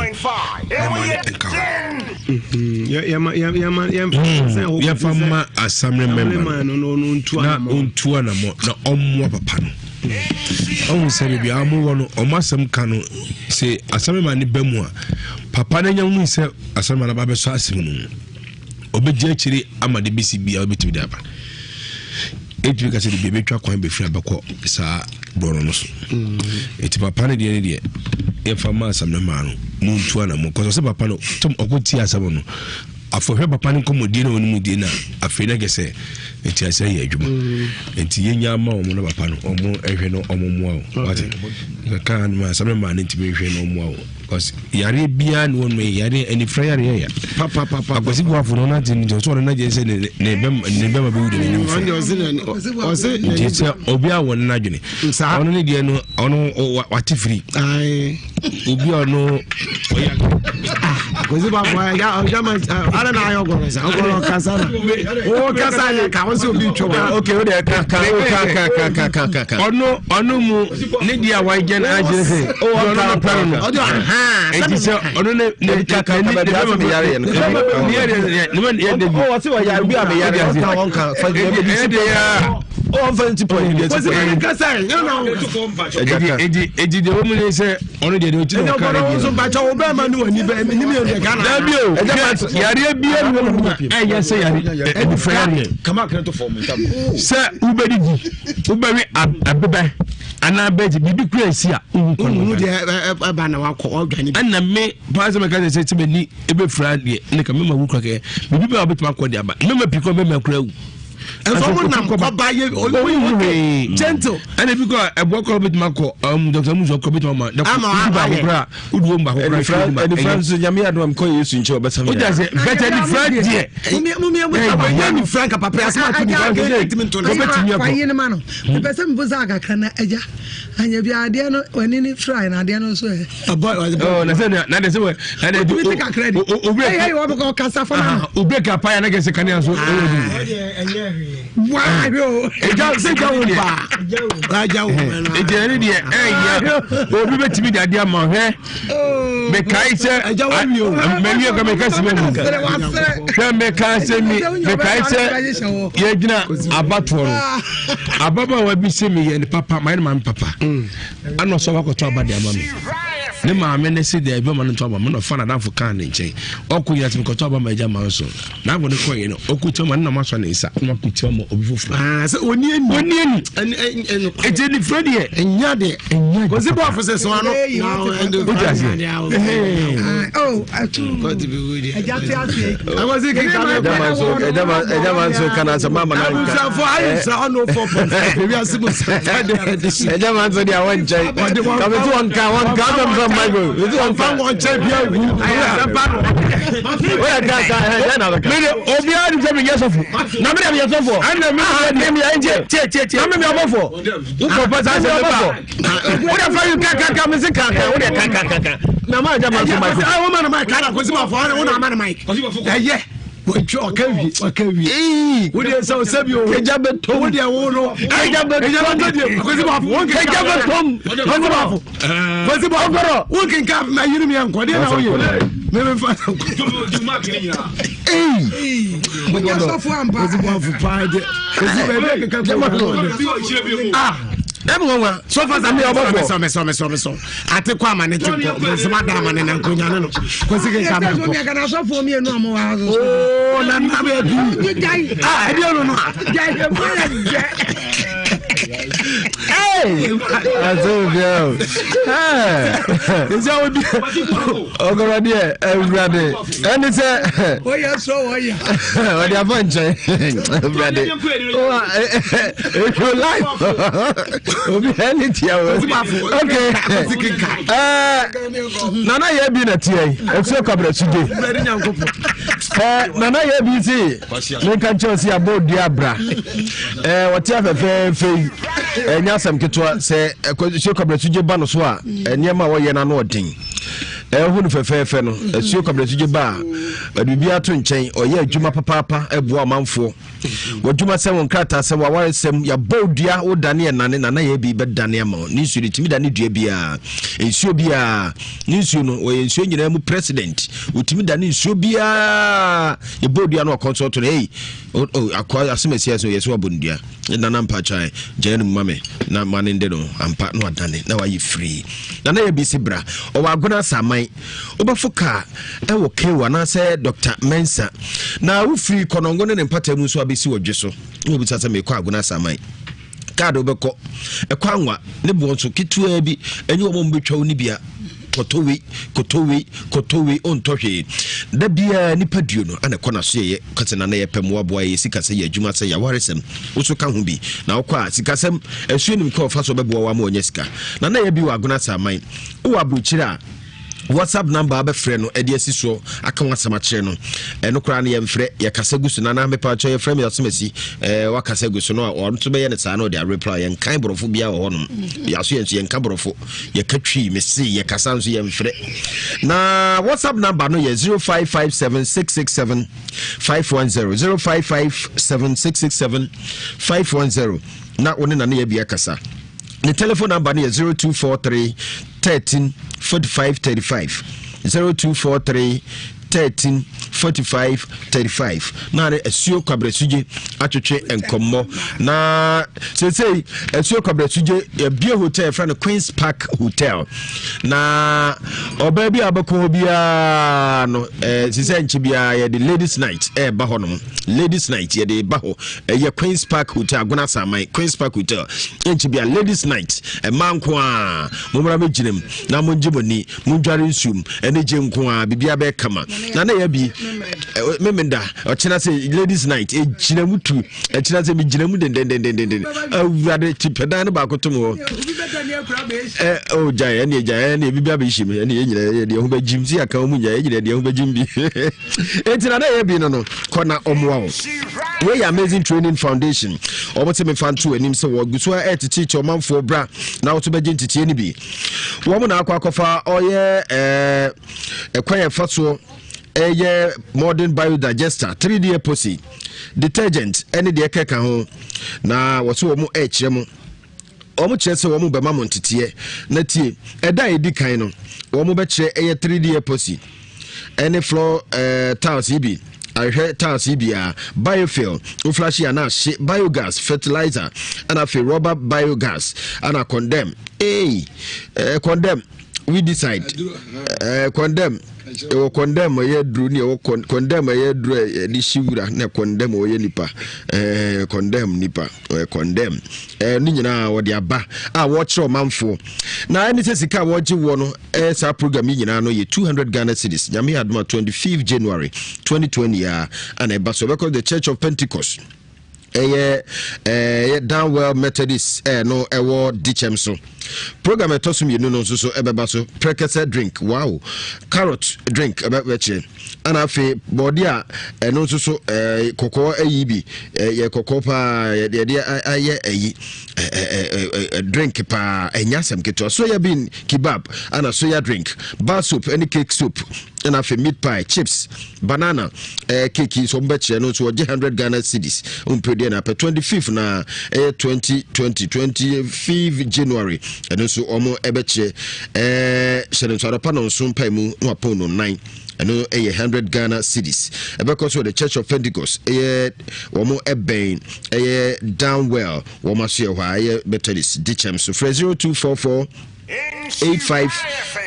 yɛma no nka hɔ. Yɛfa ma asamre mɛma no na ɔntu anamɔ na ɔmmoa papa no. Ɔhu sɛ baabi a wɔwɔ no ɔmo asɛm ka no sɛ asɛm ma ne ba mu a papa no anya hu sɛ asɛm ma no ba bɛsɔ asɛm no mu. Ɔbɛgye akyire ama de bɛsi biara ɔbɛtumi de aba. Ɛtumi ka sɛ de bia bɛtwa kwan bɛfiri abɛkɔ saa borɔno no so. Ɛti papa no deɛ ne deɛ yɛmfa ma asɛm no maa no na ɔntu anamɔ kɔsɔ sɛ papa no tɔm ɔkɔ tie asɛm no afɔhwɛ papa no nkɔmmɔdie na ɔne mu die no a afei na kɛ sɛ ɛti asɛ yɛ adwuma nti yɛnya ama wɔn na papa no wɔn ɛhwɛ no wɔn mmoa o wate kaka no ma asɛm no maa no ntumi nhwɛ no mmoa o Because yareɛ biara ne wɔn yɛ yareɛ anifira yareɛ ya. Papapapa. Akwasi buafo no ɔnante ne nkyɛn so ɔno n'agye sɛ ne ne bɛma ne bɛma bɛwu de n'anim fɛ. Ɔse nti sɛ obi a wɔn n'adwene. Ɔno ne deɛ no ɔno wate firi. Obi a ɔno ɔyɛ. Akwasi buafo ɛya ɔya ma ara na ayɛ ɔgɔrɔ sa ɔgɔrɔ kasa na o kasa yɛ ka ɔsi obi twɛ wa. Ok o de ka ka ka ka ka ka ka ka. Ɔno ɔno mu ne deɛ a wagye no agye sɛ ɔno no pɛ no no enti sɛ ɔno ne ne ne ne bɛma mi yare no ne yare ne ma yɛ de bi ɔwɔ se ɔyare bi a mi yare ɔka ɔnka fa deɛ bɛ si deɛ ya ɔnfa nti pɔ ne deɛ ti pɔ edi edi deɛ wɔn mu ne sɛ ɔno deɛ deɛ ɔti na ɔka ne deɛ nso mpakyɛ wo bɛrima ne wani bɛ ne mi yɛ Ghana dabi o yareɛ bia ne wɔn mu ɛyɛ sɛ yare ɛnifɛ yareɛ sɛ wobɛdidi wobɛwe abebɛ anaa bɛgye biribi kura esi a wohu kwan wohu deɛ ɛba na wakɔ ɔdwane ɛna me paa sɛ mɛka sɛ sɛ m'ani ɛbɛfira deɛ ne ka mɛma wu kora kɛ biribi bɛ a wobɛtumi akɔ de aba mɛma pii kɔ mɛma kora wu ɛnso ɔmo nam kɔba yɛ ɔmo yɛ gentle ɛna bi kɔ ɛboɔ kɔ wobɛtumi akɔ dɔkta musu kɔ wobɛtumi ama ama baako kora wode wɔm baako kora hwɛ ma ɛnifra nso nyame adom kɔ yesu nkyɛn ɔbɛsa me wogya sɛ bɛtɛ nifra deɛ ɛyɛ nifra nka papa asɛm ato nifra nka ɛtumi nto no wobɛtumi akɔ Mepɛ sɛ mebisa kakra na agya anyɛ bi adeɛ no w'ani ne firae na adeɛ no nso ɛ. Oh, na sɛ na de sɛ wɛ na de obi ti kakra di obi ɛyɛ yɛ wɔbɛkɔ ɔkasa fama no. Obi ka pa ya na kɛse kanea nso ɛwɔ di. Waa hwɛ o. Ɛgya sɛ gya wo ba. Ɛgya wo. Ɛgya ɛne deɛ ɛyɛ obi bɛtumi de adeɛ ama hwɛ. Mekae sɛ mawie ka meka si mamu. Hwɛ meka sɛ mi mekae sɛ yɛgyina abatoɔ no. Ababaawa bi sɛ meyɛ ne papa mayɛ ne maame papa. Ana ɔsɔ wakɔtɔ aba de ama me. Ne maame ne se daabi ɔma no ntɔ aba ma na ɔfa n'adamfo kaa ne nkyɛn. Ɔkɔ nyina sɛ mekɔtɔ aba ma agya ma nso. N'agbo no kɔeɛ no, ɔkɔtia ma ne nam asɔ ne nsa na wakɔtia ma obi foforɔ. Ah, sɛ ɔni ani. Ɔni ani. Ɛti anifira deɛ. Ɛnya deɛ. Ɛnya deɛ. Kɔsi bɔ afo sɛ sɔn ano. O ti aseɛ. Oh, atu. Ɛgya te aseɛ. Akɔsi keka ne Ɛgya ma nso kana sɛ mama na nka. Abusuafo ayi sra ɔno 4.5. Ebi ase mu sɛ fɛde ɛde si. Ɛgya ma nso deɛ wɔn nkyɛn. Kàmi ti wɔn nka wɔn nka ɔbɛn fɛn Michael. Ti wɔn nka. Wɔn nkyɛn bi awu. Ɛsɛmpa no. Woyɛ ka ka ɛyɛ na bɛka. Mede obiara de sɛ menyɛ sɔfo. Na mede meyɛ sɔfo. Ɛna me de meyɛ nkyɛ. Tie tie tie. Na me meyɛ ɔbɔfo. Wokɔ pɛ saa sɛ meba. Wode fa yi ka ka ka me se ka ka wode ka ka ka ka. Na ma agya ma so ma. Ɛyɛ wo ma no mic kana kɔsi ma fɔ wo na ama no mic. Ɛyɛ. Ɔka wie ɔka wie. Wo deɛ sɛ ɔsɛ bi o. Kegya bɛ tom. Wo deɛ wo no. Kegya bɛ tom. Kegya bɛ tom deɛ kɔsi ma fɔ. Kegya bɛ tom. Kɔsi ma fɔ. Kwasi bɔ ɔgɔrɔ wo nkenka ma yiri mi nkɔ deɛ na woyɛ mɛmɛ fa Ee Kwasi bɔ afo paa deɛ Kwasi baabi a keka kɔ wɔ ah ɛmu wɔn wa sɔfɔ sa mi ɔbɔ fɔ sɔmi sɔmi sɔmi sɔmi ate kɔ ama ne ti nkɔ nsɛm ada ama ne na nkonya ne no Kwasi keka mi nkɔ ooo na nna bɛ bi ah ɛdi ɔno no a. Asɛm bia o. Ɛsɛ wodi ɔkɔrɔ deɛ awurade ɛne sɛ wɔyɛ sɔ wɔyɛ ɔde afa nkyɛn awurade ɛhwɛ life obi ɛne tia wɔ ok nana yɛ bi na tia yi ɛfiri kwabrɛ sugye nana yɛ bi si menka nkyɛw si abɔ dua abra wɔte afɛfɛɛfɛ yi ɛnyɛ asɛm ketewa sɛ asuo kwabrɛsugye ba no so a nneɛma a wɔyɛ no ano ɔden. Ɛho no fɛfɛɛfɛ no asuo kwabrɛsugye ba a ɔde biribi ato nkyɛn, ɔyɛ adwuma papaapa ɛboa ɔmanfoɔ. W'adwuma sɛm, wo nkrataa sɛm, w'awaresɛm, yɛabɔ dua wodane ɛnane na na yɛ bi bɛdane ama wo. Ne nsuo no tumi dane dua biara, nsuo biara. Ne nsuo no wɔyɛ nsuo nyinaa mu president, wɔtumi dane nsuo biara. Yɛbɔ dua no ɔkɔnsɔɔto no, ei Akoa asɛm asi ase yɛ sɛ wabɔ no dua. Nana mpakyɛ gyae no mu ma me na ma ne nde no ampa na wadane na wayɛ firii. Nana yɛ bi se bra ɔwɔ Agona Asaman wobɛfo kaa ɛwɔ Kew anaasɛ Dr. Mensa na wofiri Kɔnɔngo ne ne mpata mu nso abɛsi wɔ dwe so na wɔbisa sɛ mekɔ Agona Asaman kaade wobɛkɔ ɛkɔ anwa ne boɔ nso ketewaa bi ɛnyɛ wɔn a wɔbɛtwa wo ne bia kɔtɔ wei kɔtɔ wei kɔtɔ wei ɔntɔ hwee da biara nipa duo no ana ɛkɔ n'asoɛyɛ kɔsɛ nana yɛpɛ mmoaboa yɛ sikasɛ yɛ adwuma sɛ yɛawaresɛm wo so ka ho bi na wokɔ a sikasɛm asuo nim kɔ ɔfa so ɔbɛboa wo ama ɔnya sika nana yɛ bi wɔ agona saaman wowɔ aburokyire a WhatsApp number abɛfrɛ no ɛde asi soɔ aka ho asɛm akyerɛ no ɛno koraa no yɛmfrɛ yɛkasa gu so nana mepakyɛ yɛfrɛ me asɛm asi ɛɛ wakasa gu so no a ɔno nso bɛyɛ no saa na ɔde areply yɛnkan borɔfo biara wɔ hɔnom yɛaso yɛn nso yɛnka borɔfo yɛka twi mese yɛkasa nso yɛmfrɛ na WhatsApp number no yɛ 0557 510 0557 510 na wo ne nane yɛ bia kasa. Ne telephone number no yɛ 0243 13 45 35, 0243 13 45 35 na ne asuo kwabrɛsugye atwetwe nkɔmmɔ. Na seesei asuo kwabrɛsugye yɛbie hotel yɛfrɛ no Queens Park Hotel na ɔbaa bi a bɛkɔ hɔ biara no eh, sisɛ nkye biara yɛde ladies night ɛreba hɔ nom. Ladies night yɛde ba hɔ ɛyɛ Queens Park Hotel Agona Saman Queens Park Hotel nkye bia ladies night ɛma nko a mommra bɛgyina mu na mongye mo ani mondware nsuom ɛne gye nko a biribia bɛyɛ kama na na yɛ bi memenda ɔkyena sɛ ladies night ɛgyina mu tu ɛkyena sɛ megyina mu dendendendenden awurade ti pɛdan no baako tom hɔ ɛ o gyae ɛne gyae ɛne ebi abɛhyɛ mu ɛne yɛnyina yɛde ɛho bɛgyim si aka mu nya yɛnyina yɛde ɛho bɛgyim bi enti na na yɛ bi no no kɔ na ɔmoa wo. Wei yɛ Amazing Training Foundation. Wɔn te mefa nto anim sɛ wɔgu so a ɛreteteete ɔmanfoɔ bra na wɔso bɛgye nteteɛ no bi. Wɔn na akɔ akɔfa ɔyɛ ɛɛ ɛkwan ɛfa soɔ ɛyɛ modern biodigester, 3D epoxy, detergent ɛne deɛ ɛkeka ho na wɔso wɔn ɛrekyerɛ mo. Wɔn kyerɛ sɛ wɔn bɛma mo nteteɛ na tie ɛda a ɛdi kan no wɔn bɛkyerɛ ɛyɛ 3D epoxy ɛne floor ɛɛ tiles yi bi ahwehwɛ tiles yi biara biofuel woflahye a na ahye biogas fertilizer ɛna afei rubber biogas ɛna condemn ee ɛɛ condemn we decide ɛɛ condemn ɛwɔ condemn ɛyɛ duro ne ɛwɔ condemn ɛyɛ duro ɛde hye wura na condemn ɔyɛ nipa ɛɛ condemn nipa ɔyɛ condemn ɛɛ ne nyinaa wɔde aba a wɔkyerɛ ɔmanfoɔ na ɛne sɛ sika a wɔgye wɔ no ɛyɛ saa program yi nyinaa no yɛ 200 Ghana cedis. Nyame yɛ adoma 25 January 2020 a ana ɛba so ɛbɛkɔ the Church of Pentecost ɛyɛ ɛyɛ Downwell Methodist ɛɛ no ɛwɔ Dikyɛm so. Program ɛtɔ so mmienu no nso so ɛbɛba so prɛkɛsɛ drink, wow, carrot drink ɛbɛkyerɛ ɛna afei bɔɔde a ɛno nso so ɛɛ kɔkɔɔ ayi bi ɛyɛ kɔkɔɔ paa yɛde ayɛ ayi ɛɛ drink paa ɛnya asɛm ketewa soya bean kebab ɛna soya drink, bar soap ɛne cake soap ɛna afei meat pie, chips, banana ɛɛ cake nso wɔn bɛkyerɛ no nso wɔgye 100 Ghana cedis mpɛ deɛ na apɛ. 25 na ɛyɛ 2020, 25 January ɛno nso wɔn ɛbɛkyerɛ ɛɛ hyɛ no nso anɔpa 7 mpae mu na wapɔn no 9 ɛno ɛyɛ 100 Ghana cedis. Ɛbɛkɔ so the Church of Pentecost ɛyɛ wɔn ɛbɛn ɛyɛ Downwell wɔn aso yɛ hɔ a ɛyɛ Methodist Dikyɛm so. Frɛ 0244. 85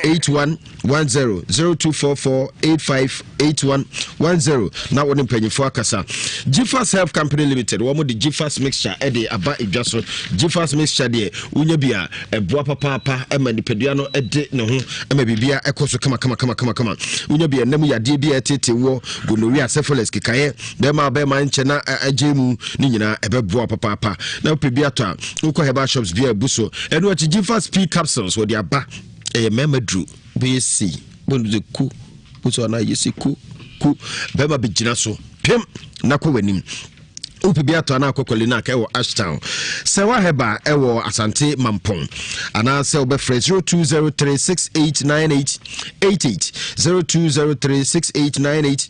81 10 0244 85 81 10 na wɔne mpanyinfoɔ akasa. Gfas Health Company Limited, wɔn de Gfas mixture ɛde aba edwa so. Gfas mixture deɛ, wonya bi a, ɛboa papaapa ɛma nipadua no ɛde ne ho ɛma biribia ɛkɔ so kama kama kama kama kama. Wonya bi, ɛnam yadeɛ bi a ɛtete wɔ, gonorrhea, syphilis, kekaeɛ, bɛrima bɛrima nkyɛn na ɛgye mu ne nyinaa, ɛbɛboa papaapa. Na wopɛ bi atɔ a, wokɔ herbal shops bi a ɛbu so. Ɛno akyi, Gfas P capsules wɔde aba, ɛyɛ mmarima duru bɛyɛ sei bɔn sɛ ku wosɛ ɔna yɛ sɛ ku ku bɛrima bɛgyina so pem na kɔ w'anim. Wopɛ bi atɔ anaa akɔkɔli no aka ɛwɔ Ashtown, sɛ woahɛba ɛwɔ Asante Mampɔn, anaasɛ wobɛfrɛ 0203689888, 02036898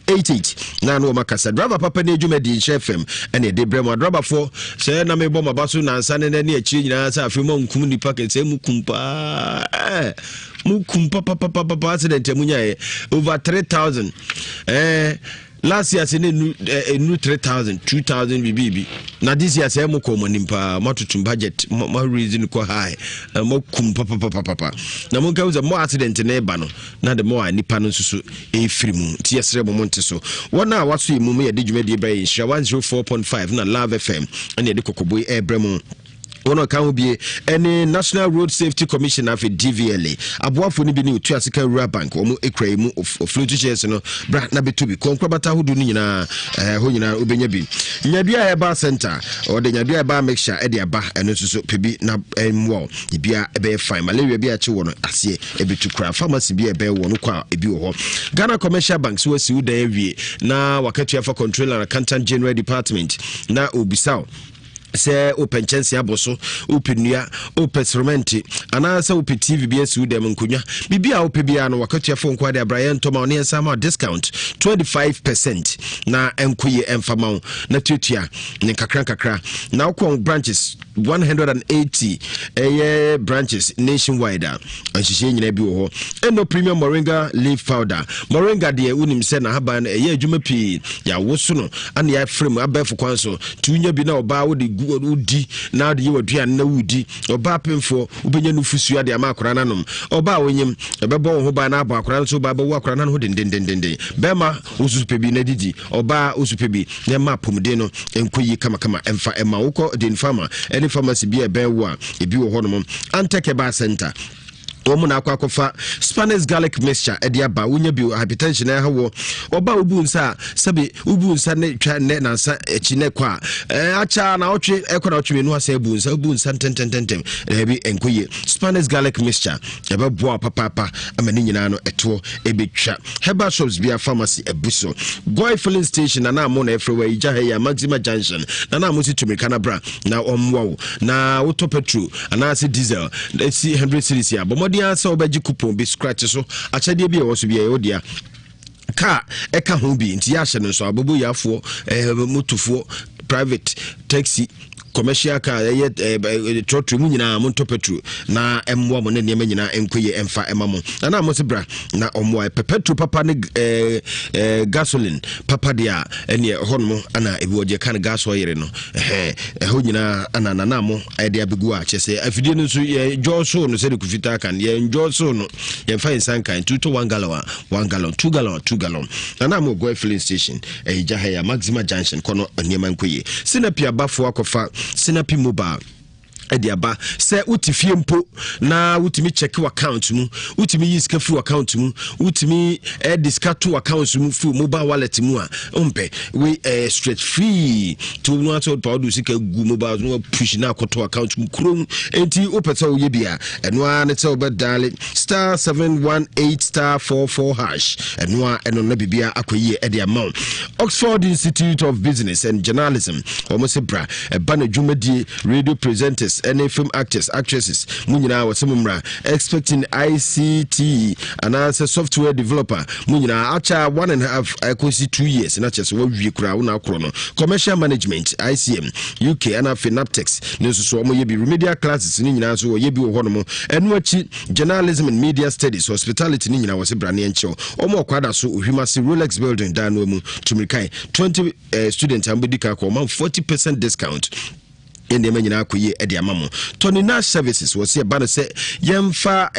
88 na ne wɔma kasa. Driver papa ne adwuma di nhyɛ fam ɛne ɛde brɛ mu. Adrabafoɔ, sɛ na mebɔ maba so nansa ne ne akyire nyinaa sɛ afei ma nkum nnipa kɛsɛ mu kum paa, mu kum papapapapa. Accident a munyaeɛ over 3000 last year, sɛ ne ɛnu 3000, 2000 biribi, na this year sɛ mokɔ mo anim paa, moatoto budget, mo raise no kɔ high, moakum papapapapa. Na monka sɛ mo accident ne ba no na de mo a nipa no nso so ɛfiri mu, nti yɛsrɛ mo, monte so. Wɔn a waso yɛ mu mu yɛde dwumadie brɛ yɛ Nhyira 104.5 na Love FM ɛne yɛde kɔkɔbɔ yi ɛbrɛ mu. Wɔn a ɔka ho bie ɛne National Road Safety Commission, afei DVLA aboafo no bi ne Otua Sika Rural Bank. Wɔn ekura yi mu ofloat shares no, bra na bɛtɔ bi. Kɔnkorabata ahodoɔ no nyinaa ɛɛ hɔ nyinaa wobɛnya bi. Nyadua Herbal Center, ɔde Nyadua Herbal mixture ɛde aba, ɛno nso so pɛ bi na ɛmmoa wo, ebia ɛbɛyɛ fine. Malaria bi akye wɔ no aseɛ ɛbɛtu kora. Pharmacy bi a ɛbɛyɛ wɔ no kɔ a, ebi wɔ hɔ. Ghana Commercial Bank so wasi wo dan awie na wakatua fa Controller and Accountant General Department na obisa wo sɛ wopɛ nkyɛnse abɔ so, wopɛ nnua, wopɛ seremɛnte, anaasɛ wopɛ TV bi asi wo dɛm, nkonnwa, biribi a wopɛ biara no, wakatuafo nko ade abra yɛntɔ ma wo ne yɛnsa ma discount 25% na ɛnkɔ yie ɛmfa ma wo na tuatua ne nkakra nkakra. Na wokɔ branches 180, ɛyɛ branches nationwide a, nhyehyɛ nyinaa bi wɔ hɔ. Ɛno premium moringa leaf powder. Moringa deɛ, wonim sɛ n'ahaban no ɛyɛ adwuma pii. Yɛawoso no ana yɛafrɛ mu abɛɛfo kwan so, nti wonya bi na ɔbaa wode gu wodi na wode yɛ w'aduane na wodi. Ɔbaa pemfoɔ, wobɛnya nufosuo de ama akwaraa no anom. Ɔbaa wonyim, ɛbɛbɔ wo ho ban na abɔ akwaraa no so ba bɛwo akwaraa no ho dendendenden. Bɛrima wosusu pɛ bi na didi, ɔbaa wosu pɛ bi na ɛma apɔmuden no nkɔ yie kamakama. Ɛmfa ɛma wokɔ Den Pharma ɛne pharmacy bi a ɛbɛn wo a, ebi wɔ hɔnom. Antec Herbal Center, wɔn mu na akɔ akɔfa Spanish garlic mixture ɛde aba. Wonya bi, hypertension ɛha wɔ, ɔba wobu nsa a, sɛbi wobu nsa ne twa nnɛ nansa akyi ne kɔ a ɛɛ akyɛ na ɔtwe ɛkɔ na ɔtwe mmienu asɛ bu nsa, wobu nsa ntɛntɛntɛntɛm ɛbi nkɔ yie. Spanish garlic mixture ɛbɛboa papaapa ama ne nyinaa no ɛtoɔ ɛbɛtwa. Herbal shops bia, pharmacy ɛbu so. Goil filling station, nana amo na ɛfrɛ wɔ ayigya ha yi a, Maxima Junction. Nana amo si tumirika na bra na ɔmmoa wo na wotɔ petrol anaasɛ diesel ɛsi 100 cedis a, bɔ mmɔden ara sɛ wobɛgye coupon bi, scratch so akyɛdeɛ bi a ɛwɔ so bi a ɛyɛ wo dea, kaa ɛka ho bi. Nti yɛahyɛ no nso abobo yafoɔ, motofoɔ, private taxi, commercial car, ɛyɛ trɔtrɔ mu nyinaa, montɔ petrol na ɛmmoa mo ne nneɛma nyinaa ɛnkɔ yie ɛmfa ɛma mo. Na mo se bra na ɔmmoa ɛpɛ petrol papa ne gasoline papa deɛ a, ɛneɛ ɛhɔ nom ana ebi wɔ deɛ ka no gas ɔyere no ɛhɛn ɛhɔ nyinaa ana nana mo ɛde abɛgu a kyerɛ sɛ afidie no nso yɛdwɔ so no sɛde kufitaa kan yɛndwɔ so no, yɛmfa yɛn nsa nkan. Nti wotɔ 1 gallon a, 1 gallon, 2 gallon a, 2 gallon. Nana mo Goil filling station, ɛyɛ gya ha yɛ Maxima Junction kɔ no, nneɛma nkɔ yie. Sinapi abafoɔ akɔfa Sinapi Mobile ɛde aba sɛ wote fie mpo na wotumi check account mu, wotumi yi sika firi account mu, wotumi ɛde sika to account mu firi mobile wallet mu a wompɛ wei ɛyɛ straight free. Nti wo asɛ wode wode sika gu mobile no push na akɔto account mu kurom. Enti wopɛ sɛ woyɛ bi a, ɛno ara ne sɛ wobɛdial *718*44#. Ɛno a ɛno na biribia akɔ yie ɛde ama wo. Oxford Institute of Business and Journalism, wɔn se bra ɛba no dwumadie, radio presenters ɛne film actors, actresses mu nyinaa, wɔ sɛ mo mmra. Expecting ICT anaasɛ software developer mu nyinaa, akyɛ one and a half ɛkɔsi 2 years na kyerɛ sɛ wɔawie koraa wo na akorɔ no. Commercial management, ICM UK, ɛna afei NAPTEX ne nso so wɔyɛ bi. Remedial classes ne nyinaa nso wɔyɛ bi wɔ hɔnom. Ɛno akyi, journalism and media studies, hospitality ne nyinaa, wɔ sɛ bra ne ɛnkyɛw. Ɔmo ɔkwada so Ohwimase Rolex building dan no mu. Tumirikae 20 student a mobɛdi ka kɔ ɔma 40% discount. Yɛn nneɛma nyinaa akɔ yie de ama mo. Tony Nash Services wɔ sɛ ɛba no sɛ yɛmfa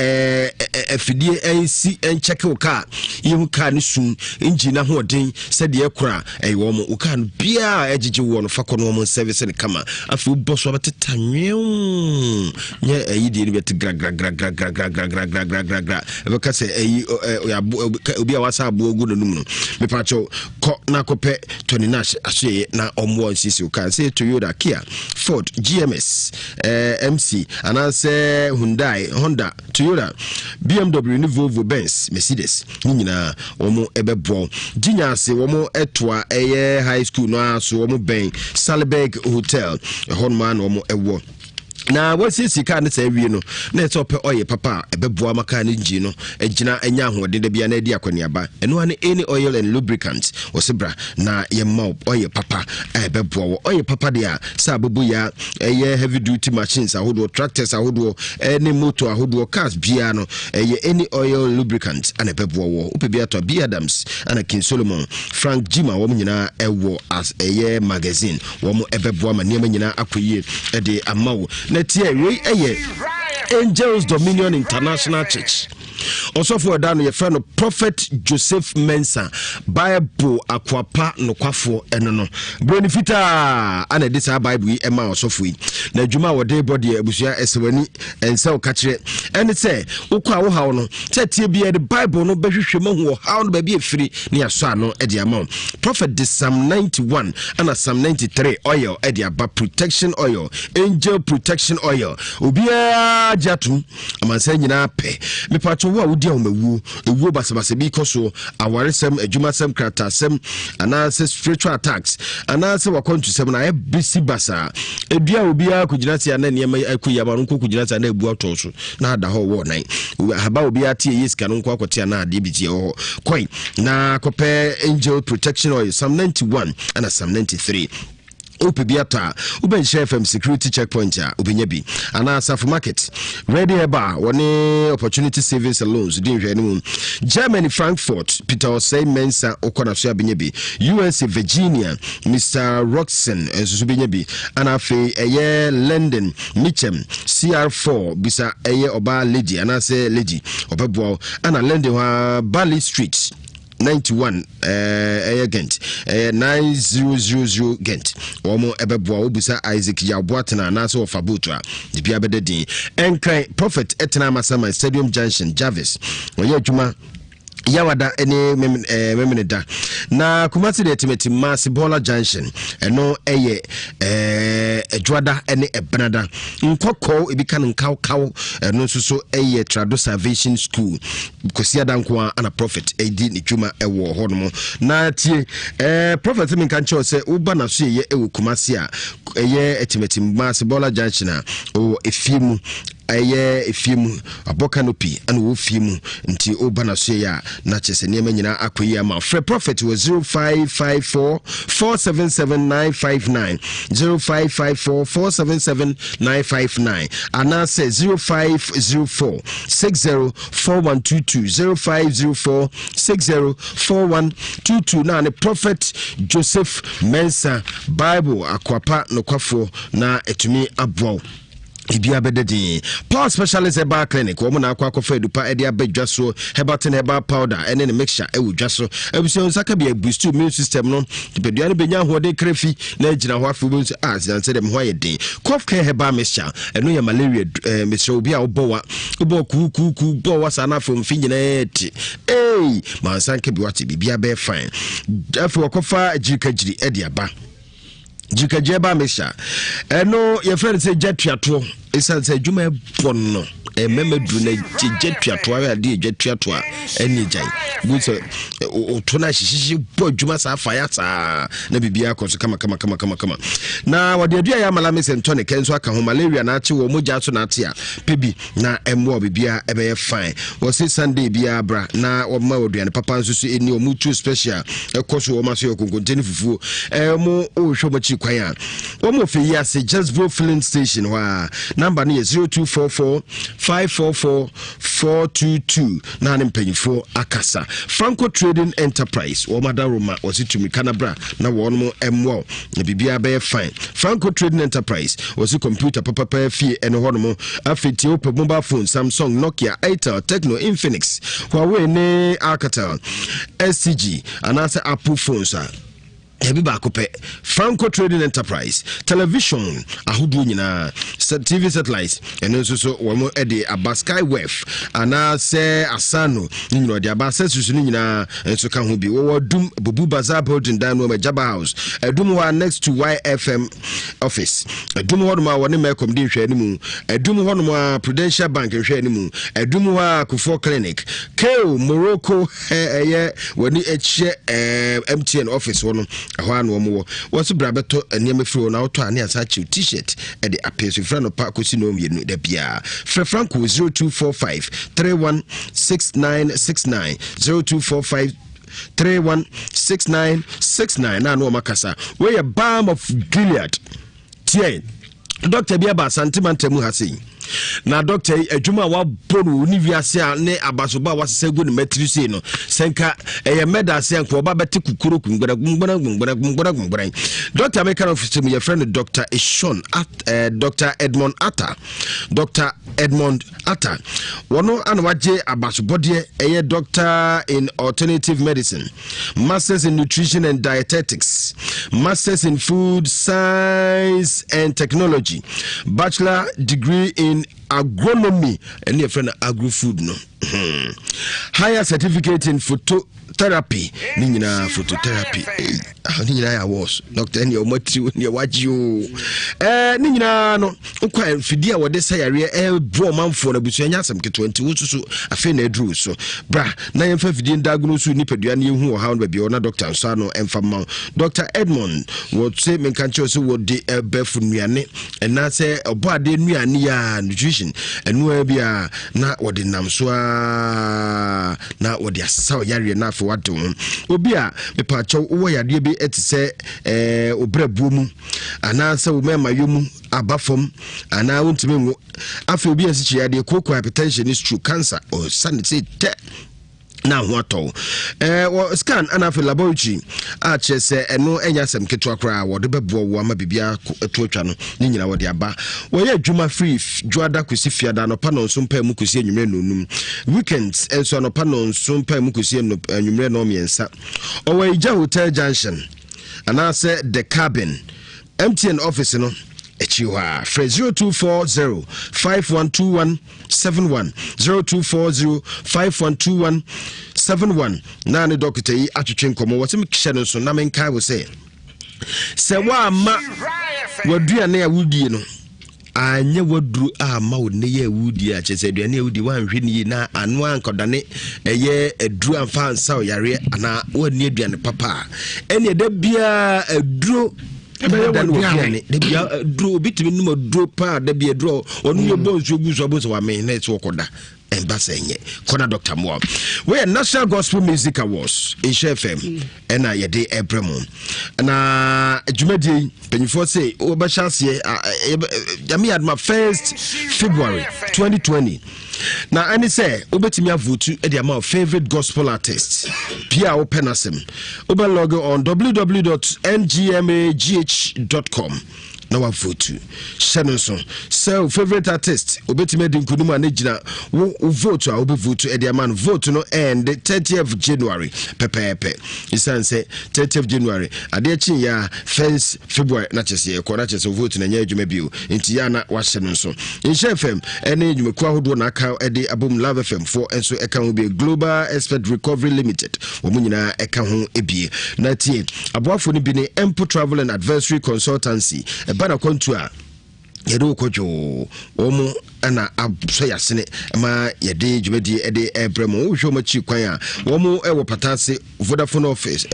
afidie nsi nkyɛke wo kaa, yɛhu kaa no sum, engine no ahoɔden sɛdeɛ ɛkora ɛyɛ wɔn wo kaa no biara ɛgyegye woɔ no fa kɔ no wɔn service no kama. Afei wobɔ so abɛteta nwew nyɛ ɛyi deɛ no bɛte gragragragragragragragragragra ɛbɛka sɛ ɛyi obi a wasa aboɔ gu n'anum no. Mepakyɛw kɔ na kɔpɛ Tony Nash asoɛyɛ na ɔmmoa nsiesie wo kaa sɛ Toyota, Kia, Ford, GMS, eh, MC anaasɛ Hyundai, Honda, Toyota, BMW ne Volvo, Benz, Mercedes ne nyinaa wɔn ɛbɛboa wo. Gyinya ase wɔn ɛtoa ɛyɛ high school no ara so, wɔn bɛn Saliberg Hotel ɛhɔ nom ara na wɔn ɛwɔ. Na wasiesie kaa no saa awie no, na ɛsɛ ɔpɛ ɔyɛ papa a ɛbɛboa ma kaa no engine no agyina anya ahoɔden da biara na adi akɔneaba. Ɛno ara ne Eni Oil and Lubricants. Wɔse bra na yɛmma wo ɔyɛ papa a ɛbɛboa wɔ. Ɔyɛ papa deɛ a sɛ aboboyaa, ɛyɛ heavy duty machines ahodoɔ, tractors ahodoɔ, ɛne motor ahodoɔ, cars biara no, ɛyɛ Eni Oil Lubricants ana ɛbɛboa wɔ. Wopɛ bi atɔ a, B Adams ana King Solomon, Frank Jima, wɔn nyinaa ɛwɔ as ɛyɛ magazine. Wɔn ɛbɛboa ma nneɛma nyinaa akɔ yie ɛde ama wo. Na tiɛ wei ɛyɛ Angels Dominion International Church. Ɔsɔfo ɛda no yɛfrɛ no Prophet Joseph Mensah, Bible akoapa nokwafoɔ ɛno no. Buroni fitaa ana ɛde saa Bible yi ɛma ɔsɔfo yi. Na adwuma a wɔde bɔ deɛ abusua ɛsɛ w'ani ɛnsɛ wo kakyerɛ ɛne sɛ wokɔ a wohaw no sɛ tie bi yɛde Bible no bɛhwehwɛ mu ahu ɔhaw no baabi ɛfiri ne yɛasɔ ano de ama wo. Prophet de Psalm 91 ana Psalm 93 oil de aba, protection oil, angel protection oil. Obiara gye atom, amansan nyinaa pɛ. Mepatwo wo a wodi ahomawuo, ewuo basabasa bi kɔ soɔ, awaresɛm, adwumasɛm, krataasɛm, anaasɛ spiritual attacks, anaasɛ wakwantusɛm no ayɛ besi basaa. Edua a obiara kɔgyina ase a na nneɛma akɔ yi ama no nkɔ kɔgyina ase a na ebu atɔ so na ada hɔ wɔ nan. Ahaba obiara te ɛyɛ sika no nko akɔte a na adeɛ bi te ɛwɔ hɔ. Kɔe na kɔpɛ angel protection oil Psalm 91 ɛna Psalm 93. Wopɛ bi atɔ a, wobɛnhyɛ FM security checkpoint a wobɛnya bi, anaa Asafo Market, Ready Herbal wɔne Opportunity Savings and Loans di nhwɛne mu. Germany Frankfurt, Peter Osei Mensah wokɔ n'aso a bɛnya bi. USA Virginia, Mr Roxon nso so bɛnya bi. Ana afei ɛyɛ London Mitcham CR4 bisa ɛyɛ ɔbaa lady anaasɛ lady ɔbɛboa wo. Ana London hɔ a Bali Street 91 ɛyɛ Gent ɛyɛ 9000 Gent wɔn ɛbɛboa wo. Bisa Isaac Yawboa tena anaasɛ wɔfa boat a biribiara bɛda din. Ɛnkran Prophet ɛtena Amasaman Stadium Junction Jarvis wɔyɛ adwuma Yawada ne Memeneda. Na Kumasi deɛ Timati Masi Bɔla Junction ɛno ɛyɛ Adwoada ne Ɛbenada. Nkɔkɔɔ ebi ka no nkawkaw ɛno nso so ɛyɛ Trado Salvation School. Kwasiada nko ara ana Prophet ɛdi ne dwuma ɛwɔ hɔ nom. Na tie Prophet mi nka nkyɛw sɛ woba n'aso yɛyɛ ɛwɔ Kumasi a ɛyɛ Timati Masi Bɔla Junction a ɔwɔ efie mu, ɛyɛ efie mu abɔ canopy ɛna ɔwɔ fie mu, nti woba n'aso yɛ a na kyerɛ sɛ nneɛma nyinaa akɔ yie ama. Frɛ Prophet wɔ 0554 477 959, 0554 477 959, anaasɛ 0504 60 4122, 0504 60 4122. Na ne Prophet Joseph Mensah, Bible akoapa nokwafoɔ, na ɛtumi aboa wo ebia bɛda din. Power Specialist Herbal Clinic wɔn na akɔ akɔfa adupa ɛde aba dwa soɔ, Herbatin herbal powder ɛne ne mixture ɛwɔ dwa so. Abusua nsa ka bi a boost immune system no, nipadua no bɛnya ahoɔden kra fi na agyina hɔ. Afei wobɛhu sɛ ah sɛ dɛm ho ayɛ den. Cough Care herbal mixture ɛno yɛ malaria mesrɛ obi a wobɔ wa, wobɔ kuukuukuu bɔ wa saa na afei mfe nyinaa te ei mansa nka bi wate biribia bɛyɛ fine. Afei wɔkɔfa gyirikagyiri ɛde aba, gyirikagye ba mixture ɛno yɛfrɛ no sɛ gya tuatoɔ, ɛsiane sɛ adwuma ɛbɔ no mmarima duru no gya tuatoɔ ayɛ adeɛ gya tuatoɔ a ɛne gyae bu sɛ ɔto no ahyehyehye bɔ adwuma saa fa ya saa na biribiara kɔ so kama kama kama kama kama. Na wɔde adua yɛ amala mesɛ ntɔne kɛ nso aka ho. Malaria na akye wɔ mogya so na ate a pɛ bi na ɛmmoa, biribiara ɛbɛyɛ fine. Wɔse Sunday biara bra na wɔma aduane papa nso so ɛni wɔn tuo special ɛkɔ so wɔn aso yɛ konkonte ne fufuo. Ɛmo wohwɛ wɔn akyi kwan a wɔn wɔ fɛ yi ase Jasbo filling station hɔ a number no yɛ 0244. 544 422 na ne mpanyinfoɔ akasa. Franco Trading Enterprise, wɔn adaroma wɔsi tumi kanabra na wɔn mmoa wo na biribiara bɛyɛ fine. Franco Trading Enterprise wɔsi computer papapa fie ɛne hɔnom. Afei tie, wopɛ mobile phone, Samsung, Nokia, Itel, Tecno, Infinix, Huawei ne Alcatel, SCG anaasɛ Apple phones a, ɛbi baako pɛ, Franco Trading Enterprise. Television ahodoɔ nyinaa, TV satellite, ɛno nso so wɔn de aba, Skyworth anaasɛ Asano ne nyinaa ɔde aba, accessories no nyinaa nso ka ho bi. Wɔwɔ Adum Bubu Bazaar building dan no, Jaba House, Adum hɔ a next to YFM office. Adum hɔnom a wɔne Mɛkɔm di nhwɛ anim. Adum hɔnom a Prudential Bank nhwɛ anim. Adum hɔ a Kufuor Clinic, Keo Morocco, ɛyɛ wɔne akyɛ MTN office hɔ no, ɛhɔ a na wɔn wɔ. Wɔn nso bra bɛtɔ nneɛma firi hɔ na wɔtɔ a ne asa akyew T-shirt ɛde apɛ so. Fira nɔpa kɔsi na mmienu da biara. Frɛ Franco 0245 316969, 0245 316969 na ano ɔma kasa. Wɔyɛ Balm of Gilead. Tie, dɔkta bi aba Asante mantam ha sei na dɔkta yi adwuma a wabɔ no ne wiase a ne abasoba a wasesa gu ne matiri sei no, sɛ nka ɛyɛ mɛda ase a, nka ɔba bɛte kukuro kungbara kungbara kungbara kungbara kungbara. Dɔkta meka no sɛ mu yɛfrɛ no Dr. Eshon At, Dr. Edmond Atta. Dr. Edmond Atta, wɔno ana wagye abasobɔdeɛ, ɛyɛ doctor in alternative medicine, masters in nutrition and dietetics, masters in food science and technology, bachelor degree in agronomy, ɛne yɛfrɛ no agrofood no, higher certificate in phototherapy ne nyinaa. Phototherapy ne nyinaa yɛ awards. Doctor ɛneɛ ɔma tiri neɛ wagye o. Ne nyinaa no wokɔ mfidie a wɔde sɛ yareɛ ɛboɔ ɔmanfoɔ no abusua nyɛ asɛm ketewa. Nti wo soso afei na aduru so, bra na yɛmfa fidie ndagono so nipadua no, yɛhu ɔhaw no baabi ɔ na doctor nso ano ɛmfa ma wo. Dr. Edmond wɔse menka nkyerɛ sɛ wɔde ɛbɛfo nnuane ɛnaasɛ ɔbɔ adeɛ nnuane yɛ a nutrition ɛnoa bi a na wɔde nam so a na wɔde asesa ɔyareɛ na afei wade ho. Obi a mepaakyɛw wowɔ yareɛ bi ɛte sɛ obrɛbuo mu anaasɛ wo mɛma yɔ mu aba fam anaa wontumi nwo, afei obi a nsikyi yadeɛ, kooko, hypertension ne stroke, cancer, ɔsa ne sɛ tɛ na ho atɔ wɔ scan ana afei laboratory a kyerɛ sɛ ɛno ɛnyɛ asɛm ketewa koraa. Wɔde bɛboa wo ama biribiara to atwa no ne nyina wɔde aba. Wɔyɛ adwuma firi dwoada kɔsi fiada, anɔpa 7 mpaa mu kɔsi anwummerɛ 5. Weekends nso anɔpa 7 mpaa mu kɔsi anwummerɛ 3. Ɔwɔ Igya Hotel Junction anaasɛ The Cabin, MTN office no akyi hɔ a. Frɛ 0240 5121 71, 0240 5121 71 na ne dɔkita yi atwetwe nkɔmmɔ. Wɔ sɛ mehyɛ no nso na menkae wo sɛ woamma w'aduane a wodie no anyɛ waduro ama wo nnɛ yɛ awudie a, kyerɛ sɛ aduane a wodie woanhwɛ no yie na ano ankɔdane ɛyɛ aduro amfa ansa wo yareɛ anaa woanni aduane papa a, ɛneɛ da biaa aduro ɛbɛyɛ da no w'aduane. Aduane da bia aduro. Obi tumi nom aduro paa da bia aduro ɔno yɛ bɔ nsuo gu so abo sɛ wame na ɛsɛ wɔkɔda. Ɛmba sɛ ɛnyɛ kɔna dɔctor mmoa. Woyɛ National Gospel Music Awards, Nhyɛ FM ɛna yɛde ɛbrɛ mu na dwumadie yi mpanyinfoɔ sɛ wɔbɛhyɛ aseɛ Nyame yɛ adoma 1st February 2020 na ɛne sɛ wobɛtumi avote de ama wo favorite gospel artist pia a wopɛ no asɛm. Wobɛ log on www.ngmagh.com na wavote. Hyɛ no nso sɛ wo favorite artist wobɛtumi adi nkonim a ne gyina wo vote a wobɛvote de ama no. Vote no ɛnde 30th January pɛpɛɛpɛ. Ɛsiane sɛ 30th January adeɛ kyeeɛ a, 1st February na kyɛ sɛ yɛkɔ na kyɛ sɛ wo vote no ɛnyɛ adwuma bio. Nti yɛ a na wahyɛ no nso. Nhyɛ FM ɛne dwumakuo ahodoɔ na aka de abom. Love FM foɔ nso ɛka ho bi, Global Expert Recovery Limited, wɔn nyinaa ɛka ho bie. Na tie, aboafoɔ no bi ne Empo Travel and Advisory Consultancy. Ɛba na kwantu a yɛde wo kɔdwoo, wɔn mo ɛna asɔ yɛasene ma yɛde dwumadie ɛde ɛbrɛ mu. Wohwɛ wɔn akyi kwan a, wɔn mo ɛwɔ Patase Vodafone office,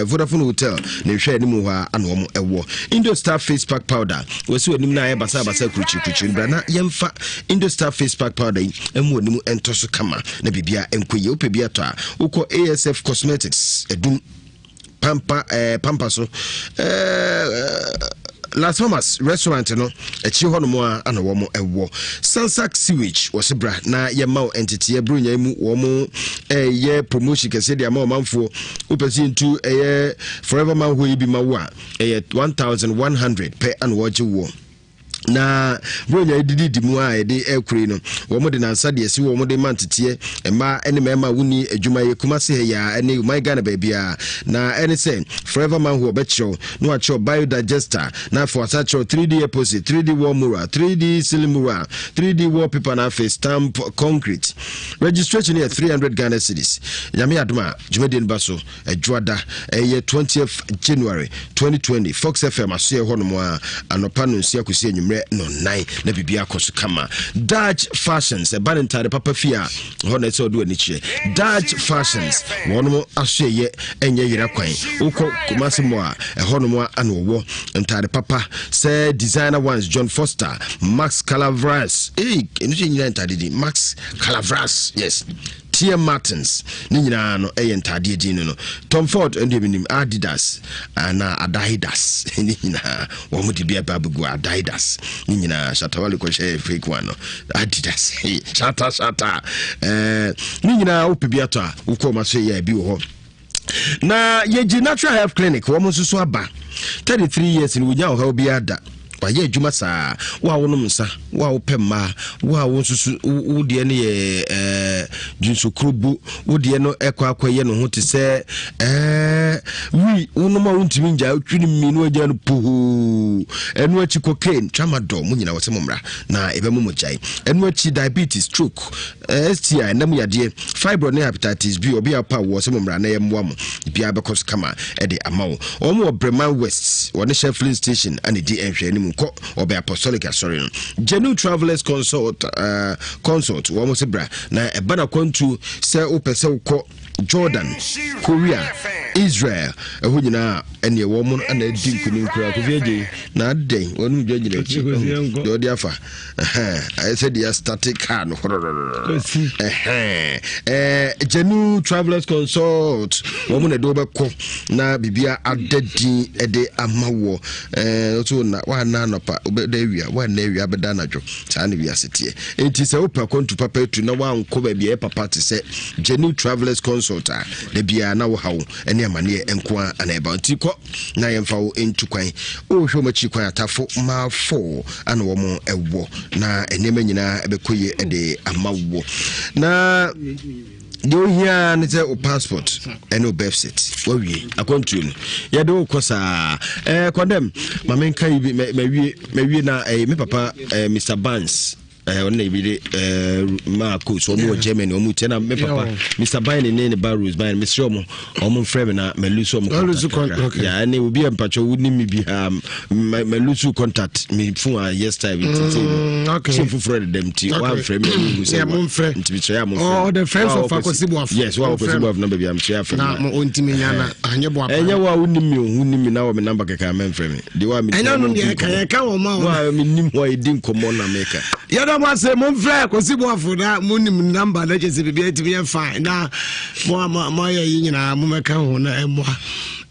Vodafone Hotel ne nhwɛ anim hɔ a ana wɔn ɛwɔ. Indostar face pack powder, wɔsi wɔn anim na ayɛ basabasa kurukyikurukyiri no, bra na yɛmfa Indostar face pack powder yi ɛmu wɔn anim ɛntɔ so kama na biribia ɛnkɔ yie. Wopɛ bi atɔ a, wokɔ ASF Cosmetics, Ɛdum Pampa, pampa so. Las Palmas restaurant no akyiri hɔ nom a ana wɔn wɔ. Sansak sewage wɔ se bra na yɛma wo nteteɛ buronya yi mu wɔn ɛyɛ promotion kɛseɛ de ama ɔmanfoɔ. Wopɛ sɛ yɛntu ɛyɛ forever manhole yi bi ma wo a ɛyɛ 1100 pɛ ana wɔgye woɔ. Na buronya yi dididi mu a yɛde ɛkure yi no wɔn de nansa deɛ si wɔn de ma nteteɛ mmaa ne mmarima a wonni adwuma yɛ Kumasi ha yi ara ne ɔman Ghana baabiara na ɛne sɛ forever manhole ɔbɛkyerɛw na wakyerɛw biodigester na afei wasan akyerɛw 3D epoxy, 3D wall mural, 3D ceiling mural, 3D wallpaper na afei stamp concrete. Registration yɛ 300 Ghana cedis. Nyame adom a dwumadie no ba so Adwoada ɛyɛ 20th January 2020 Fox FM asoɛ hɔ nom a anɔpa no nsia kɔsi anwummerɛ no nan na biribi akɔ so kama. Dutch Fashions ɛba ne ntaade papa fie a hɔ na ɛsɛ ɔde w'ani kyerɛ. Dutch Fashions wɔnom asoɛyɛ ɛnyɛ yera kwan. Wokɔ Kumasi mɔ a ɛhɔ nom a ana wɔwɔ ntaade papa sɛ designer ones John Foster, Max Calavras. Ee, ɛno sɛ nyina ntaade din Max Calavras. Yes. TM Martins ne nyinaa no ɛyɛ ntaadeɛ din no no. Tom Ford ɛno deɛ menim Adidas anaa Adidas ne nyinaa wɔn de bi aba abɛgu Adidas ne nyinaa Shatta Wale kɔhyɛ fake one no Adidas Shatta Shatta ɛɛ ne nyinaa wopɛ bi atɔ a wokɔ wɔn aso yɛ bi wɔ hɔ na yɛgye Natural Health Clinic wɔn nso so aba 33 years no wɔnya ɔhaw biara da wayɛ adwuma saa wo a wonom nsa wo a wopɛ mmaa wo a wo nso so wo deɛ no yɛ ɛɛ dwonsokuro wo deɛ no ɛkɔ akɔyɛ ne ho te sɛ ɛɛ wi wonom a wontumi ngya wotwi no mmienu agya no pohoo ɛno akyi cocaine tramadol mo nyina wɔ sɛ mo mmra na ɛbɛmo mo gyae ɛno akyi diabetes stroke STI, ɛnam yadeɛ, fibroid ne hepatitis B, ɔbea pa wɔ sɛ mo mmra na yɛmmoa mo, biara bɛkɔ so kama de ama wo. Wɔn wɔ Breman West, wɔne Shell filling station ana di nhwɛ anim kɔ ɔbɛ Apostolic Asɔre no. Genuine Travelers Consult, uh, Consult, wɔn se bra na ɛba na kwantuo sɛ wopɛ sɛ wokɔ Jordan, Korea, Israel, ɛhɔ nyinaa ɛneɛ wɔn mo na adi nkunim koraa. Kofi Adjei na adɛn wɔn mu dwa gyina akyi deɛ ɔde afa ayɛ sɛ deɛ astate car no hororororo Genuine Travelers Consult wɔn mo na ɛde wɔbɛkɔ na biribia ada din ɛde ama wɔ ɛɛ so na wɔana anɔpa wobɛda awia wɔana awia bɛda anadwo Saa na wiase teɛ. Enti sɛ wopɛ akwantu papa atu na woankɔ baabi a ɛyɛ papa te sɛ Genuine Travellers Consult a, da biara na wo haw ne amaneɛ nko ara na ɛba. Nti kɔ na yɛmfa wo ntu kwan. Wohwɛ wɔn akyi kwan Atafo Mafo ana wɔn wɔ na nneɛma nyinaa ɛbɛkɔ yie de ama wo. Na deɛ ohia ne sɛ wo passport ɛne wo birth cert wawie akwantuo no yɛde wo kɔ saa ɛɛ kɔdɛm ma menka yi bi mawie mawie na ɛyɛ me papa ɛɛ Mr Barnes ɛɛ ɔno na ebi de ɛɛ maa coach ɔmo wɔ Germany ɔmo tiɛ na me papa Mr Bine ne ne ba Rose Bine mesrɛ ɔmo ɔmo nfrɛ me na ma lose ɔmo contact kakra ya ɛne obi a mpatsɔ wo ni mi bi ha ma ma lose contact mi phone a yes time nti sɛ mm, sim foforɔ deda mu ti wa nfrɛ mi ɛmu hu sɛ wa nti mi kyerɛ a mo nfrɛ oh the friends of Akwasi Boafo yes wa Akwasi Boafo number bi a mi kyerɛ afrɛ na mo ntumi nya na anyɛ boafo ɛnyɛ wa wo nim mi o hu nim mi na wɔ mi number kɛkɛ a mɛnfrɛ mi de wa mi ɛnyɛ no deɛ ɛka yɛ ka wɔn ma wɔn wa mi nim hɔ a yɛdi nkɔmɔ na mi ka yɛdɔ mo ase mo nfrɛ Akwasi Boafo na mo nim number na kyɛ sɛ biribi atumi yɛ fine na mo mo ayɛ yi nyinaa mo mɛka ho na ɛmmoa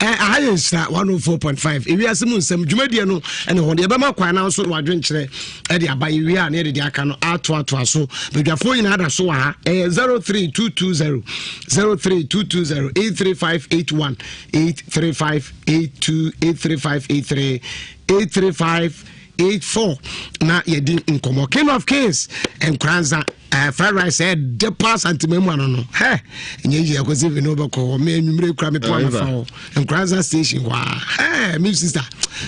aha yɛ nhyira 104.5 ewiase mu nsɛm dwumadie no ɛne hɔ deɛ ɛbɛma kwan na nso wadwenkyerɛ ɛde aba yɛwie a na yɛde deɛ aka no atoatoa so badwafoɔ nyinaa da so wɔ ha ɛyɛ 03220 03220 83581 83582 83583 835 84 na yɛdi nkɔmmɔ king of kings nkoranza uh, fried rice ɛdɛ eh, paa santima mu ano no hɛ ɛnyɛ yie akɔsi fi ne wobɛkɔ hɔ me anwummerɛ kura me poa mefa hɔ nkoranza station hɔ a hɛ me sister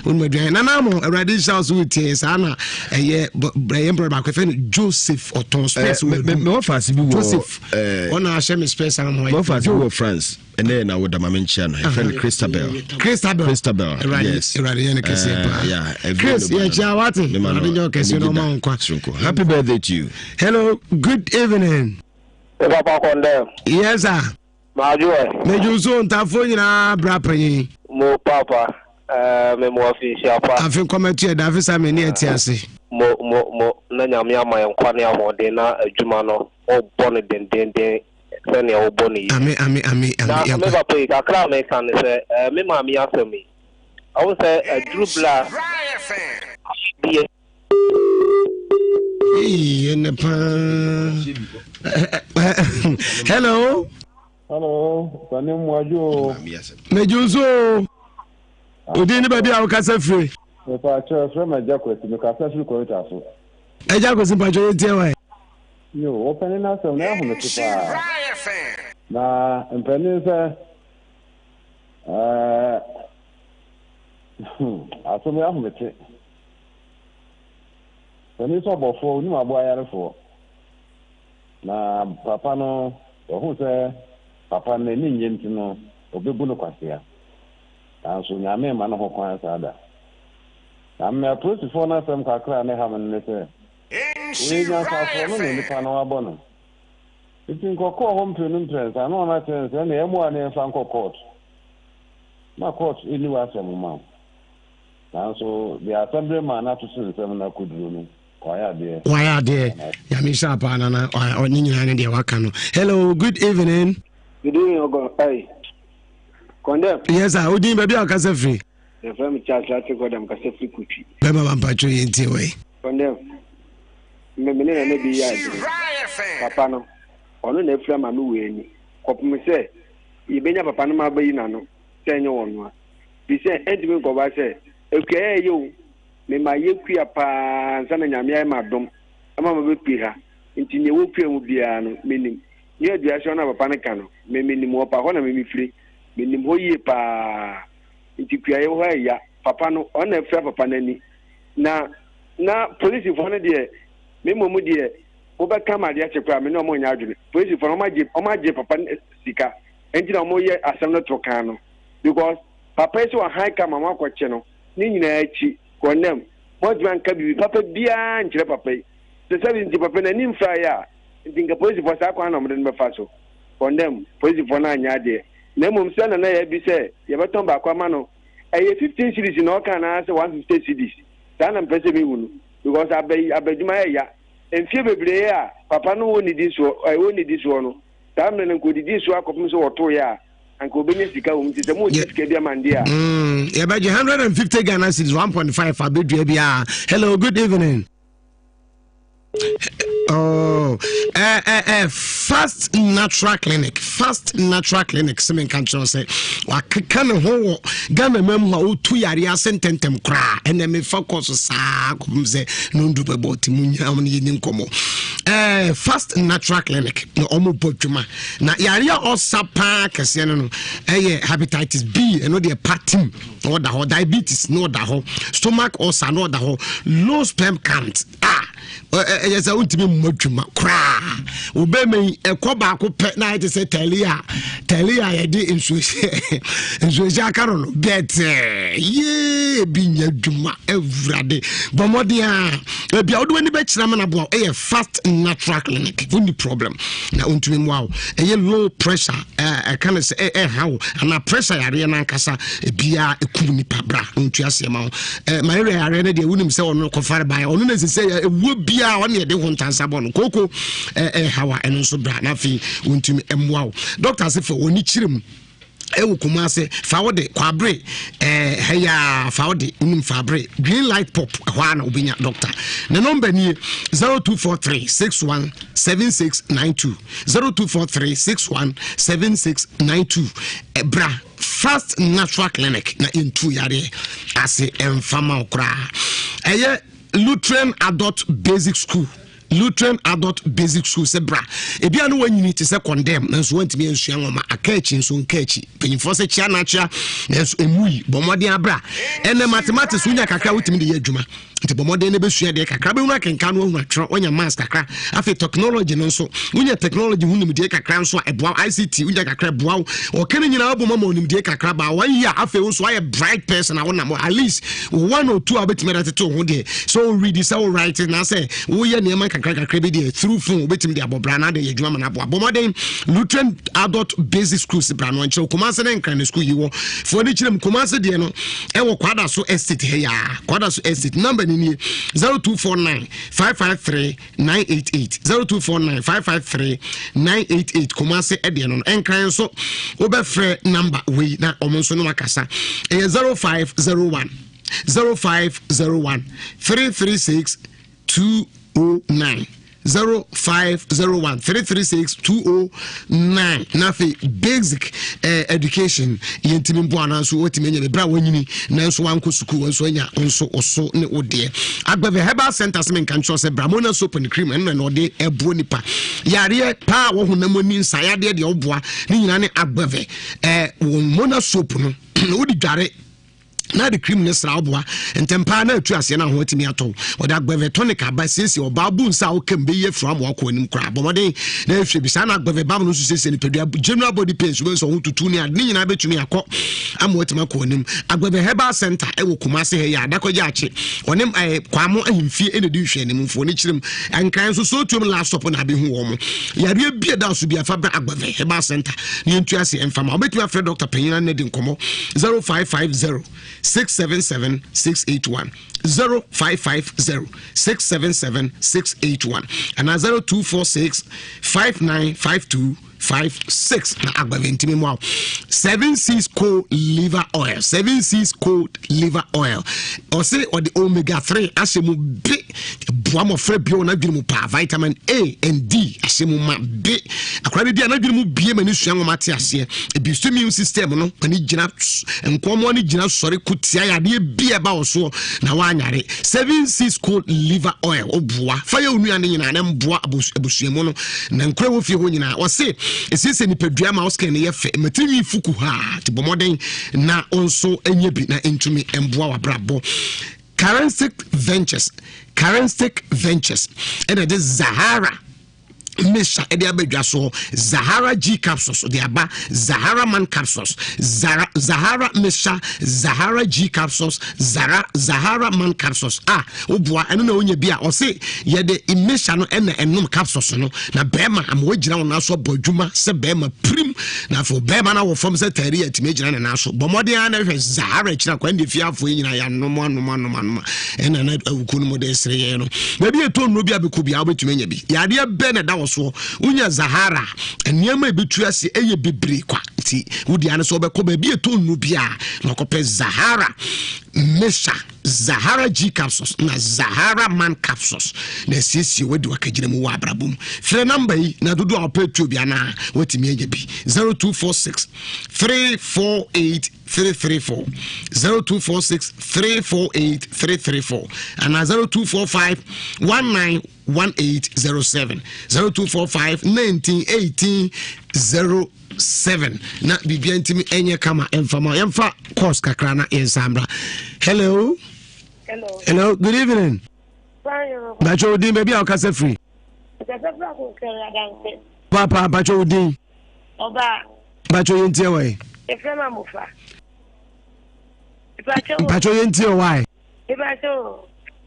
wonum aduane nana mo awurade nhyira wo so wotie saa na ɛyɛ ɛyɛ mbrɛ baako ɛfɛ no joseph ɔtɔn space wɔ adu joseph ɔna ahyɛ me space ama mewɔ faase bi wɔ france ɛnɛ yɛ na woda ma menkyia no ɛfrɛ no christabel christabel christabel yes awurade yɛ no kɛseɛ paa chris yɛkyia wate awurade nyɛ ɔkɛseɛ na ɔma wo nkwa happy birthday to you hello good evening papa kɔndɛ yes sir Madwo ɛ. Medwo so ntafoɔ nyinaa bra panyin. Mo papa eh, me mo afinhyia pa. Afe nkɔmɛto yɛ da afe sa me ne ɛte ase. Mo mo mo na nyame ama yɛn nkwa ne ahoɔden na adwuma no wo bɔ no dendenden sɛnea wo bɔ no yi. Ame ame ame ame. Na me papa yi kakra a meka ne sɛ eh, me maame asɛm yi. Ɔho sɛ aduru bla. Ei, ɛnɛ paa. Hello. Hello, Sani Muajo. Meju nso o. Odin ne baabi a wokasa firi. Mepa kyerɛ frɛ ma Agya Kwasi, mekasa firi Kɔrita so. Agya Kwasi mpatwɔ yɛ tie wae. Yo, wɔpɛne no asɛm na ɛhome te paa. Na mpanin sɛ ɛɛ asɛm yɛ ahomete. Panin sɛ ɔbɔfoɔ, onim aboa ayarefoɔ. Na papa no, wahu sɛ papa no n'ani nnye nti no, ɔbɛbu no kwasea. Nanso Nyame mma no ho kwan saa da. Na me apolisifoɔ no asɛm kakra a na ɛha me no ne sɛ, ɔyɛ nyansafoɔ no na nipa no abɔ no. Nti nkɔkɔɔ hɔ mprenu mprɛnsa na ɔno akyerɛ no sɛ ɛnna ɛmmoa ne yɛmfa nkɔ court. Ma court nni w'asɛm mma wo. Nanso deɛ asɛm bere maa no atoto nsɛm no akɔduru no, wayɛ adeɛ. Wayɛ adeɛ. Nyame nhyira paa nana. Ne nyinaa ne deɛ waka no. Hello, good evening. Good evening, Ogo. Hey. Condemn. Yes, sir. Odin baabi a ɔkasa firi. Yɛfrɛ me Charles Lati Gordon, kasa firi Kutwi. Bɛma ma mpatwo yɛ ntie wɔ yi. Condemn. Me me ne nana bi yɛ adwene. Papa no, ɔno na afira ma me wɔ ani. Kɔpem sɛ yɛbɛnya papa no ma abɛyi n'ano sɛ ɛnyɛ wɔn a. Firi sɛ ɛntumi nkɔba sɛ akua yɛ ɛyɛ o, me ma yɛ kua paa ansa na Nyame ayɛ me adom ama mabɛpue ha, nti neɛ ɛwɔ kua mu biara no me nim. New Aduasoa no a papa no ka no, me me nim hɔ paa, hɔ na me me firi, me nim hɔ yie paa, nti kuayɛ hɔ ɛya, papa no ɔno na afira papa no ani, na na polisifoɔ no deɛ me mmom deɛ wobɛka ma adeɛ akye koraa me ne ɔmo nyɛ adwene, polisifoɔ no ɔmo agye ɔmo agye papa no sika, nti na ɔmo yɛ asɛm no to kan no. Because papa yi sɛ wahan ka ma moakɔkye no ne nyinaa akyi condemn moantumi anka biribi papa biara nkyerɛ papa yi sɛ sɛbi nti papa n'ani mfraeɛ a nti nka polisifoɔ saa kwan na wɔde no bɛfa so condemn polisifoɔ no anyɛ adeɛ na mmom sɛ nana yɛ bi sɛ yɛbɛtɔn baako ama no ɛyɛ 15 cedis na ɔka anaasɛ 150 cedis saa na mpɛ sɛ mehu no because aba yi aba adwuma yɛ ya mfie bebree a papa no wɔ nidi soɔ ɛwɔ nidi soɔ no saa mmerɛ no nka odidi soɔ akɔpem sɛ wɔtoeɛ a anka obenya sika wɔ mu nti sɛ mo gye sika bi ama ndeɛ a. Yɛbɛgye 150 Ghana cedis 1.5 abɛdua biara. Hello, good evening. Oh, Fast Natural Clinic, Fast Natural Clinic, sɛ menka nkyerɛ sɛ wakeka ne ho wɔ Ghana ma mu a ɔtu yareɛ ase ntɛntɛm koraa ɛnɛ mefa kɔ so saa kɔpem sɛ nondu bɛbɔ te mu nyina no yɛni nkɔmmɔ. Fast Natural Clinic na ɔmo bɔ dwuma Na yareɛ a ɔsa paa kɛseɛ no no ɛyɛ hepatitis B, ɛno deɛ patim na ɔda hɔ, diabetes na ɔda hɔ, stomach ulcer na ɔda hɔ, low sperm count a ɛyɛ sɛ wontumi mmɔ adwuma koraa. Wobɛma yi ɛkɔ baako pɛ na ayɛ te sɛ tɛli a tɛli a yɛde nsuohyɛ nsuohyɛ aka no no bɛtɛɛ yee bi nyɛ adwuma. Awurade bɔ mmɔden a ebi a wode w'ani bɛkyerɛ ma no aboa ɛyɛ fast natural clinic, wonni problem na ɔntumi mmoa wo. Ɛyɛ low pressure ɛka no sɛ ɛha wo anaa pressure yareɛ no ankasa ebiaa ɛkum nipa bra na ɔntu aseɛ ma wo. Malaria yareɛ no deɛ wonim sɛ ɔno kɔfare baeɛ ɔno na ɛsɛ sɛ ɛwuo biaa ɔne ɛde ho ntansa bɔ no kooko ɛha wa ɛno nso bra na afei ɔntumi mmoa wo. Dɔkta ase fɛ ɔni kyerɛ mu ɛwɔ Kumase fa wo de kwabere ɛɛ hɛyaa fa wo de wonim fa abere green light pop ɛhɔ a na wobɛnya doctor ne nɔmba nie 0243 61 7692 0243 61 7692 ɛbra fast natural clinic na yɛntu yareɛ ase ɛmfa ma wo koraa. Ɛyɛ Lutheran Adult Basic School, Lutheran Adult Basic School sɛ bra. Ebi a no wanyini te sɛ condemn nanso wantumi ansua nwoma aka akyi nso nka akyi. Mpanyinfoɔ sɛ kyea na akyea nanso emu yi bɔ mmɔden abra. Ɛnɛ mathematics wonya kakra wotumi de yɛ adwuma. Nti bɔ mmɔden no bɛsua deɛ kakra bɛhunu akenkan no ahunu atwerɛ woanya maths kakra. Afei technology no nso wonya technology ho nimdeɛ kakra nso a ɛboa ICT wonya kakra ɛboa wo. Ɔka no nyinaa wobɔ ma ma onimdeɛ kakra ba one year afei wo nso ayɛ bright person a wonam at least one or two a wobɛtumi de atete wo ho deɛ sɛ wo read sɛ wo write na sɛ woyɛ nneɛma kakra kakra bi deɛ through phone wobɛtumi de abɔ bra na de yɛ adwuma ma no aboa. Bɔ mmɔden Lutheran Adult Basic Schools bra no nkyerɛ Kumase ne Nkran ne school yi wɔ foɔ no kyerɛ mu. Kumase deɛ no ɛwɔ Kwada so estate ha yaa Kwada so estate number ni nie 0249 553 988 0249 553 988 Kumase ɛdeɛ no no. Nkran nso wobɛfrɛ number wei na ɔmo nso no akasa ɛyɛ 0501 0501 336 2. 209 0501 336 209 na afei basic eh, education yɛntumi mpo anaa nso watumi anya bɛbrɛ a wanyini nanso wankɔ sukuu wɔn nso anya nso ɔso ne wodeɛ agbɛvɛ herbal center sɛ menka nkyerɛ sɛ bramona soap and cream ɛno na ɔde ɛboɔ nipa yareɛ paa wɔ honam ani nsa yadeɛ deɛ ɔboa ne nyinaa ne agbɛvɛ eh, wɔn mona soap no wode dware na de cream ne sra ɔboa ntɛm paa na atu aseɛ na ho atumi atɔ wɔde agbɛvɛ tonic aba siesie ɔbaa bu nsa a wokam bɛyi afiri ama wakɔ anim koraa bɔ mmɔden na ɛhwɛ bi saa na agbɛvɛ bam no nso siesie nipadua general body pains wobɛhu sɛ ɔho tutu ne ade ne nyinaa bɛtumi akɔ ama watumi akɔ anim. Agbɛvɛ herbal center ɛwɔ Kumase ha yi a adakɔgye akye ɔne eh, Kwamo ahemfie ɛna di nhwɛanim mfoɔ ne kyerɛm nkran nso so tuom last stop na abɛhu wɔn mo yareɛ bi ɛda so bi afa bra Agbɛvɛ herbal center ne yɛntu ase ɛmfa ma wobɛtumi afrɛ dɔkta panyin no di nkɔmmɔ 0550 677 681 0550 677 681 anaa 0246 5952 56 na agbave ntumi mu awo 7 seas cold liver oil 7 seas cold liver oil ɔse ɔde omega 3 ahyɛ mu bi boa mmɔfra bio n'adwene mu paa vitamin a and d ahyɛ mu ma be akwadaa bi bi a n'adwene mu bie ma ne sua nwoma te aseɛ ebi so immune system no ma ne gyina nkɔmɔ ne gyina sɔre ko tia yadeɛ bi a ɛba wɔ soɔ na wanyare 7 seas cold liver oil ɔboa fa yɛ onua ne nyinaa na mboa abusua mu no na nkura wɔ fie hɔ nyinaa. Ɔse ɛsiesie nipadua ma wo skin no yɛ fɛ, matiri nwi fuku ha te bɔ mmɔden na nso nyɛ bi na ntumi mboa w'abrabɔ. Karensic Ventures, Karensic Ventures ɛna ɛde Zahara mixture ɛde aba dwa soɔ. Zahara G capsules de aba, Zahara Man capsules, Zara, Zahara mixture, Zahara G capsules, Zara, Zahara Man capsules a woboa ɛno na wonya bi a ɔse yɛde mixture no ɛna ɛnom capsules no na bɛrima ama wagyina wɔn aso abɔ adwuma sɛ bɛrima pirim na afei bɛrima no awɔ fam sɛ taari atumi agyina ne nan so. Bɔ mmɔden ara na hwɛ Zahara akyiri akwan deɛ fiafoɔ yi nyinaa yɛanom anom anom anom ɛna na awuku no mu de sere yɛn no. Baabi ɛtɔ nnuro bi a bɛkɔ biara wobɛtumi anya bi. Yadeɛ bɛn na ɛda wɔ soɔ? Wonya Zahara nneɛma a ɛbɛtu ase ɛyɛ bebree kwa nti wodi ano sɛ wobɛkɔ baabi ɛtɔ nnuro bi a na ɔkɔpɛ Zahara mixture, Zahara G capsules na Zahara Man capsules na asiesie wadi wakagyina mu wɔ abrabɔ mu. Frɛ namba yi na dodoɔ a wɔpɛ tuo bi anaa watumi anya bi: 0246 348 334, 0246 348 334 anaa 0245 191807, 0245 1918 07 na biribia ntimi ɛnyɛ kama. Ɛmfama yɛmfa course kakra na yɛnsa mmra. Hello. Hello. Hello, good evening. Bàtchɛ wo din, baabi a wokasa firi? Papa, bàtchɛ wo din. Ɔbaa. Bàtchɛ yɛntie wɔ yi. Efrɛ ma mofa. Bàtchɛ yɛntie wɔ wae. Ìbàkyɛ o,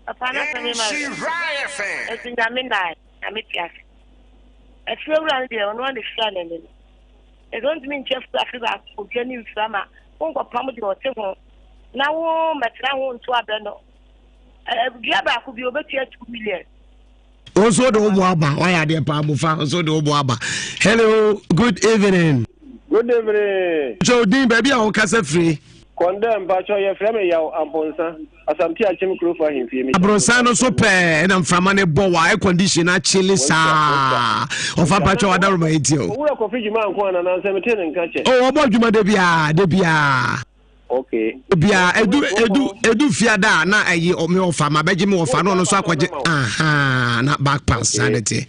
papa na sɛ mi ma ɛsi nyame na nyame te ase. Ɛfiri owura no deɛ ɔno ana efira n'ani no. Ɛsɛ ɔntumi nkyɛ firi afe baako obi ani mfira ma wonkɔpam deɛ ɔte ho na wo mmɛtena ho nto abɛ no. Dua baako bi obetua 2 million. Wo nso wode wo bo aba, wayɛ adeɛ paa mofa nso wode wo bo aba. Hello, good evening. Good evening. Kyɛ odin, baabi a wokasa firi? Kɔndɛ mpakyɛ, yɛfrɛ me Yaw Amponsa, Asante Akyem Kurofo ahemfie mi. Abrɔsan no so pɛɛ ɛna mframa ne bɔ wɔ air condition akyele saa. Ɔfa mpakyɛ wadaroma yɛntie o. Owura Kofi Dwuma nko ana nansɛ mete ne nka kyɛ. O ɔbɔ adwuma da biara da biara. Bia edu edu edu fiada a na ɛyi me ɔfa ma bɛgye me ɔfa na ɔno nso akɔgye aha na back pass saa ne teɛ.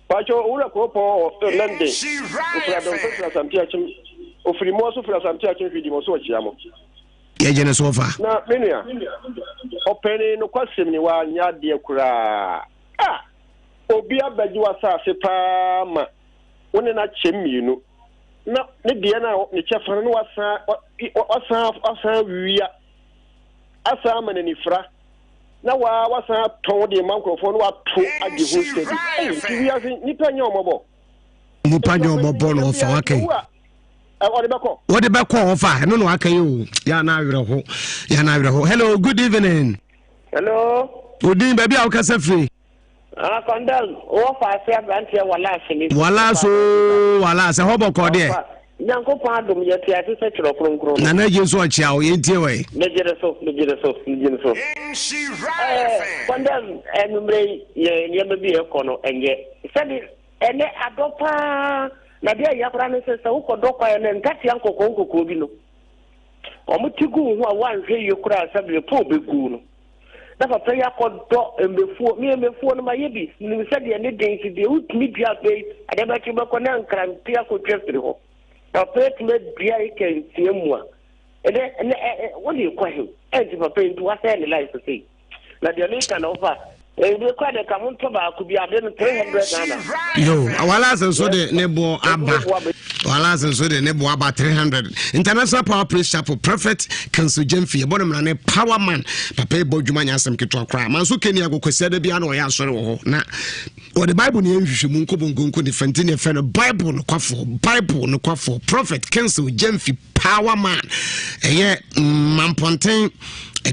Pakyɛ owura kuropɔn wɔ London, ofiri Adɔmfo firi Asante Akyem, ofiri mmoa so firi Asante Akyem hwɛ di mo so ɔkyea mo. Yɛgye ne so ɔfa. Na me nua ɔpanin nokwasɛm ni wanyɛ adeɛ koraa a obi abɛgye w'asase paa ma wo ne no akyɛm mmienu na ne deɛ no a ne kyɛfa no na wasan wasan wasan wia asan ama n'anifira na waa wasan atɔn de ma nkurɔfoɔ na wato agye ho sika bi. Ɛyi nti wiase nipa nyɛ ɔmɔbɔ. Nipa nyɛ ɔmɔbɔ na ɔfa waka yi. Ɔde bɛkɔ. Wɔde bɛkɔ ɔfa ɛno na waka yi o yà na awerɛho yà na awerɛho. Hello, good evening. Hello. Odin, baabi a wokasa firi? Ah, kɔndɛm, wɔ fa ase aberanteɛ wala ase ni. Wala so wala ase hɔ bɔkɔ deɛ. Nyankopɔn adom yɛte ase sɛ Twerɛ Kronkron no. Nana Agye nso ɔkyea wo, yɛntie wɔ yi. Megye ne so, megye ne so, megye ne so. Ɛɛ, kɔndɛm anwummerɛ yi yɛ nneɛma bi a ɛkɔ no ɛnyɛ. Sɛde ɛnɛ adɔ paa, na deɛ ɛyɛ koraa ne sɛ sɛ wokɔdɔ kwan no ntatea nkɔkɔɔ nkɔkɔɔ bi no, wɔn ti gu wo ho a woanhwɛ yie koraa sɛ po bɛgu no. Na papa yi akɔdɔ mmefuo. Me mmefuo no mayɛ bi. Menim sɛdeɛ ne den si deɛ wotumi dua afei adeɛ bɛkye wobɛkɔ na nkrante akɔtwa firi hɔ. Na papa yi atumi adua eka nsia mu a ɛnɛ ɛnɛ ɛ wode kɔ he? Ɛnti papa yi nti wasɛe ne life sei. Na deɛ meka na wofa ebi kɔ de ka mo ntɔ baako bi ade no 300 Ghana. Yo, wala nso de ne boɔ aba. Wallace nso de ne boa ba 300. International Power Praise Chapel Prophet Council Gyamfi yɛbɔ no mmara ne Power Man papa yi bɔ dwuma nyɛ asɛm ketewa koraa manso Kenya agokwasiada biara na ɔyɛ asɔre wɔ hɔ na wɔde Bible ne nhwehwɛ mu nkɔbɔ nkonko ne fɛnti ne ɛfɛ no Bible nokwafoɔ Bible nokwafoɔ Prophet Council Gyamfi Power Man ɛyɛ Mampɔnten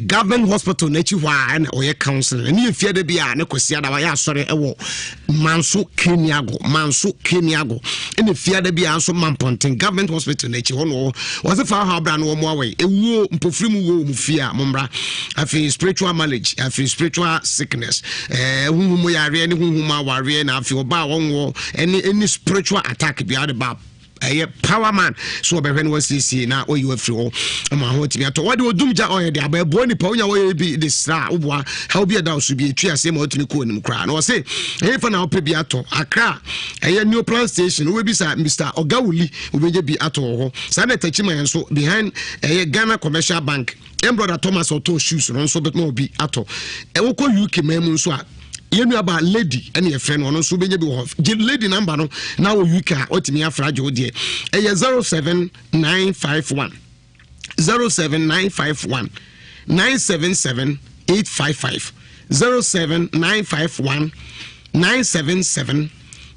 government hospital n'akyi hɔ a ɛna ɔyɛ counseling ɛne yɛ fiada bi a ne kwasiada wayɛ asɔre ɛwɔ manso keniago manso keniago ɛna fiada bi a nso mampɔnten government hospital n'akyi hɔ no wɔsɛ fa ha abira no wɔn awɛ ewuo mpofiri mu wuo wɔn fie a mo mmra afei spiritual marriage afei spiritual sickness ɛɛ huhum yareɛ ne huhum awareɛ na afei ɔbaa wɔn wɔ ɛne ɛne spiritual attack bi a ɔde ba ɛyɛ power man so wɔbɛhwɛ no wasiesie na ɔyi wafiri hɔ ma ho atumi atɔ wɔde odum gya ɔyɛ de aba ɛboa nipa wonya wɔyɛ bi de sra woboa ha obi ɛda so bi ɛtwi aseɛ ma watumi kɔ anim koraa na wɔse ɛyɛ fa na wopɛ bi atɔ akra ɛyɛ new plan station wobɛbisa Mr. Ɔgawuli wobɛnya bi atɔ wɔ hɔ saa na takyi ma yɛn nso behind ɛyɛ Ghana Commercial Bank yɛn brother Thomas ɔtɔ shoes no nso bɛtuma obi atɔ ɛwokɔ UK man mu nso a yɛn nua ba lady ɛna yɛfrɛ no ɔno nso bɛnya bi wɔ hɔ gye lady number no na wɔ UK a ɔtumi afra agye wo deɛ ɛyɛ 07951 07951 977 855 07951 977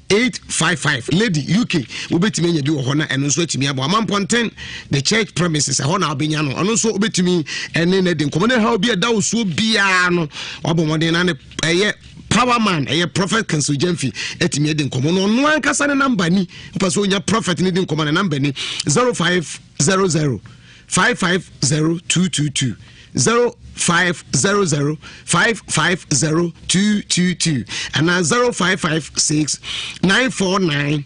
855 lady uk wobɛtumi anya bi wɔ hɔ na ɛno nso atumi abɔ amampɔnten the church premises ɛhɔ na wobɛnya no ɔno nso wobɛtumi ɛne no adi nkɔmmɔ ne haw bi ɛda wo soɔ biara no wabɔ mmɔden na ne ɛyɛ power man ɛyɛ prophet council gyamfi atumi adi nkɔmmɔ no ɔno ankasa ne namba ni wopɛ sɛ wonya prophet ne di nkɔmmɔ ne namba ni 0500 550222 0500 550222 anaa 0556 949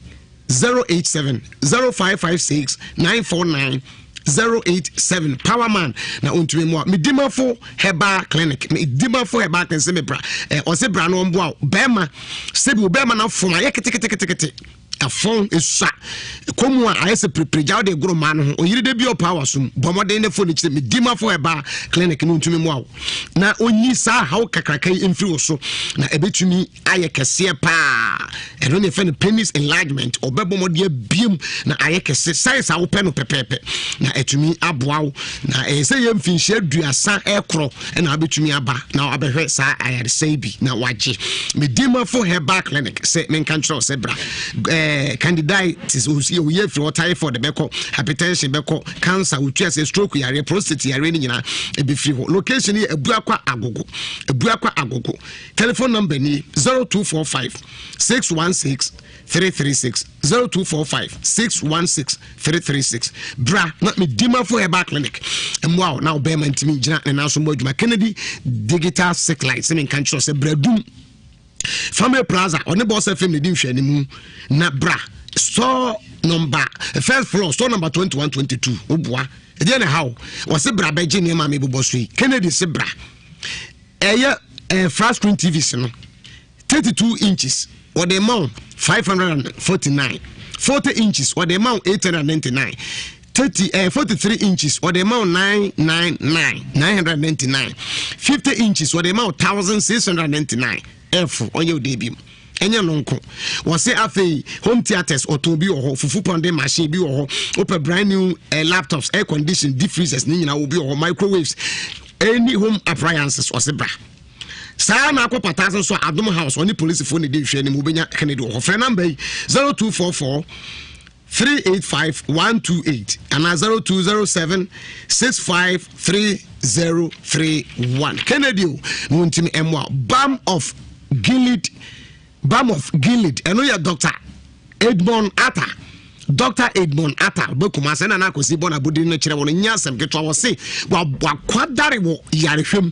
087 0556 949 087 powerman na ɔntumi mmoa medimafo herbal clinic medimafo herbal clinic sɛ mebra ɔsɛ bra no ɔmboa wo bɛrima sɛbi wo bɛrima no afom ayɛ keteketekete Ɛfɔn, esua, kɔ mu a ayɛ sɛ pirepire gya wode goro mmaa no ho. Oyere da bi ɔpaa w'asom. Bɔ mmɔden na fo ne kyerɛ me Dimafo Herbal Clinic no ntumi mmoa wo na ɔnyi saa haw kakraka yi mfiri wo so na ɛbɛtumi ayɛ kɛseɛ paa. Ɛno ne yɛfɛ no penis enlargement. Ɔbɛbɔ mmɔden abiem na ayɛ kɛse size a wopɛ no pɛpɛɛpɛ na ɛtumi aboa wo na ɛyɛ sɛ yɛ mfinhyia aduasa ɛkorɔ ɛna wabɛtumi aba na wabɛhwɛ saa ayaresa yi bi na wagye. Medimafo Herbal Clinic sɛ menka nkyerɛ wo sɛ bra eh, candidiatis oyɛ firi hɔ typhoid bɛkɔ hypertension bɛkɔ cancer wotua sɛ stroke yareɛ prostate yareɛ no nyinaa ɛbɛfiri hɔ location yɛ abuakwa agogo abuakwa agogo telephone number ni 0245 616 336 0245 616 336 bra na medimafo herbal clinic mmoa wo na wobɛrima ntumi gyina ne nan so mmɔ adwuma kennedy digital satellite sɛ menka nkyerɛ sɛ bradum family plaza ɔne bɔs fm na ɛdi nhwɛanimu na bra store number first floor store number 21 22 woboa ɛdeɛ na ɛha wo wɔse bra bɛgye nneɛma a mebobɔ so yi kennedy se bra ɛyɛ eh, flat screen tvs no 32 inches wɔde ma wo 549 40 inches wɔde ma wo 899 30 eh, 43 inches wɔde ma wo 999 999 50 inches wɔde ma wo 1699 ɛfo ɔnyɛ wo de bi mu ɛnyɛ no nko wɔse afei home theatres ɔtɔn bi wɔ hɔ fufu pounding machine bi wɔ hɔ wopɛ brand new eh, laptops air condition deep freezers ne nyinaa wɔ bi wɔ hɔ microwaves any home appliances ɔse bra saa na akɔ pataase nso a adom house ɔne polisifoɔ ne di nhwɛ anim wobɛnya kennedy wɔ hɔ frɛ namba yi 0244 385 128 anaa 0207 653031 Kennedy o na wɔntumi mmoa Balm of Gilead Balm of Gilead ɛno yɛ Dr. Edmond Arthur. Dr. Edmond Atta ɔba Kumase ɛna na akwasi bɔ n'abodin no kyerɛ wɔn nyɛ asɛm ketewa wɔ se wakwadare wɔ yarehwɛ mu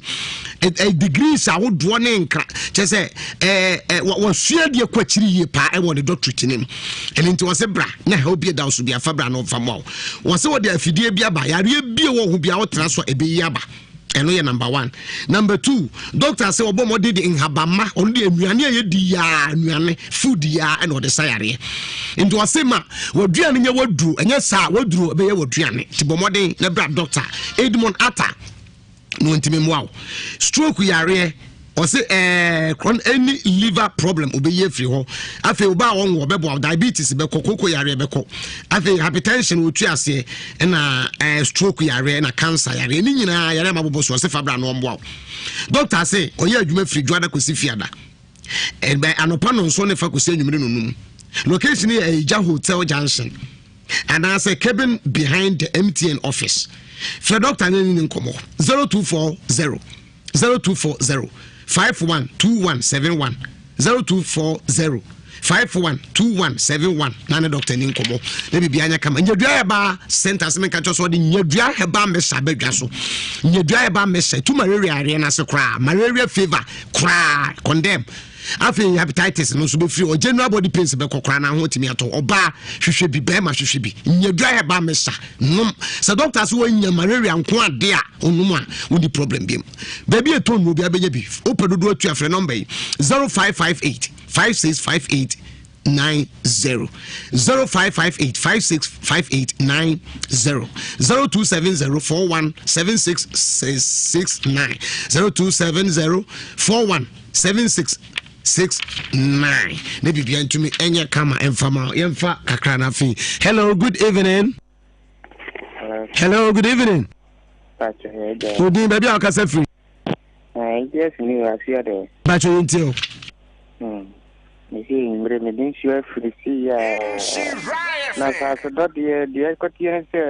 degrees ahodoɔ ne nkra kyɛ sɛ ɛɛ wɔsua deɛ kɔ akyiri yie paa ɛwɔ ne doctorate no mu ɛno nti wɔse bra na ɛhaw bi da so bi afa bra na ɔmfa mmoa wo wɔse wɔde afidie bi aba yareɛ bi wɔ ho bi a wotena so a ɛbɛyi aba ɛno yɛ number one number two doctor sɛ ɔbɔ mmɔden de nhabamma ɔno de nnuane a yɛdi yaa nnuane food yaa ɛna ɔde sa yareɛ nti ɔse ma waduane nyɛ waduro ɛnyɛ saa waduro ɛbɛyɛ waduane nti bɔ mmɔden na bra doctor Edmond Atta na ɔntumi mmoa wo stroke yareɛ ɔse ɛɛ kron any liver problem obɛyi afiri hɔ afei ɔbaa wɔn wɔ bɛboa diabetes bɛkɔ koko yareɛ bɛkɔ afei hypertension wɔtu aseɛ ɛna ɛɛ stroke yareɛ ɛna cancer yareɛ ne nyinaa yareɛ ma bobɔ so ɔse fa bra na ɔmboa wo doctor se ɔyɛ adwuma firi dwoada kɔsi fiada ɛbɛ anɔpa nonso ne fa kɔsi anwummere nonum location yɛ ɛgya hotel junction anaasɛ cabin behind the mtn office frɛ doctor ne ne nkɔmmɔ 0240 0240 51 2171 0240 51 2171 na ne doctor ni nkɔmmɔ na biribi anya kama nyadua herbal center sɛ menka kyerɛ sɛ ɔde nyadua herbal mixture abɛdwa so nyadua herbal mixture tu malaria areɛ no ase koraa malaria fever koraa condemn afei hepatitis no nso bɛfiri hɔ general body pains bɛkɔ koraa na ho atumi atɔ ɔbaa hwehwɛ bi bɛrima hwehwɛ bi nyadua herbal mixture nom sɛ doctor sɛ wɔanya malaria nko ade a ɔnom a wonni problem biom baabi ɛtɔ nnuo bi abɛnya bi wopɛ dodoɔ atu afrɛ nɔmba yi 0558 5658 90 0558 5658 90 0270 41 7669 0270 41 7669 na biribia ntumi ɛnyɛ kama ɛmfa ma yɛmfa kakra no afei hello good evening hello good evening odin baabi a wokasa firi bakyɛ yɛntie o mese mmerɛ mede nsuo afiri si a na asase dɔ deɛ deɛ ɛkɔteɛ ne sɛ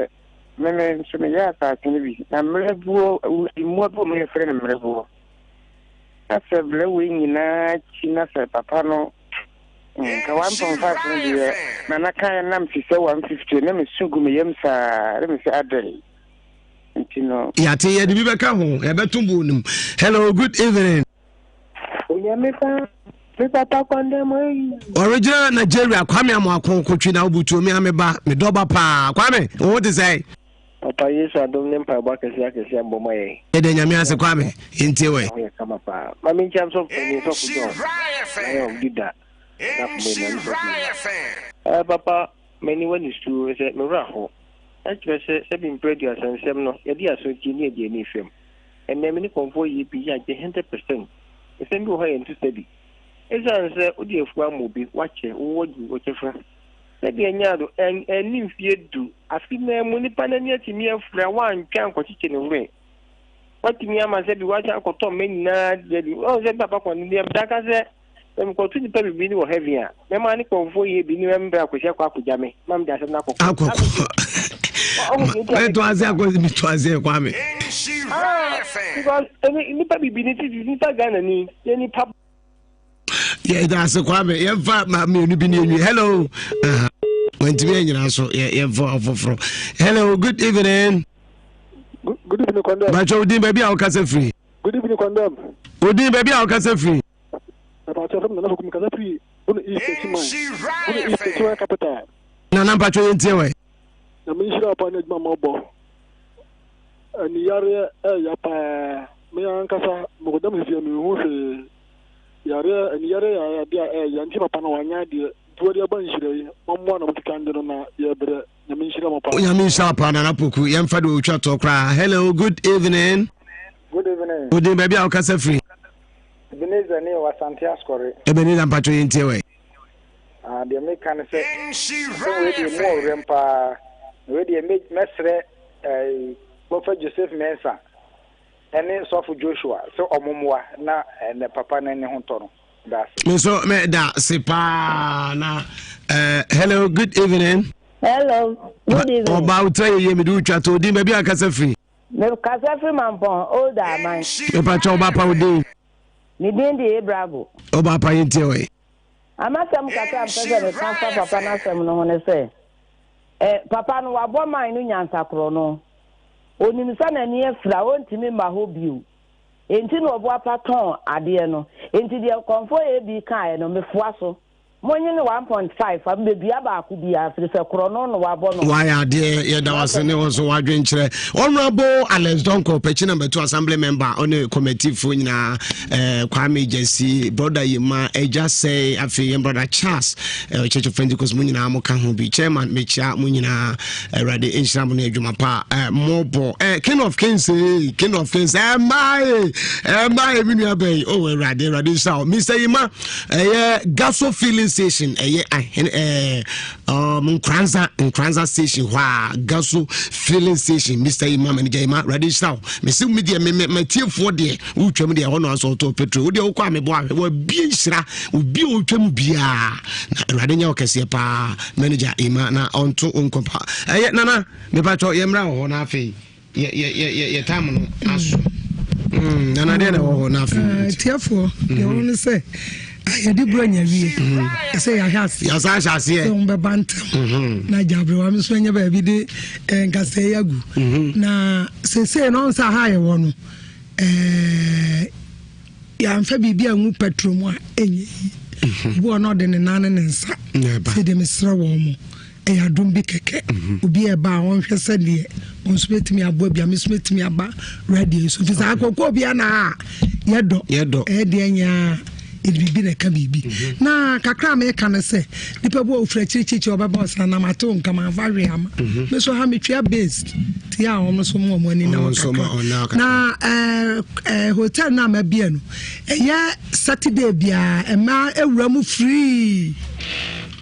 meme nso meyɛ asase no bi na mmerɛboɔ mmoa bi wɔ mu yɛfrɛ no mmerɛboɔ na sɛ berɛ wei nyinaa akyi na sɛ papa no nka 1.5 no deɛ na na kan nam fi sɛ 150 na mesu gu me yam saa na mesɛ adɛn nti no yɛate yɛde bi bɛka ho yɛbɛto bo no mu hello good evening Onyame pa me papa kɔndɛm eyi. Original Nigeria Kwame Amoako kotwi na wobutuo me ameba me dɔba paa Kwame wo ho te sɛ. Papa Yesu adom ne mpaebɔ akɛseɛ akɛseɛ abɔ ma yɛn. Yɛda Nyame ase Kwame, yɛntie wɛ. Ho yɛ kama paa. Ma me nkyia sɔfo panin sɔfo John, Lion of Judah, na afei me nua sɔfo nyinaa. Eh papa m'aniwa nisuo sɛ me werɛ aho. Ɛkyerɛ sɛ sɛbi mprɛ aduasa nsɛm no yɛde aso tie ne yɛde ani hwɛ mu. Ɛnnɛ me ne kɔmfoɔ yɛ bi yɛ agye 100%. Nsɛm bi wɔ hɔ a yɛnto sɛbi. Esiane sɛ wode afuo ama obi, woakyɛ, wowɔ gye wo kyɛfa. Sɛdeɛ ɛnyɛ ado, ɛnni mfeɛ du, afe no ara mu nipa no ani atumi afura, woantwa ankɔkyekye ne werɛ. Woatumi ama sɛbi woasan akɔtɔ mma nyinaa de adi. Woahu sɛ papa kɔ no deɛ metaa ka sɛ, sɛ mekɔto nipa bibini wɔ heaven a, mɛma ne kɔmfoɔ yɛ bi ne mɛmbrɛ akɔsi akɔ akɔgya me, ma mede asɛm no akɔkɔ. Akɔkɔ. Mɛto ase akɔ meto ase Kwame. Ah, because nipa bibini titi nipa Ghana ni, yɛ nipa. Yɛda ase Kwame, yɛmfa ma mmienu bi ne yɛnwie. Hello. Wantumi anyina so, yɛmfa ɔfoforɔ. Hello, good evening. Good evening, Kwandem. Bàtchɛ odin baabi a wokasa firi. Good evening, Kwandem. Odin baabi a wokasa firi. Bàtchɛ fɛm nana fokum kasa firi Bono East Techiman. Bono East Techiman capital. Nana mpatwɛ yɛntie wɛ. Na me nhyira paa ne adwuma ma ɔbɔ. Aniyareɛ ɛɛya paa. Me ankasa mekɔda mu sisi a menhu hwee. Yareɛ aniyareɛ yɛ adeɛ a ɛɛya nti papa no wanyɛ adeɛ. Nti wɔde aba nhyira yi mommoa na montwitwa ngye no na yɛbrɛ. Nyame nhyira mo paa. Nyame nhyira paa Nana Poku. Yɛmfa de otwa toɔ koraa. Hello, good evening. Good evening. Odin baabi a wokasa firi. Ebenezer ne wɔ Asante Asɔre. Ebenezer mpatwo yɛntie wɛ. Ah, deɛ meka ne sɛ, asɛm wei deɛ mu ɔwerɛm paa. Na wei deɛ mɛsrɛ eh, Prophet Joseph Mensah ɛne Sɔfo Joshua sɛ ɔmo mmoa na ɛnɛ papa no ne ho tɔ no. Da ase. Me nso meda ase paa na eh, hello good evening. Hello, good evening. Ɔba wotra yɛyie mede wotwa to odin baabi a kasa firi. Mekasa firi Mampɔn, Old Aman. Mepakyɛ ɔba pa wo din. Me din de Abrago. Ɔba pa yɛntie ɔe. Amasɛm kakra a mepɛ sɛ meka fa papa no asɛm no ho ne sɛ, Eh, papa no wabɔ man no nyansakorɔno. Onim sɛ n'ani afira, ontumi mma hɔ bio. Enti na ɔboapa tɔn adeɛ no. Enti deɛ Kɔmfoɔ AB kaeɛ no, mefoa so. Monye no 1.5 fa mbedua baako biara, firi sɛ korɔno na wabɔ no. Wayɛ adeɛ, yɛda wo ase ne wo nso w'adwenkyerɛ. Honourable Alex Donkor, Pɛkyi number 2 Assembly member, ɔne committee foɔ nyinaa, eh, Kwame Gyasi, brother Yema, Agya Sɛe, afei yɛn brother Charles, eh, Church of Pentecost, mo nyinaa mo ka ho bi. Chairman, mekyia mo nyinaa, Awurade nhyira mo ne adwuma pa a eh, mobɔ. Eh, King of Kings, eh, King of Kings, eh, my, eh, my, me nua bɛyi, oh, Awurade, Awurade nhyira wo. Mr. Yema, ɛyɛ gaso filling station ɛyɛ ahene ɛɛ um, nkranza nkranza station hɔ a gaso filling station mr imam manager imam awurade nhyira wo mesi mi deɛ me me matiefoɔ deɛ wotwam deɛ ɛhɔ no asɔ ɔtɔ petrol wodeɛ wokɔ a mebɔ ahwɛ wabie nhyira obi a ɔtwam biara na awurade nyɛ wo kɛseɛ paa manager imam na ɔnto wo nkɔpa ɛyɛ nana mepatwɔ yɛmmra wɔ hɔ no afei yɛ yɛ yɛ yɛ yɛ time no aso mm, nana deɛ na ɛwɔ hɔ na afei eh, tiafoɔ deɛ wɔn no sɛ ah, yɛde buro anya wie mm-hmm. ɛsɛ yɛahwɛ ase yɛasa ahyɛ aseɛ sɛ wɔn bɛba ntɛm mm-hmm. na gya aberewa mi nso anya baabi de eh, nkasɛɛ yi agu mm-hmm. na seesei na ɔn sɛ aha yɛwɔ no ɛɛ eh, yɛamfa biribi angu pɛtro mu a ɛnyɛ yi obi wɔ no ɔde ne nan ne ne nsa sɛ deɛ mesrɛ wɔn mo ɛyɛ adom bi kɛkɛ mhm. obi a ɛba a ɔnhwɛ sɛ deɛ wɔn nso bɛtumi aboa bi a me nso bɛtumi aba radio so fi saa akɔkɔ obi a na a yɛdɔ ɛyɛ deɛ nyaa ɛde biribi na ɛka biribi mhm. na kakra a meka no sɛ nipa bi wɔ ofiri akyirikyirikyiri ɔbɛba ɔsena nam ate wo nka mamfa hwee ama mhm. me so ha metwea base ti a wɔn nso mu wɔn ani na wɔkakra na ɛɛ ɛɛ hotel no a mabie no ɛyɛ saturday biara ɛmaa ewura mu free.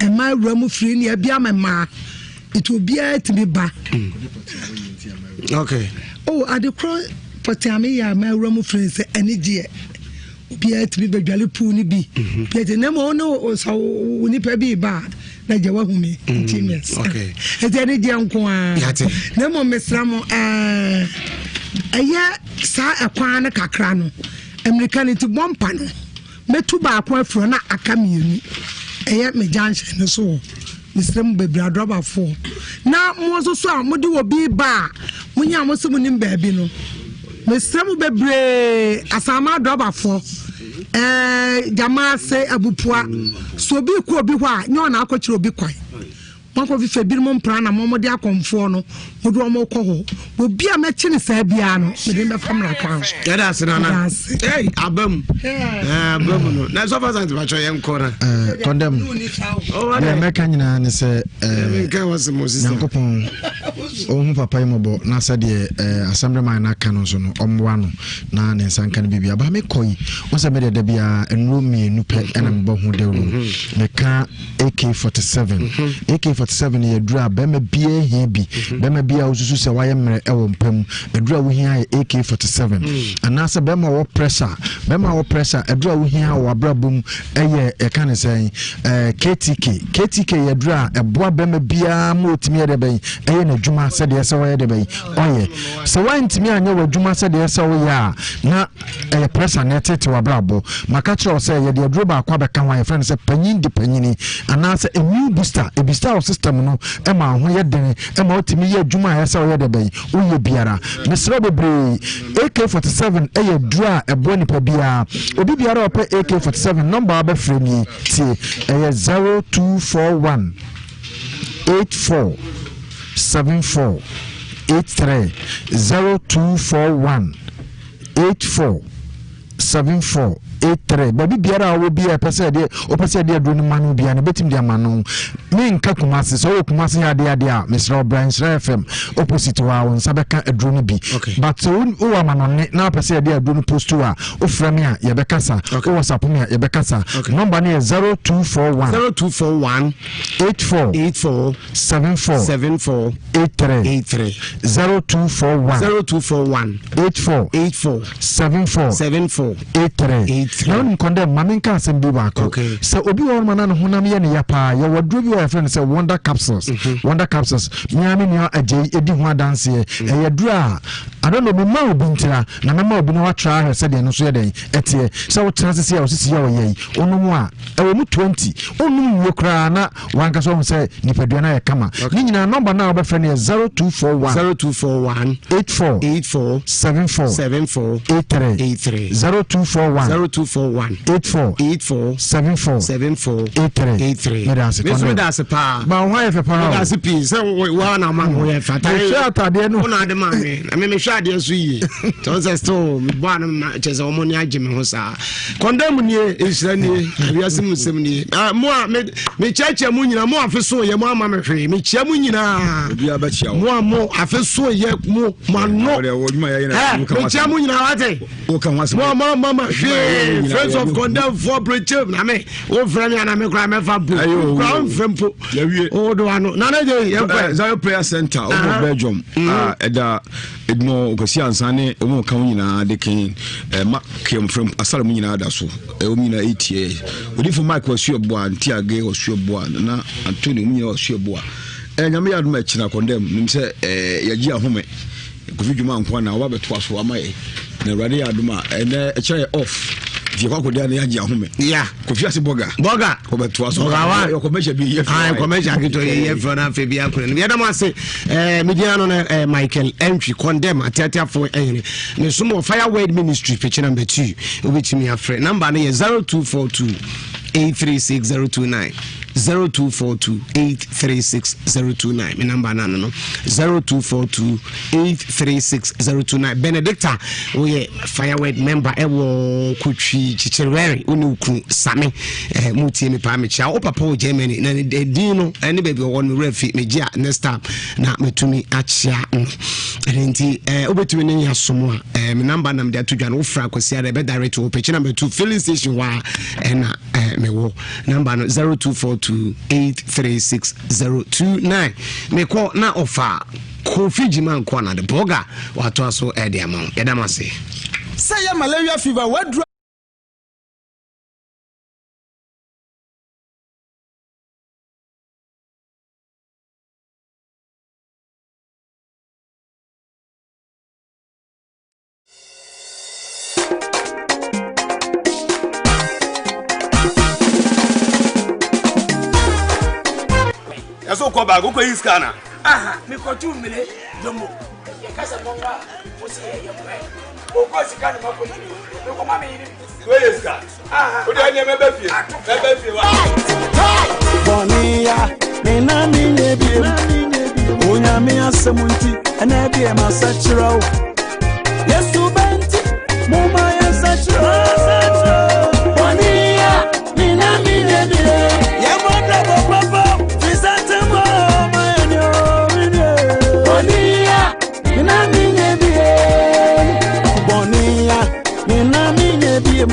Mmaa awura mu firi ne ɛbi ama mmaa nti obiara tumi ba. Mm. Okay. Oh, adekorɔ pɔtee a meyɛ a mmaa awura mu firi sɛ anigyeɛ obiara tumi bɛdwale pool no bi. Mhm. Bi na mmom ne sɛ wo nipa bi ba a na gya wahu me mm, nti mmiɛnsa. Nti anigyeɛ nko ara. Na mmom mesrɛ mo ɛyɛ saa ɛkwan no kakra no mmirika no nti bɔ mpa no. Mɛtu baako afiri hɔ na aka mmienu. Ɛyɛ me junction no so hɔ. Mesrɛ mo bebree adrɔbafoɔ. Na mo nso so a mode obi ba a monya a mo sɛ monim baabi no. Mesrɛ mo bebree asaama adrɔbafoɔ. Ɛɛ gyama ase abupua. So obi kɔ obi hɔ a nyɛ ɔna akɔkyerɛ obi kwan. Moakɔfefa ebinom mpra na mo mode akɔmfoɔ no mode wɔn rekɔ hɔ. Obi a mɛkye no saa biara no, mede no bɛfa mmara kwan so. Yɛda ase nana. Hey, aba mu. Eh, aba mu no. Na sɔfo asante patro yɛn kɔ na. Eh, kɔndɛm. Oh, Deɛ mɛka nyinaa ne sɛ eh, Nyankopɔn ɔhu papa yi mmɔbɔ na sɛdeɛ eh, assemblyman no aka no nso no ɔmmoa no na ne nsa nka no biribi aba mekɔ yi wo sɛ medeɛ da biara nnuro mmienu pɛ ɛna mebɔ ho dawuro mhm. meka AK-47. AK-47 yɛ aduru a bɛrima biara hia bi. Bɛrima biara a wosusu sɛ wayɛ mmerɛ wɔ mpa mu, aduru a wohia yɛ AK-47. Anaasɛ bɛrima a ɔwɔ pressure, bɛrima a ɔwɔ pressure, aduru a wohia wɔ abrabɔ mu yɛ yɛka ne sɛn, ɛɛ KTK. KTK yɛ aduru a ɛboa bɛrima biara ma otumi yɛ dɛ bɛn ɛyɛ n'adwuma sɛdeɛ ɛsɛ ɔyɛ dɛ bɛn ɔyɛ. Sɛ woantumi anyɛ w'adwuma sɛdeɛ ɛsɛ woyɛ a, na ɛyɛ pressure na ɛtete w'abrabɔ. Maka kyerɛ wo sɛ yɛde aduro baako abɛka ho a yɛfrɛ no sɛ panyin di panyini anaasɛ immune booster. Ebista wo system no ma wo ho yɛ den ma wotumi yɛ adwuma a ɛsɛ woyɛ dɛ bɛn woyɛ biara. Mesrɛ wo bebree, AK-47 yɛ aduro a ɛboa nipa biara. Obi biara a ɔpɛ AK-47 nɔmba a wobɛfrɛ nie, tie, ɛyɛ 0241 84 74 83 0241 84 74 83 baabi biara a ɔwɔ biara ɛpɛ sɛ ɛde ɔpɛ sɛ ɛde aduro no ma no biara no bɛtumi de ama no menka Kumase sɛ ɔwɔ Kumase yɛ adeɛ adeɛ a mesrɛ ɔbra Nhyira FM opposite hɔ a wo nsa bɛka aduro no bi but sɛ wowɔ amanɔne na wopɛ sɛ yɛde aduro no post a wofrɛ me a yɛbɛkasa wowɔ sapo me a yɛbɛkasa nɔmba no yɛ 0241 0241 84 84 74 74 83 83 0241 0241 84 84 74 74 83. Na wonim kɔndɛm, ma menka asɛm bi baako. Sɛ obi wɔ hɔnom a na ne honam yɛ ne ya paa, yɛwɔ aduro bi wɔ yɛfrɛ no sɛ Wonder Capsules. Mhm. Wonder Capsules. Me ara me nua Agyei ɛdi ho adanseɛ. Mm. Ɛyɛ aduro a, I don't know, mema obi ntira, na mɛma obi na watra ahwɛ sɛdeɛ no nso yɛ dɛn ɛteɛ. Sɛ wotena sisi a osisi yɛ ɔyɛ yi, wonom a, ɛwɔ mu 20. Wonnom nwie koraa na wankasa wahu sɛ nipadua no ayɛ kama. Ne nyinaa nɔmba no a wobɛfrɛ no yɛ 0241 0241 84 84 74 74 83 83 0241 0241 84 84 74 74 83 83. Meda ase Me nso meda ase paa. Ba wo ho ayɛ fɛ paa. Meda ase pii sɛ wo na ama ho yɛ fɛ. Mehwɛ atadeɛ no. Wo na ade ma me. Na me mehwɛ adeɛ nso yie. Tɔn sɛ still mebɔ ano ma kyɛ sɛ wɔn ani agye me ho saa. Kɔndɛm nie, nhyira nie, wiase mu nsɛm nie. Ah, mo a me mekyerɛkyerɛ mo nyinaa, mo afe so yɛ mo ama me hwee. Mekyia mo nyinaa. Mo a mo afe so yɛ mo mo ano. Ɛ mekyia mo nyinaa wate. Mo a mo ama ma hwee. Friends of condemn for preaching na me. Wo frɛ me ana me kora mɛfa mpo. Kora wo mfrɛ mpo. Wo do ano. Nana gye yɛn kɔ. Zion Prayer Center, ɔmo Belgium. Ɛda. Edmo Kwasi Ansa ne wɔn a wɔka ho nyinaa de kan eh, ma kɛm frɛ asare mu nyinaa da so eh, wɔn nyinaa etie odifo Mike Wasuaboa Ntiage Wasuaboa Nana Antonio wɔn nyinaa Wasuaboa eh, nyame yɛ adom akyina kɔndɛm nim sɛ eh, yɛgye ahome Kofi dwuma nko na wɔba bɛtoa so ama yɛ na awurade yɛ adom a ɛnɛ ɛkyerɛ yɛ off nti yɛkɔ akɔdi a na yɛagye ahome yeah. Kofi ase bɔga bɔga wɔbɛtoa so bɔga wa yɛ kɔmɛhyɛ bi yɛ fɛ kɔmɛhyɛ aketewa yɛ yɛ fɛ na afɛ bi akɔnɛ no yɛda mo ase ɛɛ media no no ɛɛ Michael Entry condemn ateateafo ɛyɛne ne som wɔ Fire Word Ministry picture number 2 wobɛtumi afrɛ number no yɛ 0242 836029 0242 836029 me number no ano no 0242 836029 Benedicta woyɛ Fireword member ɛwɔ Kotwi Kyekyerewɛre wo ne wo kunu Same eh, mu tie me paa mekyia wo papa wɔ Germany na ne din no ɛne baabi ɔwɔ no werɛ fi megye a next time na matumi akyia no ɛno nti eh, wobɛtumi ne yɛ asom a eh, me number nam de ato dwa no wofra akwasi ara ɛbɛ direct wɔ pɛkyi number 2 filling station hɔ a ɛna eh, mewɔ number no 0242 836029 mekɔ na ɔfa Kofi Gyima nkoa na de bɔga watoa so de ama wo. Yɛda mo ase. Sɛ ɛyɛ malaria fever waduru. Ɛsɛ wokɔ baako wokɔ yi sika na. Aha mekɔtu mmire domo yɛka sɛ mɔnwa a mo sɛ yɛyɛ mmerɛ ɔkɔ sika no makɔ yi mekɔma me yere bi. Wei yɛ sika. Wode ɛneɛ mɛbɛ fie mɛbɛ fie wa. Bɔne ya me na menyɛ biem Onyame asɛm nti ɛnɛ deɛ masakyerɛ wo Yesu bɛnti moma yɛnsakyerɛ Bɔne ya me na menyɛ biem Yɛmmɔ brabɔ papa firi sɛ ntɛmmɔ ma yɛne o mene Bɔne ya me na menyɛ biem Bɔne ya me na menyɛ biem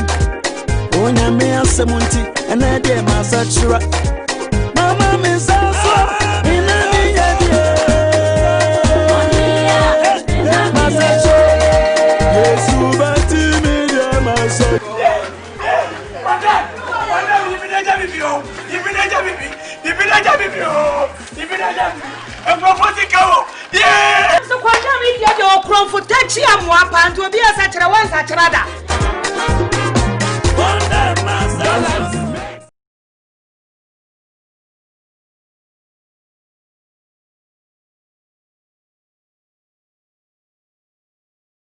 Onyame asɛm nti ɛnɛ deɛ masakyera Mama me nsa so me na menyɛ biem Masakyera Yesu bɛnti me deɛ masakyera Nso kɔndɛm yi deɛ deɛ ɔkorɔmfo takyi amoa paa nti obi ɛsakyera wɔnsakyera da.